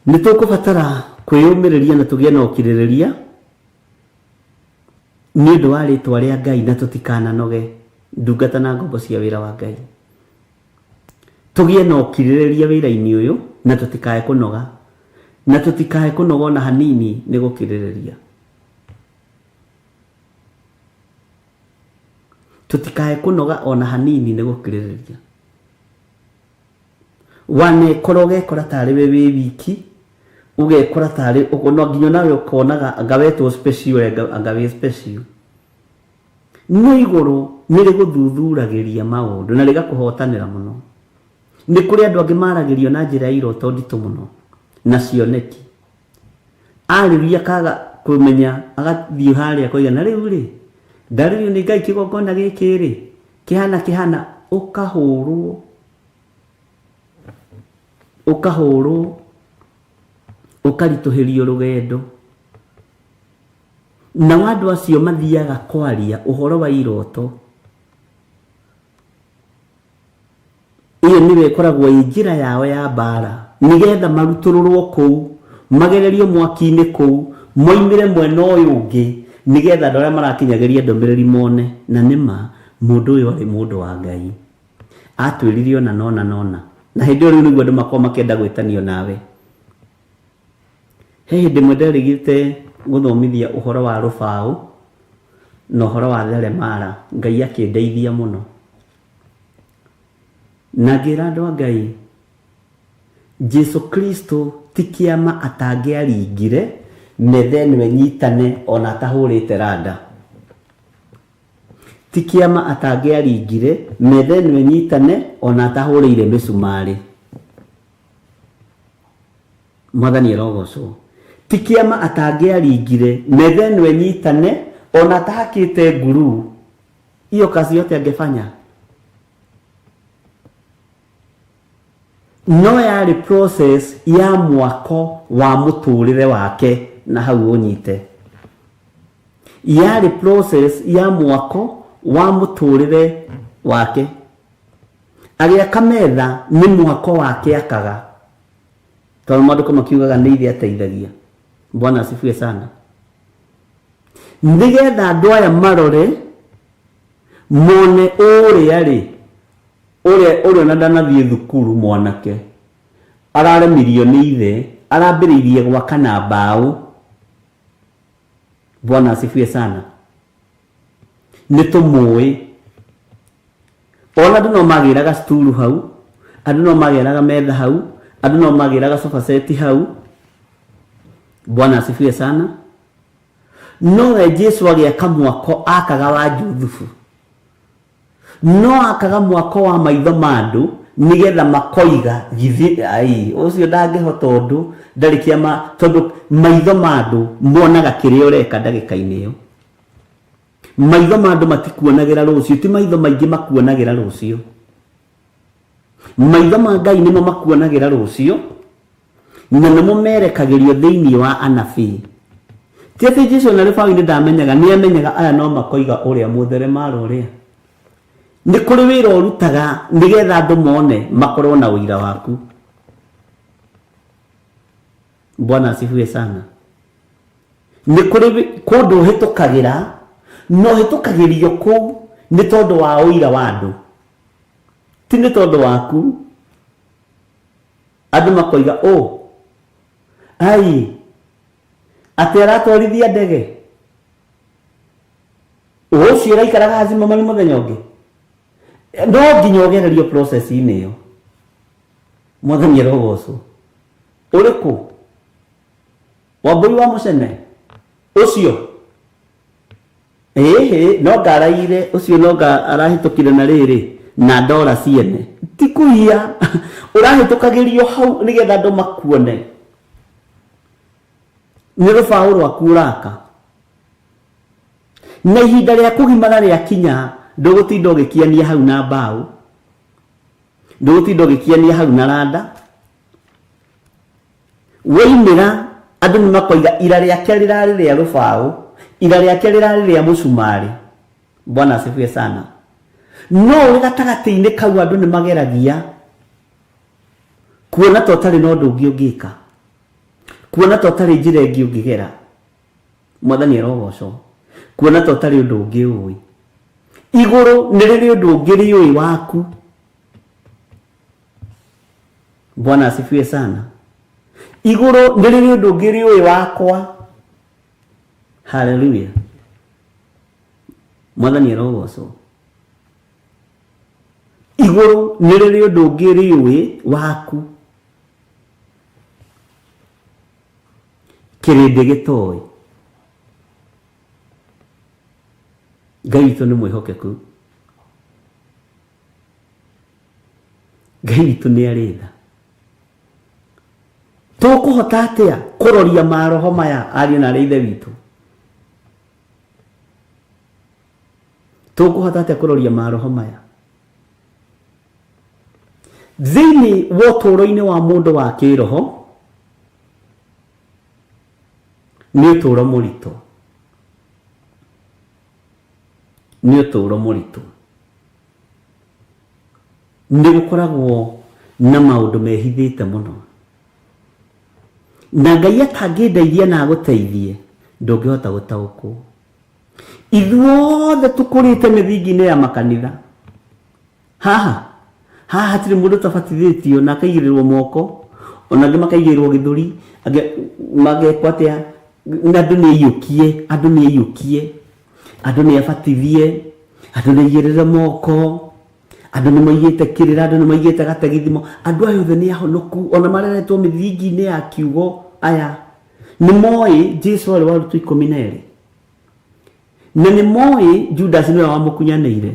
Nĩ tũkũbatara kwĩyũmĩrĩria na tũgĩe na ũkirĩrĩria nĩ ũndũ wa rĩtwa rĩa Ngai, na tũtikananoge, ndungata na ngombo cia wĩra wa Ngai. Tũgĩe na ũkirĩrĩria wĩra-inĩ ũyũ na tũtikae kũnoga, na tũtikae kũnoga ona hanini nĩ gũkirĩrĩria. Tũtikae kũnoga ona hanini nĩ gũkirĩrĩria. Wanekora ũgekora tarĩ we wĩ wiki, ũgekora tarĩ no nginya nawe ũkonaga anga wetwo special, anga wĩ special. No igũrũ nĩ rĩgũthuthuragĩria maũndũ na rĩgakũhotanĩra mũno. Nĩ kũrĩ andũ angĩ maragĩrio na njĩra ya iroto nditũ mũno na cioneki. Arĩria akaga kũmenya, agathiĩ harĩa akoiga na rĩu rĩ, ndarĩrio nĩ Ngai kĩgongona gĩkĩ rĩ, kĩhana kĩhana, ũkahũrwo, ũkahũrwo, ũkaritũhĩrio rũgendo. Nao andũ acio mathiaga kwaria ũhoro wa iroto. Ĩyo nĩyo ĩkoragwo ĩ njĩra yao ya mbaara, nĩgetha marutũrũrwo kũu, magererio mwaki-inĩ kũu, moimĩre mwena ũyũ ũngĩ, nĩgetha andũ arĩa marakinyagĩria ndũmĩrĩri mone, na nĩ ma, mũndũ ũyũ arĩ mũndũ wa Ngai. Atwĩrire ũna na ũna na ũna. Na hĩndĩ ĩyo rĩu nĩguo andũ makoragwo makĩenda gwĩtanio nawe. He hĩndĩ ĩmwe nderĩgĩte gũthomithia ũhoro wa rũbaũ na ũhoro wa theremara, Ngai akĩndeithia mũno. Na ngĩra andũ a Ngai, Jesu Kristo ti kĩama atangĩaringire metha ĩno ĩnyitane ona atahũrĩte randa. Ti kĩama atangĩaringire metha ĩno ĩnyitane ona atahũrĩire mĩcumarĩ. Mwathani arogocwo. Ti kĩama atangĩaringire metha ĩno ĩnyitane ona atahakĩte nguruu. Hiyo kazi yote angefanya no yarĩ process ya mwako wa mũtũrĩre wake na hau ũnyite yarĩ process ya mwako wa mũtũrĩre wake agĩaka metha nĩ mwako wake akaga tondũ maandĩko makiugaga nĩ ithe ateithagia bwana asifiwe sana nĩgetha andũ aya marore mone ũrĩa rĩ ũrĩa ũrĩa ona ndanathiĩ thukuru mwanake araremirio nĩ ithe arambĩrĩirie gwaka na mbaũ bwana asifiwe sana nĩ tũmũĩ ona andũ no magĩraga sturu hau andũ no magĩraga metha hau andũ no magĩraga sofa set hau bwana asifiwe sana nowe jesu agĩaka mwako akaga wa juthubu no akaga mwako wa maitho ma andũ nĩgetha makoiga githĩ ai ũcio ndangĩhota ũndũ ndarĩ kĩama tondũ maitho ma andũ monaga kĩrĩa ũreka ndagĩka-inĩ ĩyo maitho ma andũ matikuonagĩra rũciũ ti maitho maingĩ makuonagĩra rũciũ maitho ma ngai nĩmo makuonagĩra rũciũ na nĩmo merekagĩrio thĩinĩ wa anabii ti atĩ jesu na rĩbaũ-inĩ ndamenyaga nĩ amenyaga aya no makoiga ũrĩa mũtheremara ũrĩa nĩ kũrĩ wĩra ũrutaga nĩgetha andũ mone makorwo na ũira waku bwana asifiwe sana nĩ kũrĩ kũndũ ũhĩtũkagĩra na ũhĩtũkagĩrio kũu nĩ tondũ wa ũira wa andũ ti nĩ tondũ waku andũ makoiga ũ ai atĩ aratwarithia ndege ũcio ũraikaraga hazima mari mũthenya ũngĩ no nginya ũgererio process-inĩ ĩyo mwathani arogocwo ũrĩkũ wambũi wa mũcene ũcio ĩhĩ no ngaraire ũcio no nga arahĩtũkire na rĩrĩ na ndora ciene ti kũiya ũrahĩtũkagĩrio hau nĩgetha andũ makuone nĩ rũbaũ rwaku ũraka na ihinda rĩa kũgimara rĩakinya ndũgũtinda ũgĩkiania hau na mbaũ ndũgũtinda ũgĩkiania hau na randa woimĩra andũ nĩ makoiga ira rĩake rĩrarĩ rĩa rũbaũ ira rĩake rĩrarĩ rĩa mũcumarĩ bwana asifiwe sana no ũrĩ gatagatĩ-inĩ kau andũ nĩ mageragia kuona ta ũtarĩ na ũndũ ũngĩ ũngĩka kuona ta ũtarĩ njĩra ĩngĩ ũngĩgera mwathani arogocwo kuona ta ũtarĩ ũndũ ũngĩ ũĩ igũrũ nĩ rĩrĩ ũndũ ũngĩ rĩũĩ waku bwana asifiwe sana igũrũ nĩ rĩrĩ ũndũ ũngĩ rĩũĩ wakwa haleluya mwathani arogocwo igũrũ nĩ rĩrĩ ũndũ ũngĩ rĩũĩ waku kĩrĩndĩ gĩtoĩ ngai witũ nĩ mwĩhokeku ngai witũ nĩ arĩ tha tũkũhota atĩa kũroria maroho maya ariũ na arĩ ithe witũ tũkũhota atĩa kũroria maroho maya thĩinĩ wa ũtũũro-inĩ wa mũndũ wa kĩroho nĩ ũtũũro mũritũ nĩ ũtũũro mũritũ Nĩ gũkoragwo na maũndũ mehithĩte mũno. Na Ngai atangĩndeithia na agũteithie, ndũngĩhota gũtaũkwo. Ithuothe tũkũrĩte mĩthingi-inĩ ya makanitha. Haha, haha hatirĩ mũndũ ũtabatithĩtio na akaigĩrĩrwo moko, ona angĩ makaigĩrĩrwo gĩthũri, angĩ magekwo atĩa, na andũ nĩ aiyũkie, andũ nĩ aiyũkie, andũ nĩ abatithie, andũ nĩ aigĩrĩre moko, andũ nĩ maigĩte kĩrĩra, andũ nĩ maigĩte gategithimo, andũ aya othe nĩ ahonoku, ona mareretwo mĩthingi-inĩ ya kiugo aya. Nĩ moĩ Jesu arĩ wa arutwo 12. Na nĩ moĩ Judas nĩwe wamũkunyanĩire,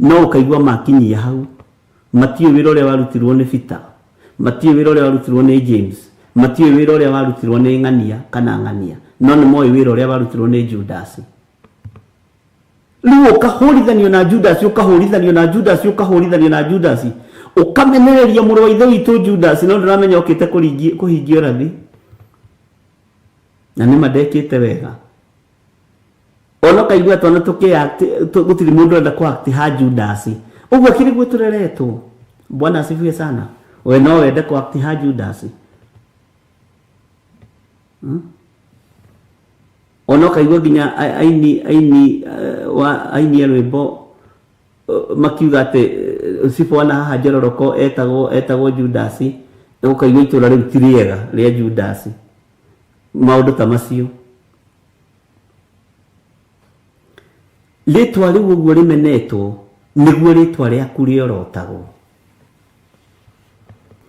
no ũkaigua makinyia hau, matiũĩ wĩra ũrĩa warutirwo nĩ Peter, matiũĩ wĩra ũrĩa warutirwo nĩ James, matiũĩ wĩra ũrĩa warutirwo nĩ ng'ania kana ng'ania, no nĩ moĩ wĩra ũrĩa warutirwo nĩ Judas. Rĩu ũkahũrithanio na Judas, ũkahũrithanio na Judas, ũkahũrithanio na Judas, ũkamenereria mũrũ wa ithe witũ Judas, no ndũramenya okĩte kũhingia ũrathi. Na nĩma ndekĩte wega. Ona ũkaigua twana gũtirĩ mũndũ ũrenda kũ act ha Judas. Ũguo akĩrĩ guo tũreretwo. Bwana asifiwe sana. We no wende kũ act ha Judas. Ona ũkaigua nginya aini aini wa aini a rwĩmbo makiuga atĩ cibũ wa haha Njororoko etagwo etagwo Judas, ũkaigua itũra rĩu ti rĩega rĩa Judas. Maũndũ ta macio. Rĩtwa rĩu ũguo rĩmenetwo nĩguo rĩtwa rĩaku rĩorotagwo,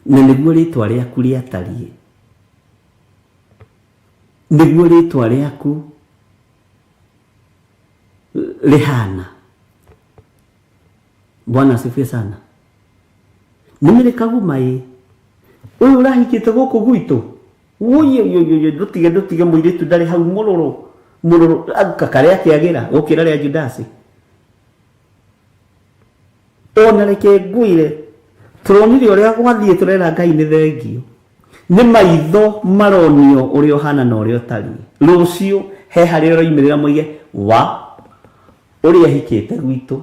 na nĩguo rĩtwa rĩaku rĩatariĩ, nĩguo rĩtwa rĩaku rĩhana. Bwana asifiwe sana. Nĩ mĩrĩ kaguma ĩ ũyũ ũrahikĩte gũkũ gwitũ, ũyũ ũyũ ndũtige ndũtige mũirĩtu ndarĩ hau mũrũrũ mũrũrũ karĩa akĩagĩra gũkĩra rĩa Judasi. Ona reke ngwĩre, tũronire ũrĩa gwathiĩ, tũrera Ngai nĩ thengio. Nĩ maitho maronio ũrĩa ũhana na ũrĩa ũtariĩ. Rũciũ he harĩa ũroimĩrĩra moige wa ũrĩa ahikĩte gwitũ,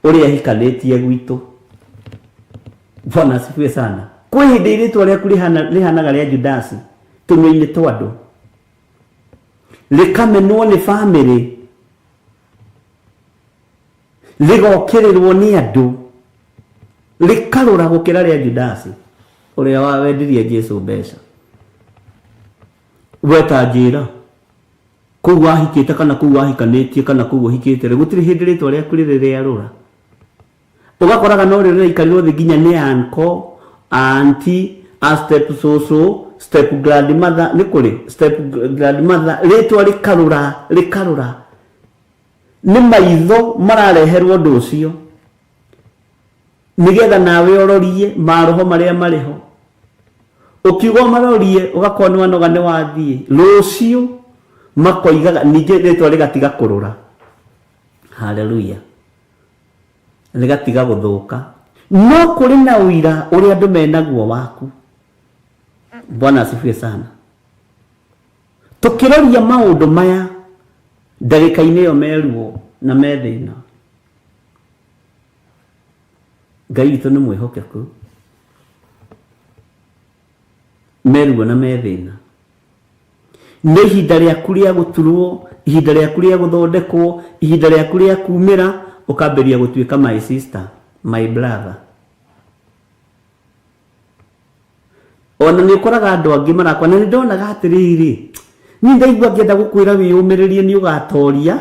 ũrĩa ahikanĩtie gwitũ. Bwana asifiwe sana. Kwĩ hĩndĩ rĩtwa rĩaku rĩhanaga rĩa Judasi tũnua-inĩ twa andũ, rĩkamenwo nĩ bamĩrĩ, rĩgokĩrĩrwo nĩ andũ, rĩkarũra gũkĩra rĩa Judasi ũrĩa wendirie Jesu mbeca. We ta njĩra, kũu wahikĩte kana kũu wahikanĩtie kana kũu ũhikĩte rĩ, gũtirĩ hĩndĩ rĩtwa rĩaku rĩrĩ rĩarũra. Ũgakoraga no rĩo rĩraikarĩrwo thĩ nginya nĩ uncle, auntie, a step cũcũ, step grandmother, nĩ kũrĩ step grandmother, rĩtwa rĩkarũra, rĩkarũra. Nĩ maitho marareherwo ũndũ ũcio nĩgetha nawe ũrorie maroho marĩa marĩ ho. Ũkiuga ũmarorie ũgakorwo nĩ wanoga nĩ wathiĩ. Rũciũ makoigaga ningĩ rĩtwa rĩgatiga kũrũra. Hallelujah. Rĩgatiga gũthũka. No kũrĩ na ũira ũrĩa andũ menaguo waku. Bwana asifiwe sana. Tũkĩroria maũndũ maya ndagĩka-inĩ ĩyo meruo na me thĩna, Ngai witũ nĩ mwĩhokeku. Meruo na me thĩna, nĩ ihinda rĩaku rĩa gũturwo, ihinda rĩaku rĩa gũthondekwo, ihinda rĩaku rĩa kumĩra, ũkambĩrĩria gũtuĩka my sister, my brother. Ona nĩ ũkoraga andũ angĩ marakwa, na nĩ ndonaga atĩrĩrĩ, niĩ ndaigua ngĩenda gũkwĩra wĩyũmĩrĩrie nĩ ũgatoria,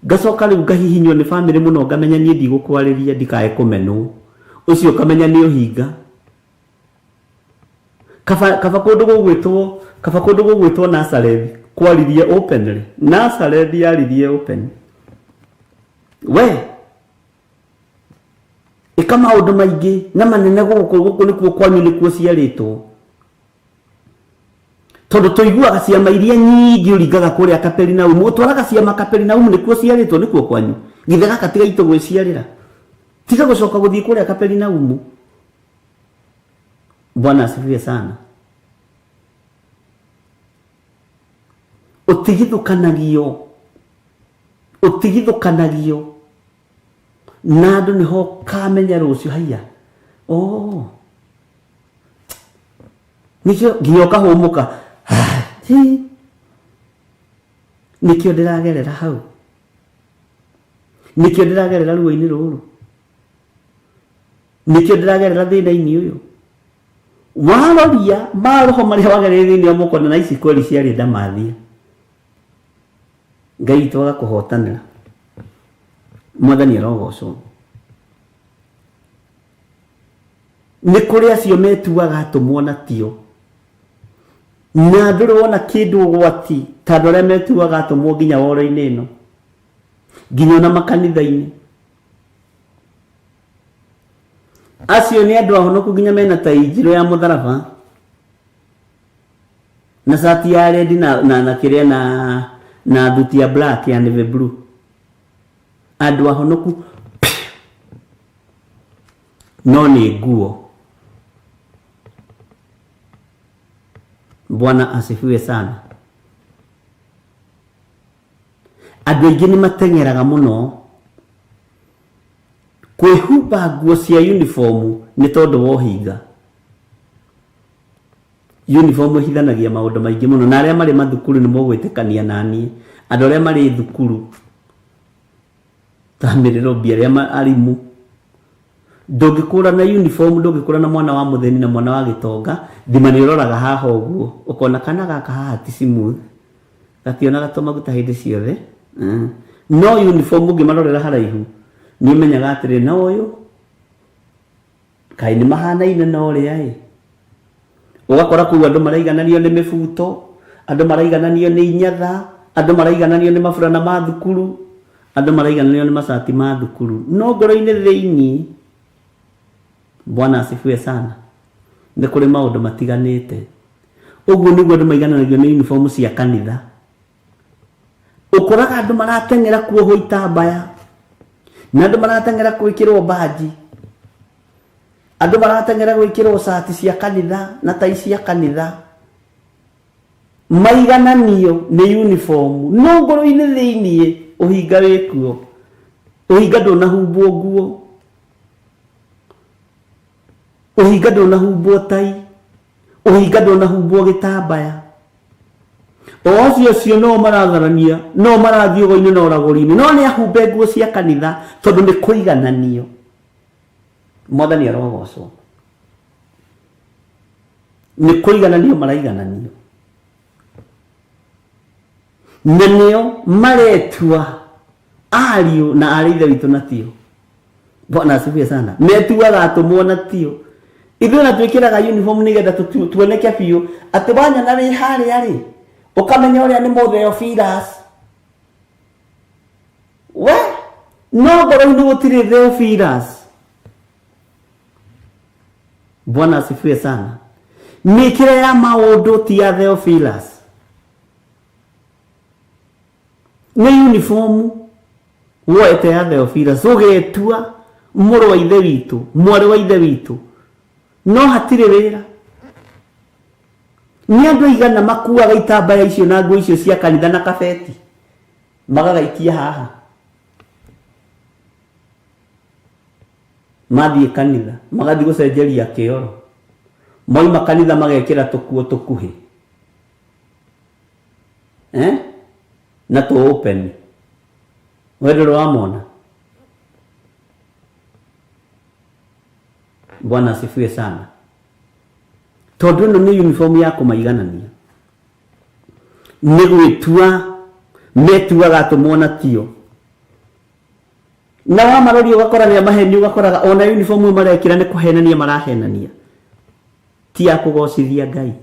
ngacoka rĩu ngahihinywo nĩ bamĩrĩ mũno, ngamenya niĩ ndigũkwarĩria ndikae kũmenwo. Ũcio ũkamenya nĩ ũhinga. Kaba, kaba kũndũ gũgwĩtwo, kaba kũndũ gũgwĩtwo Nazareth kwaririe openly. Nazareth yaririe open. We ĩka maũndũ maingĩ na manene gũkũ, gũkũ nĩkuo kwanyu nĩkuo ciarĩtwo. Tondũ tũiguaga ciama iria nyingĩ ũringaga kũrĩa Kaperinaumu, ũtwaraga ciama Kaperinaumu nĩkuo ciarĩtwo, nĩkuo kwanyu. Githĩ gaka ti gaitũ gwĩciarĩra? Tiga gũcoka gũthiĩ kũrĩa Kaperinaumu. Bwana asifiwe sana. Ũtigithũkanagio, ũtigithũkanagio na andũ nĩho ũkamenya rũciũ haiya. Oh, nĩkĩo nginya ũkahũmũka. Hi. Nĩkĩo ndĩragerera hau, nĩkĩo ndĩragerera ruo-inĩ rũrũ, nĩkĩo ndĩragerera thĩna-inĩ ũyũ. Waroria maroho marĩa wagereire thĩinĩ wa mũkona na ici kweli ciarĩ ndamathia. Ngai witũ agakũhotanĩra. Mwathani arogocwo. Nĩ kũrĩ acio metuaga atũmwo na tio, na ndũrĩ wona kĩndũ ũgwati ta andũ arĩa metuaga atũmwo nginya woro-inĩ ĩno, nginya ona makanitha-inĩ. Acio nĩ andũ ahonoku nginya mena tai njirũ ya mũtharaba na cati ya red na kĩrĩa na thuti ya black ya navy blue. Andũ ahonoku no nĩ nguo. Bwana asifiwe sana. Andũ aingĩ nĩ mateng'eraga mũno kwĩhumba nguo cia uniform nĩ tondũ wa ũhinga. Uniform ĩhithanagia maũndũ maingĩ mũno, na arĩa marĩ mathukuru nĩ mũgwĩtĩkania naniĩ. Andũ arĩa marĩ thukuru ta mĩrĩrũmbi, arĩa arimũ, ndũngĩkũrana uniform, ndũngĩkũrana mwana wa mũthĩni na mwana wa gĩtonga. Thima nĩ ũroraga haha ũguo ũkona kana gaka haha ti smooth, gationaga tũmaguta hĩndĩ ciothe. No uniform ũngĩmarorera haraihu nĩ ũmenyaga atĩrĩ, na ũyũ kaĩ nĩ mahanaine na ũrĩa ĩ. Ũgakora kũu andũ maraigananio nĩ mĩbuto, andũ maraigananio nĩ inyatha, andũ maraigananio nĩ maburana ma thukuru, andũ maraigananio nĩ macati ma thukuru, no ngoro-inĩ thĩinĩ, Bwana asifiwe sana, nĩ kũrĩ maũndũ matiganĩte. Ũguo nĩguo andũ maigananagio nĩ uniform cia kanitha. Ũkoraga andũ marateng'era kuohwo itambaya, na andũ marateng'era gwĩkĩrwo mbanji, andũ marateng'era gwĩkĩrwo cati cia kanitha na tai cia kanitha, maigananio nĩ uniform, no ngoro-inĩ thĩinĩ ũhinga wĩkuo. Ũhinga ndũnahumbwo nguo, ũhinga ndũnahumbwo tai, ũhinga ndũnahumbwo gĩtambaya. O acio acio no maratharania, no marathiĩ ũgo-inĩ na ũragũri-inĩ, no nĩ ahumbe nguo cia kanitha tondũ nĩ kũigananio. Mwathani arogocwo. Nĩ kũigananio maraigananio, na nĩo maretua ariũ na arĩ ithe witũ na tio. Bwana asifiwe sana. Metuaga atũmwo na tio. Ithuĩ ona twĩkĩraga uniform nĩgetha tuoneke biũ atĩ wanyona wĩ harĩa rĩ, ũkamenya ũrĩa nĩ mũtheophilus. We no ngoro-inĩ gũtirĩ Theophilus. Bwana asifiwe sana. Mĩkĩre ya maũndũ ti ya Theophilus, nĩ uniform woete ya Theophilus, ũgetua mũrũ wa ithe witũ, mwarĩ wa ithe witũ, no hatirĩ wĩra. Nĩ andũ aigana makuaga itambaya icio na nguo icio cia kanitha na kabeti magagaikia haha mathiĩ kanitha, magathiĩ gũcenjeria kĩoro, moima kanitha magekĩra tũkuo tũkuhĩ na tũ open. We ndũrĩ wamona? Bwana asifiwe sana. Tondũ ĩno nĩ uniform ya kũmaiganania, nĩ gwĩtua metuaga atũmwo na tio. Na wamaroria ũgakora nĩ amaheni, ũgakoraga ona uniform ĩyo marekĩra nĩ kũhenania marahenania, ti ya kũgocithia Ngai,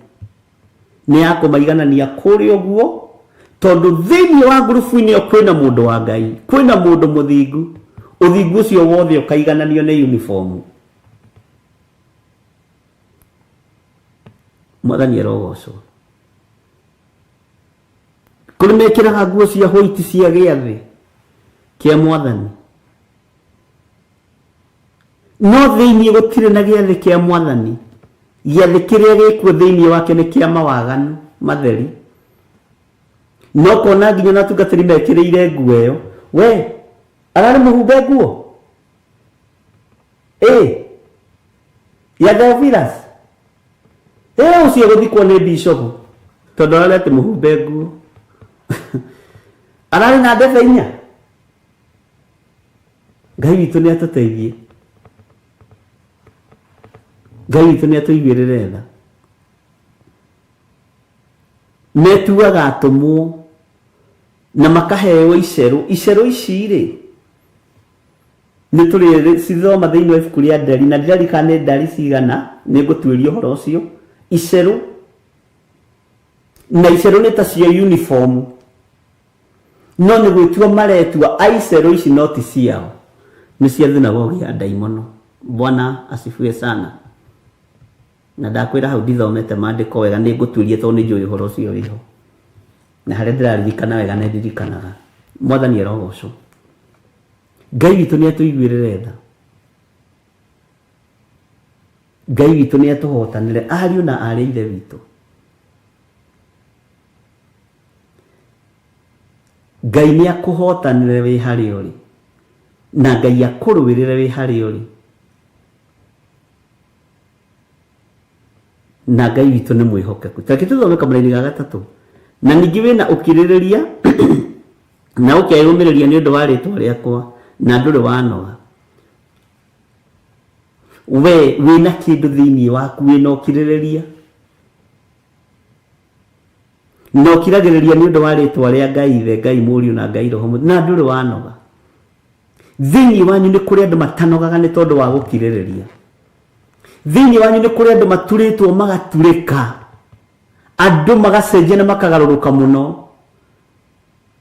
nĩ ya kũmaiganania kũrĩ ũguo. Tondũ thĩinĩ wa ngurubu-inĩ ĩyo kwĩna mũndũ wa Ngai, kwĩna mũndũ mũthingu, ũthingu ũcio wothe ũkaigananio nĩ uniform. Mwathani arogocwo. Kũrĩ mekĩraga nguo cia white cia gĩathĩ kĩa Mwathani, no thĩinĩ gũtirĩ na gĩathĩ kĩa Mwathani. Gĩathĩ kĩrĩa gĩkuo thĩinĩ wake nĩ kĩa mawaganu matheri. No kona nginya na atungatĩri mekĩrĩire nguo ĩyo, we ararĩ mũhumbe nguo ĩ. Ya Theophilus. Ĩ ũcio gũthikwo nĩ bishop tondũ ararĩ atĩ mũhumbe nguo. Ararĩ na ndebe inya. Ngai witũ nĩ atũteithie. Ngai witũ nĩ atũiguĩrĩre tha. Metuaga atũmwo na makaheo icerũ. Icerũ ici rĩ, nĩ tũrĩcithoma thĩinĩ wa ibuku rĩa Ndari, na ndiririkana nĩ ndari cigana, nĩ ngũtuĩria ũhoro ũcio. Icerũ, na icerũ nĩ ta cia uniform, no nĩ gwĩtua maretua a icerũ ici no ti ciao, nĩ cia thunagogi ya ndaimono. Bwana asifiwe sana. Na ndakwĩra hau ndithomete maandĩko wega, nĩ ngũtuĩria tondũ nĩ njũĩ ũhoro ũcio wĩho. Na harĩa ndĩraririkana wega nĩ ndirikanaga. Mwathani arogocwo. Ngai witũ nĩ atũiguĩrĩre tha. Ngai witũ nĩ atũhotanĩre ariũ na aarĩ a Ithe witũ. Ngai nĩ akũhotanĩre wĩ harĩa ũrĩ, na Ngai akũrũĩrĩre wĩ harĩa ũrĩ. Na Ngai witũ nĩ mwĩhokeku. Ta reke tũthome kamũraini ga gatatũ. Na ningĩ wĩna ũkirĩrĩria na ũkeyũmĩrĩria nĩ ũndũ wa rĩtwa rĩakwa, na ndũrĩ wanoga. We wĩna kĩndũ thĩinĩ waku, wĩna ũkirĩrĩria na ũkiragĩrĩria nĩ ũndũ wa rĩtwa rĩa Ngai Ithe, Ngai Mũriũ na Ngai Roho Mũtheru, na ndũrĩ wanoga. Thĩinĩ wanyu nĩ kũrĩ andũ matanogaga nĩ tondũ wa gũkirĩrĩria. Thĩinĩ wanyu nĩ kũrĩ andũ maturĩtwo magaturĩka, andũ magacenjia na makagarũrũka mũno,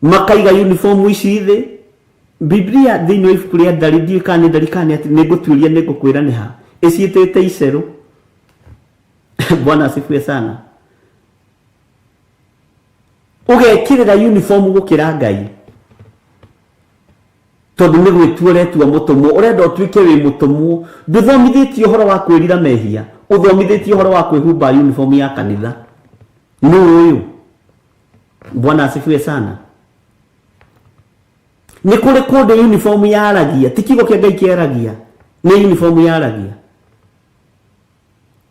makaiga uniform ici thĩ. Biblia thĩinĩ wa ibuku rĩa Ndari, ndiũĩ kana nĩ Ndari kana nĩ atĩ, nĩ ngũtuĩria nĩ ngũkwĩra nĩ ha, ĩciĩtĩte icerũ. Bwana asifiwe sana. Ũgekĩrĩra uniform gũkĩra Ngai, tondũ nĩ gwĩtua ũretua mũtũmwo, ũrenda ũtuĩke wĩ mũtũmwo. Ndũthomithĩtio ũhoro wa kwĩrira mehia, ũthomithĩtio ũhoro wa kwĩhumba uniform ya kanitha. Nũ ũyũ? Bwana asifiwe sana. Nĩ kũrĩ kũndũ uniform yaragia, ti kiugo kĩa Ngai kĩaragia, nĩ uniform yaragia.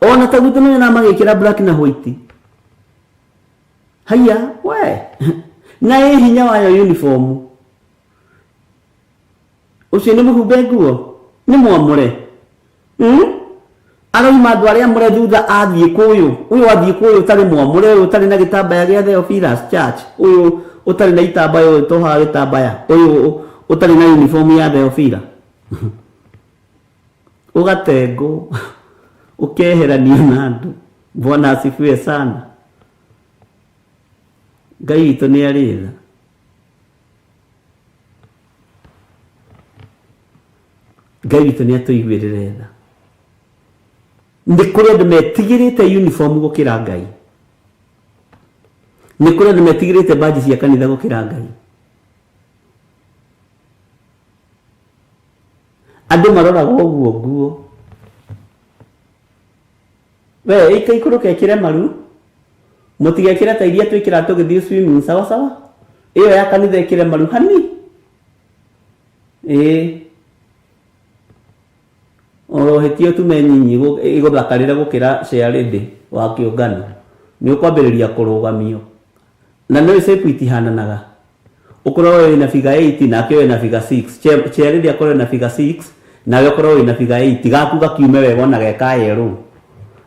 Ona ta gwitũ nĩ nyonaga magĩkĩra black na white. Haiya, we. Na ĩ hinya wayo uniform. Ũcio nĩ mũhumbe nguo? Nĩ mwamũre? Aroima andũ arĩa amũre thutha athiĩ kũyũ. Ũyũ athiĩ kũyũ ũtarĩ mwamũre, ũyũ ũtarĩ na gĩtambaya gĩa Theophilus Church, ũyũ ũtarĩ na itambaya, ũyũ ũtohaga gĩtambaya, ũyũ ũtarĩ na uniform ya Theophila. Ũgatengwo, ũkeheranio na andũ. Bwana asifiwe sana. Ngai witũ nĩ arĩ tha. Ngai witũ nĩ atũiguĩrĩre tha. Nĩ kũrĩ andũ metigĩrĩte uniform gũkĩra Ngai. Nĩ kũrĩ andũ metigĩrĩte baji cia kanitha gũkĩra Ngai. Andũ maroraga ũguo nguo. We ika ikũrũka ĩkĩre maru. Mũtigekĩre ta iria twĩkĩraga tũgĩthiĩ swimming, sawa sawa? Ĩyo ya kanitha ĩkĩre maru hani. Ĩĩ. Orohĩtie ũtume nyinyi ĩgũthakarĩre gũkĩra chairlady wa kĩũngano. Nĩ ũkwambĩrĩria kũrũgamio. Na nĩ ũĩ shape itihananaga. Ũkorwo we wĩna figure 8 nake wĩna figure 6. Chairlady akorwo wĩna figure 6 nawe ũkorwo wĩna figure 8. Gaku gakiume wega ona ge ka yellow.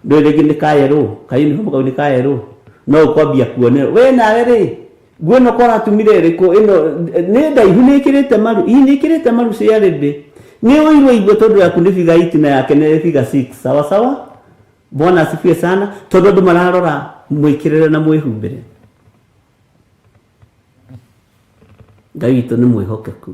Ndũĩ rĩngĩ nĩ ka yellow, ka uniform kau nĩ ka yellow. No ũkwambia kuonerwo. We nawe rĩ, nguo ĩno ko ũratumire ĩrĩkũ? Ĩno nĩ ndaihu nĩ ĩkĩrĩte maru. Ii nĩ ĩkĩrĩte maru chairlady. Nĩ ũirwo igue tondũ yaku nĩ figure 8 na yake nĩ figure 6. Sawa sawa? Bwana asifiwe sana. Tondũ andũ mararora mwĩkĩrĩre na mwĩhumbĩre. Ngai witũ nĩ mwĩhokeku.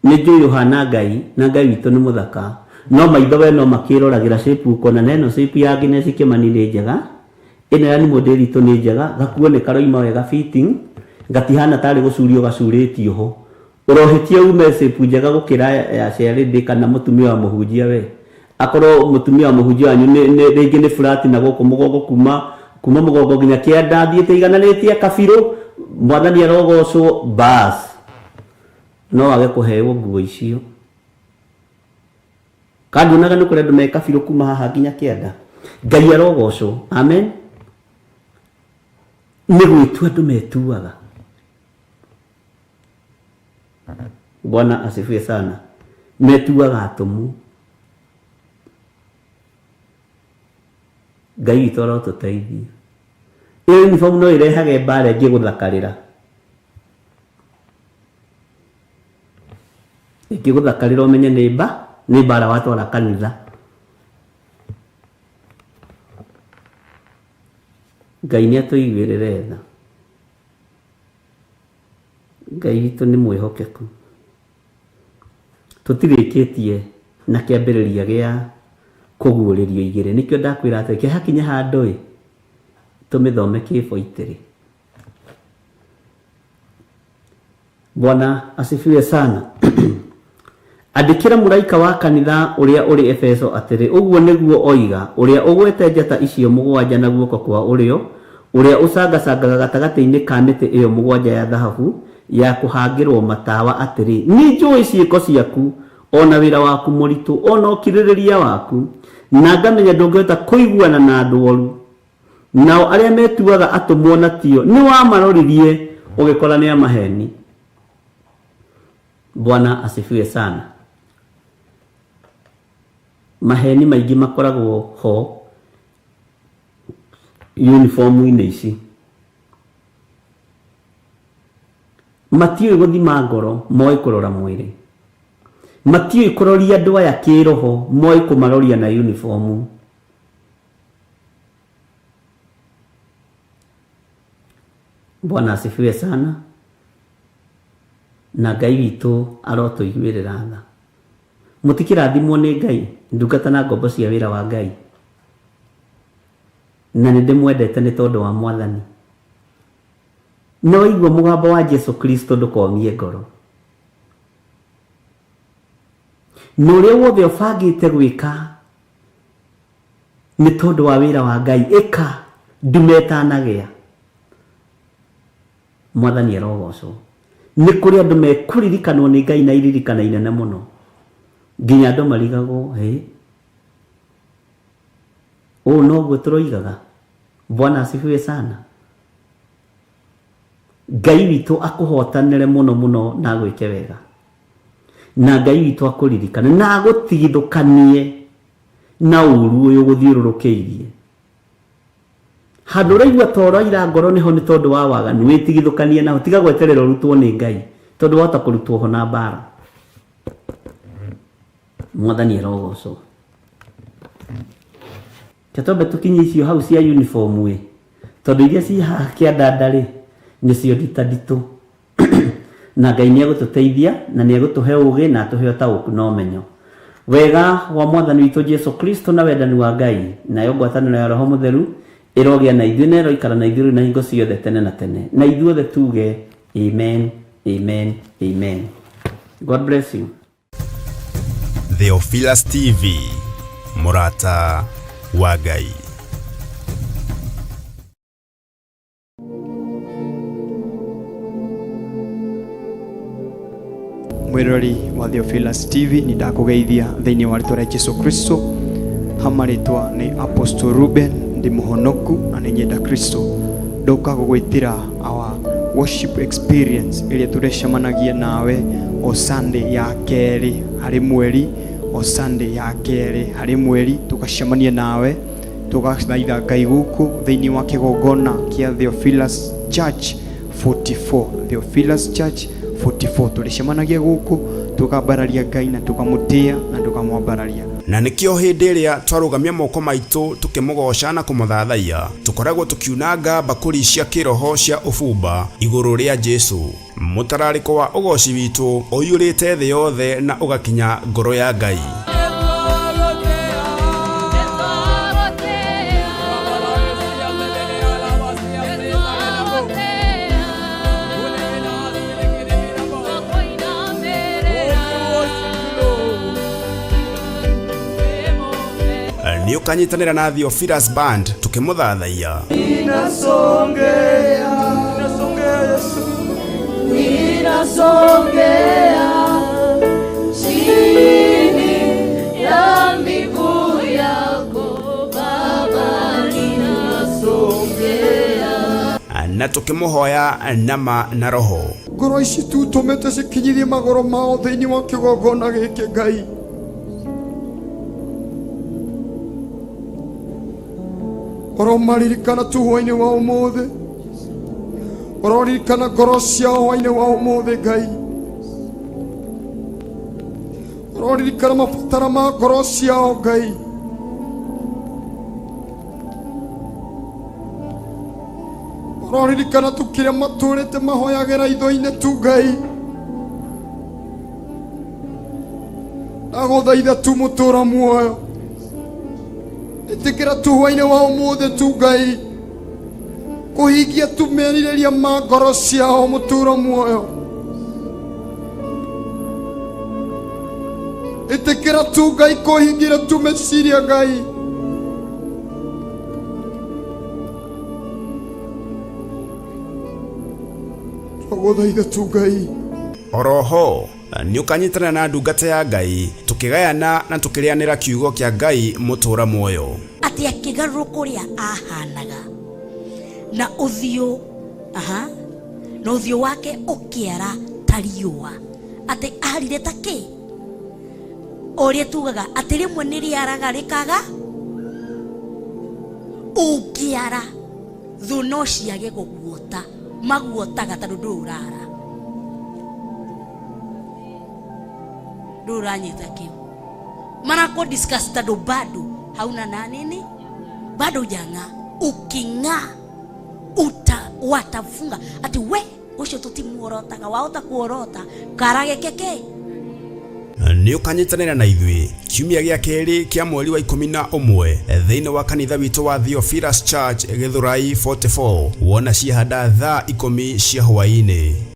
Nĩ njũĩ ũhana Ngai na Ngai witũ nĩ mũthaka. No maitho we no makĩroragĩra shape ũkona na ĩno shape ya Agnes Kĩmani nĩ njega. Ĩno ya Nimũ Ndĩritũ nĩ njega. Gakuo nĩ karoima wega fitting. Gatihana tarĩ gũcurio gacurĩtio ho. Ũrohĩtia ume shape njega gũkĩra ya chairlady kana mũtumia wa mũhunjia we. Akorwo mũtumia wa mũhunjia wanyu nĩ, nĩ, rĩngĩ nĩ flat na gũkũ mũgongo kuma, kuma mũgongo nginya kĩanda athiĩte aigananĩtie kabirũ, Mwathani arogocwo, bas. No wage kũheo nguo icio. Kanduonaga nĩ kũrĩ andũ me kabirũ kuma haha nginya kĩanda. Ngai arogocwo. Amen. Nĩ gwĩtua andũ metuaga. Bwana asifiwe sana. Metuaga atũmwo. Ngai witũ arotũteithia. Ĩyo uniform no ĩrehage mbara ĩngĩgũthakarĩra. Ĩngĩgũthakarĩra ũmenye nĩ mba nĩ mbara watwara kanitha. Ngai nĩ atũiguĩrĩre tha. Ngai witũ nĩ mwĩhokeku. Tũtirĩkĩtie na kĩambĩrĩria gĩa kũguũrĩrio igĩrĩ. Nĩkĩo ndakwĩra atĩ reke hakinye handũ ĩ, tũmĩthome kĩboitĩrĩ. Bwana asifiwe sana. Andĩkĩra mũraika wa kanitha ũrĩa ũrĩ Efeso atĩrĩ, ũguo nĩguo oiga, ũrĩa ũgwete njata icio mũgwanja na guoko kwa ũrĩo, ũrĩa ũcangacangaga gatagatĩ-inĩ ka mĩtĩ ĩyo mũgwanja ya thahabu ya kũhangĩrwo matawa atĩrĩ, nĩnjũĩ ciĩko ciaku, o na wĩra waku mũritũ, o na ũkirĩrĩria waku, na ngamenya ndũngĩhota kũiguana na andũ oru. Nao arĩa metuaga atũmwo na tio, nĩwamaroririe ũgĩkora nĩ a maheni. Bwana asifiwe sana. Maheni maingĩ makoragwo ho uniform-inĩ ici. Matiũĩ gũthima ngoro, moĩ kũrora mwĩrĩ. Matiũĩ kũroria andũ aya kĩroho, moĩ kũmaroria na uniform. Bwana asifiwe sana. Na Ngai witũ arotũiguĩrĩra tha. Mũtikĩrathimwo nĩ Ngai, ndungata na ngombo cia wĩra wa Ngai. Na nĩ ndĩmwendete nĩ tondũ wa Mwathani. Na waigua mũgambo wa Jesu Kristo ndũkomie ngoro. Na ũrĩa wothe ũbangĩte gwĩka nĩ tondũ wa wĩra wa Ngai, ĩka ndume ĩtanagĩa. Mwathani arogocwo. Nĩ kũrĩ andũ mekũririkanwo nĩ Ngai na iririkana inene mũno, nginya andũ marigagwo, hĩ, ũũ noguo tũroigaga. Bwana asifiwe sana. Ngai witũ akũhotanĩre mũno mũno na agwĩke wega, na Ngai witũ akũririkane na agũtigithũkanie na ũru ũyũ ũgũthiũrũrũkĩirie. Handũ ũraigua ta ũraira ngoro nĩho nĩ tondũ wa waganu, wĩtigithũkanie naho, tiga gweterera ũrutwo nĩ Ngai, tondũ wahota kũrutwo ho na mbara. Mwathani arogocwo. Reke twambe tũkinye icio hau cia uniform ĩ, tondũ iria ci haha kĩandanda rĩ, nĩcio nditanditũ. Na Ngai nĩ egũtũteithia na nĩ egũtũhe ũgĩ na atũhe ũtaũku na ũmenyo. Wega wa Mwathani witũ Jesu Kristo na wendani wa Ngai nayo ngwatanĩro ya Roho Mũtheru ĩrogĩa na ithuĩ na ĩroikara na ithuĩ rĩu na hingo ciothe tene na tene. Na ithuothe tuge amen, amen, amen. God bless you. Theophilus TV, mũrata wa Ngai. Mwirori wa Theophilus TV, nĩ ndakũgeithia thĩinĩ wa rĩtwa rĩa Jesu Kristo. Hama rĩtwa nĩ Apostle Ruben, ndĩ mũhonoku na nĩ nyenda Kristo. Ndoka gũgwĩtĩra our worship experience ĩrĩa tũrecemanagia nawe o Sunday ya kerĩ harĩ mweri, o Sunday ya kerĩ harĩ mweri tũgacemania nawe tũgathaitha Ngai gũkũ thĩinĩ wa kĩgongona kĩa Theophilus Church 44, Theophilus Church 44. Tũrĩcemanagia gũkũ tũkambararia Ngai na tũkamũtĩa na tũkamwambararia. Na nĩkĩo hĩndĩ ĩrĩa twarũgamia moko maitũ tũkĩmũgooca na kũmũthathaiya, tũkoragwo tũkiunanga mbakũri cia kĩroho cia ũbumba igũrũ rĩa Jesu. Mũtararĩko wa ũgooci witũ ũiyũrĩte thĩ yothe na ũgakinya ngoro ya Ngai. Nĩ ũkanyitanĩra na Theophilus Band tũkĩmũthathaiya. Ninasongea chini ya Na tũkĩmũhoya nama na roho. Ngoro ici tu tũmĩte cikinyithie magũrũ mao thĩinĩ wa kĩgongona gĩkĩ Ngai. Ũromaririkana tu hwainĩ wa ũmũthĩ, ũroririkana ngoro ciao hwainĩ wa ũmũthĩ Ngai, ũroririkana mabatara ma ngoro ciao Ngai. Ũroririkana tu kĩrĩa matũrĩte mahoyagĩra itho-inĩ tu Ngai. Ndagũthaitha tu mũtũra muoyo, ĩtĩkĩra tu hwainĩ wa ũmũthĩ tu Ngai kũhingia tu merirĩria ma ngoro ciao mũtũra muoyo. Ĩtĩkĩra tu Ngai kũhingira tu meciria Ngai. Twagũthaitha tu Ngai. Oroho nĩ ũkanyitanĩra na ndungata ya Ngai tũkĩgayana na tũkĩrĩanĩra kiugo kĩa Ngai mũtũra muoyo. Atĩ akĩgarũrũka ũrĩa ahanaga na ũthiũ, aha, na ũthiũ wake ũkĩara ta riũa, atĩ arire ta kĩ ũrĩa tugaga atĩ rĩmwe nĩ rĩaraga rĩkaga ũngĩara thũ no ciage gũguota maguotaga tondũ ndũrĩ ũrara ndũrĩ ũranyita kĩu marako discuss tondũ bado hauna na nini bado hujang'aa. Uking'aa uta watafunga ati we ucio tutimuorotaga wahota kuorota karage keke. Nĩ ũkanyitanĩra na ithuĩ kiumia gĩa kerĩ kĩa mweri wa 11 thĩinĩ wa kanitha witũ wa Theophilus Church Gĩthũrai 44 wona ciahanda thaa 10 cia hwaĩ-inĩ.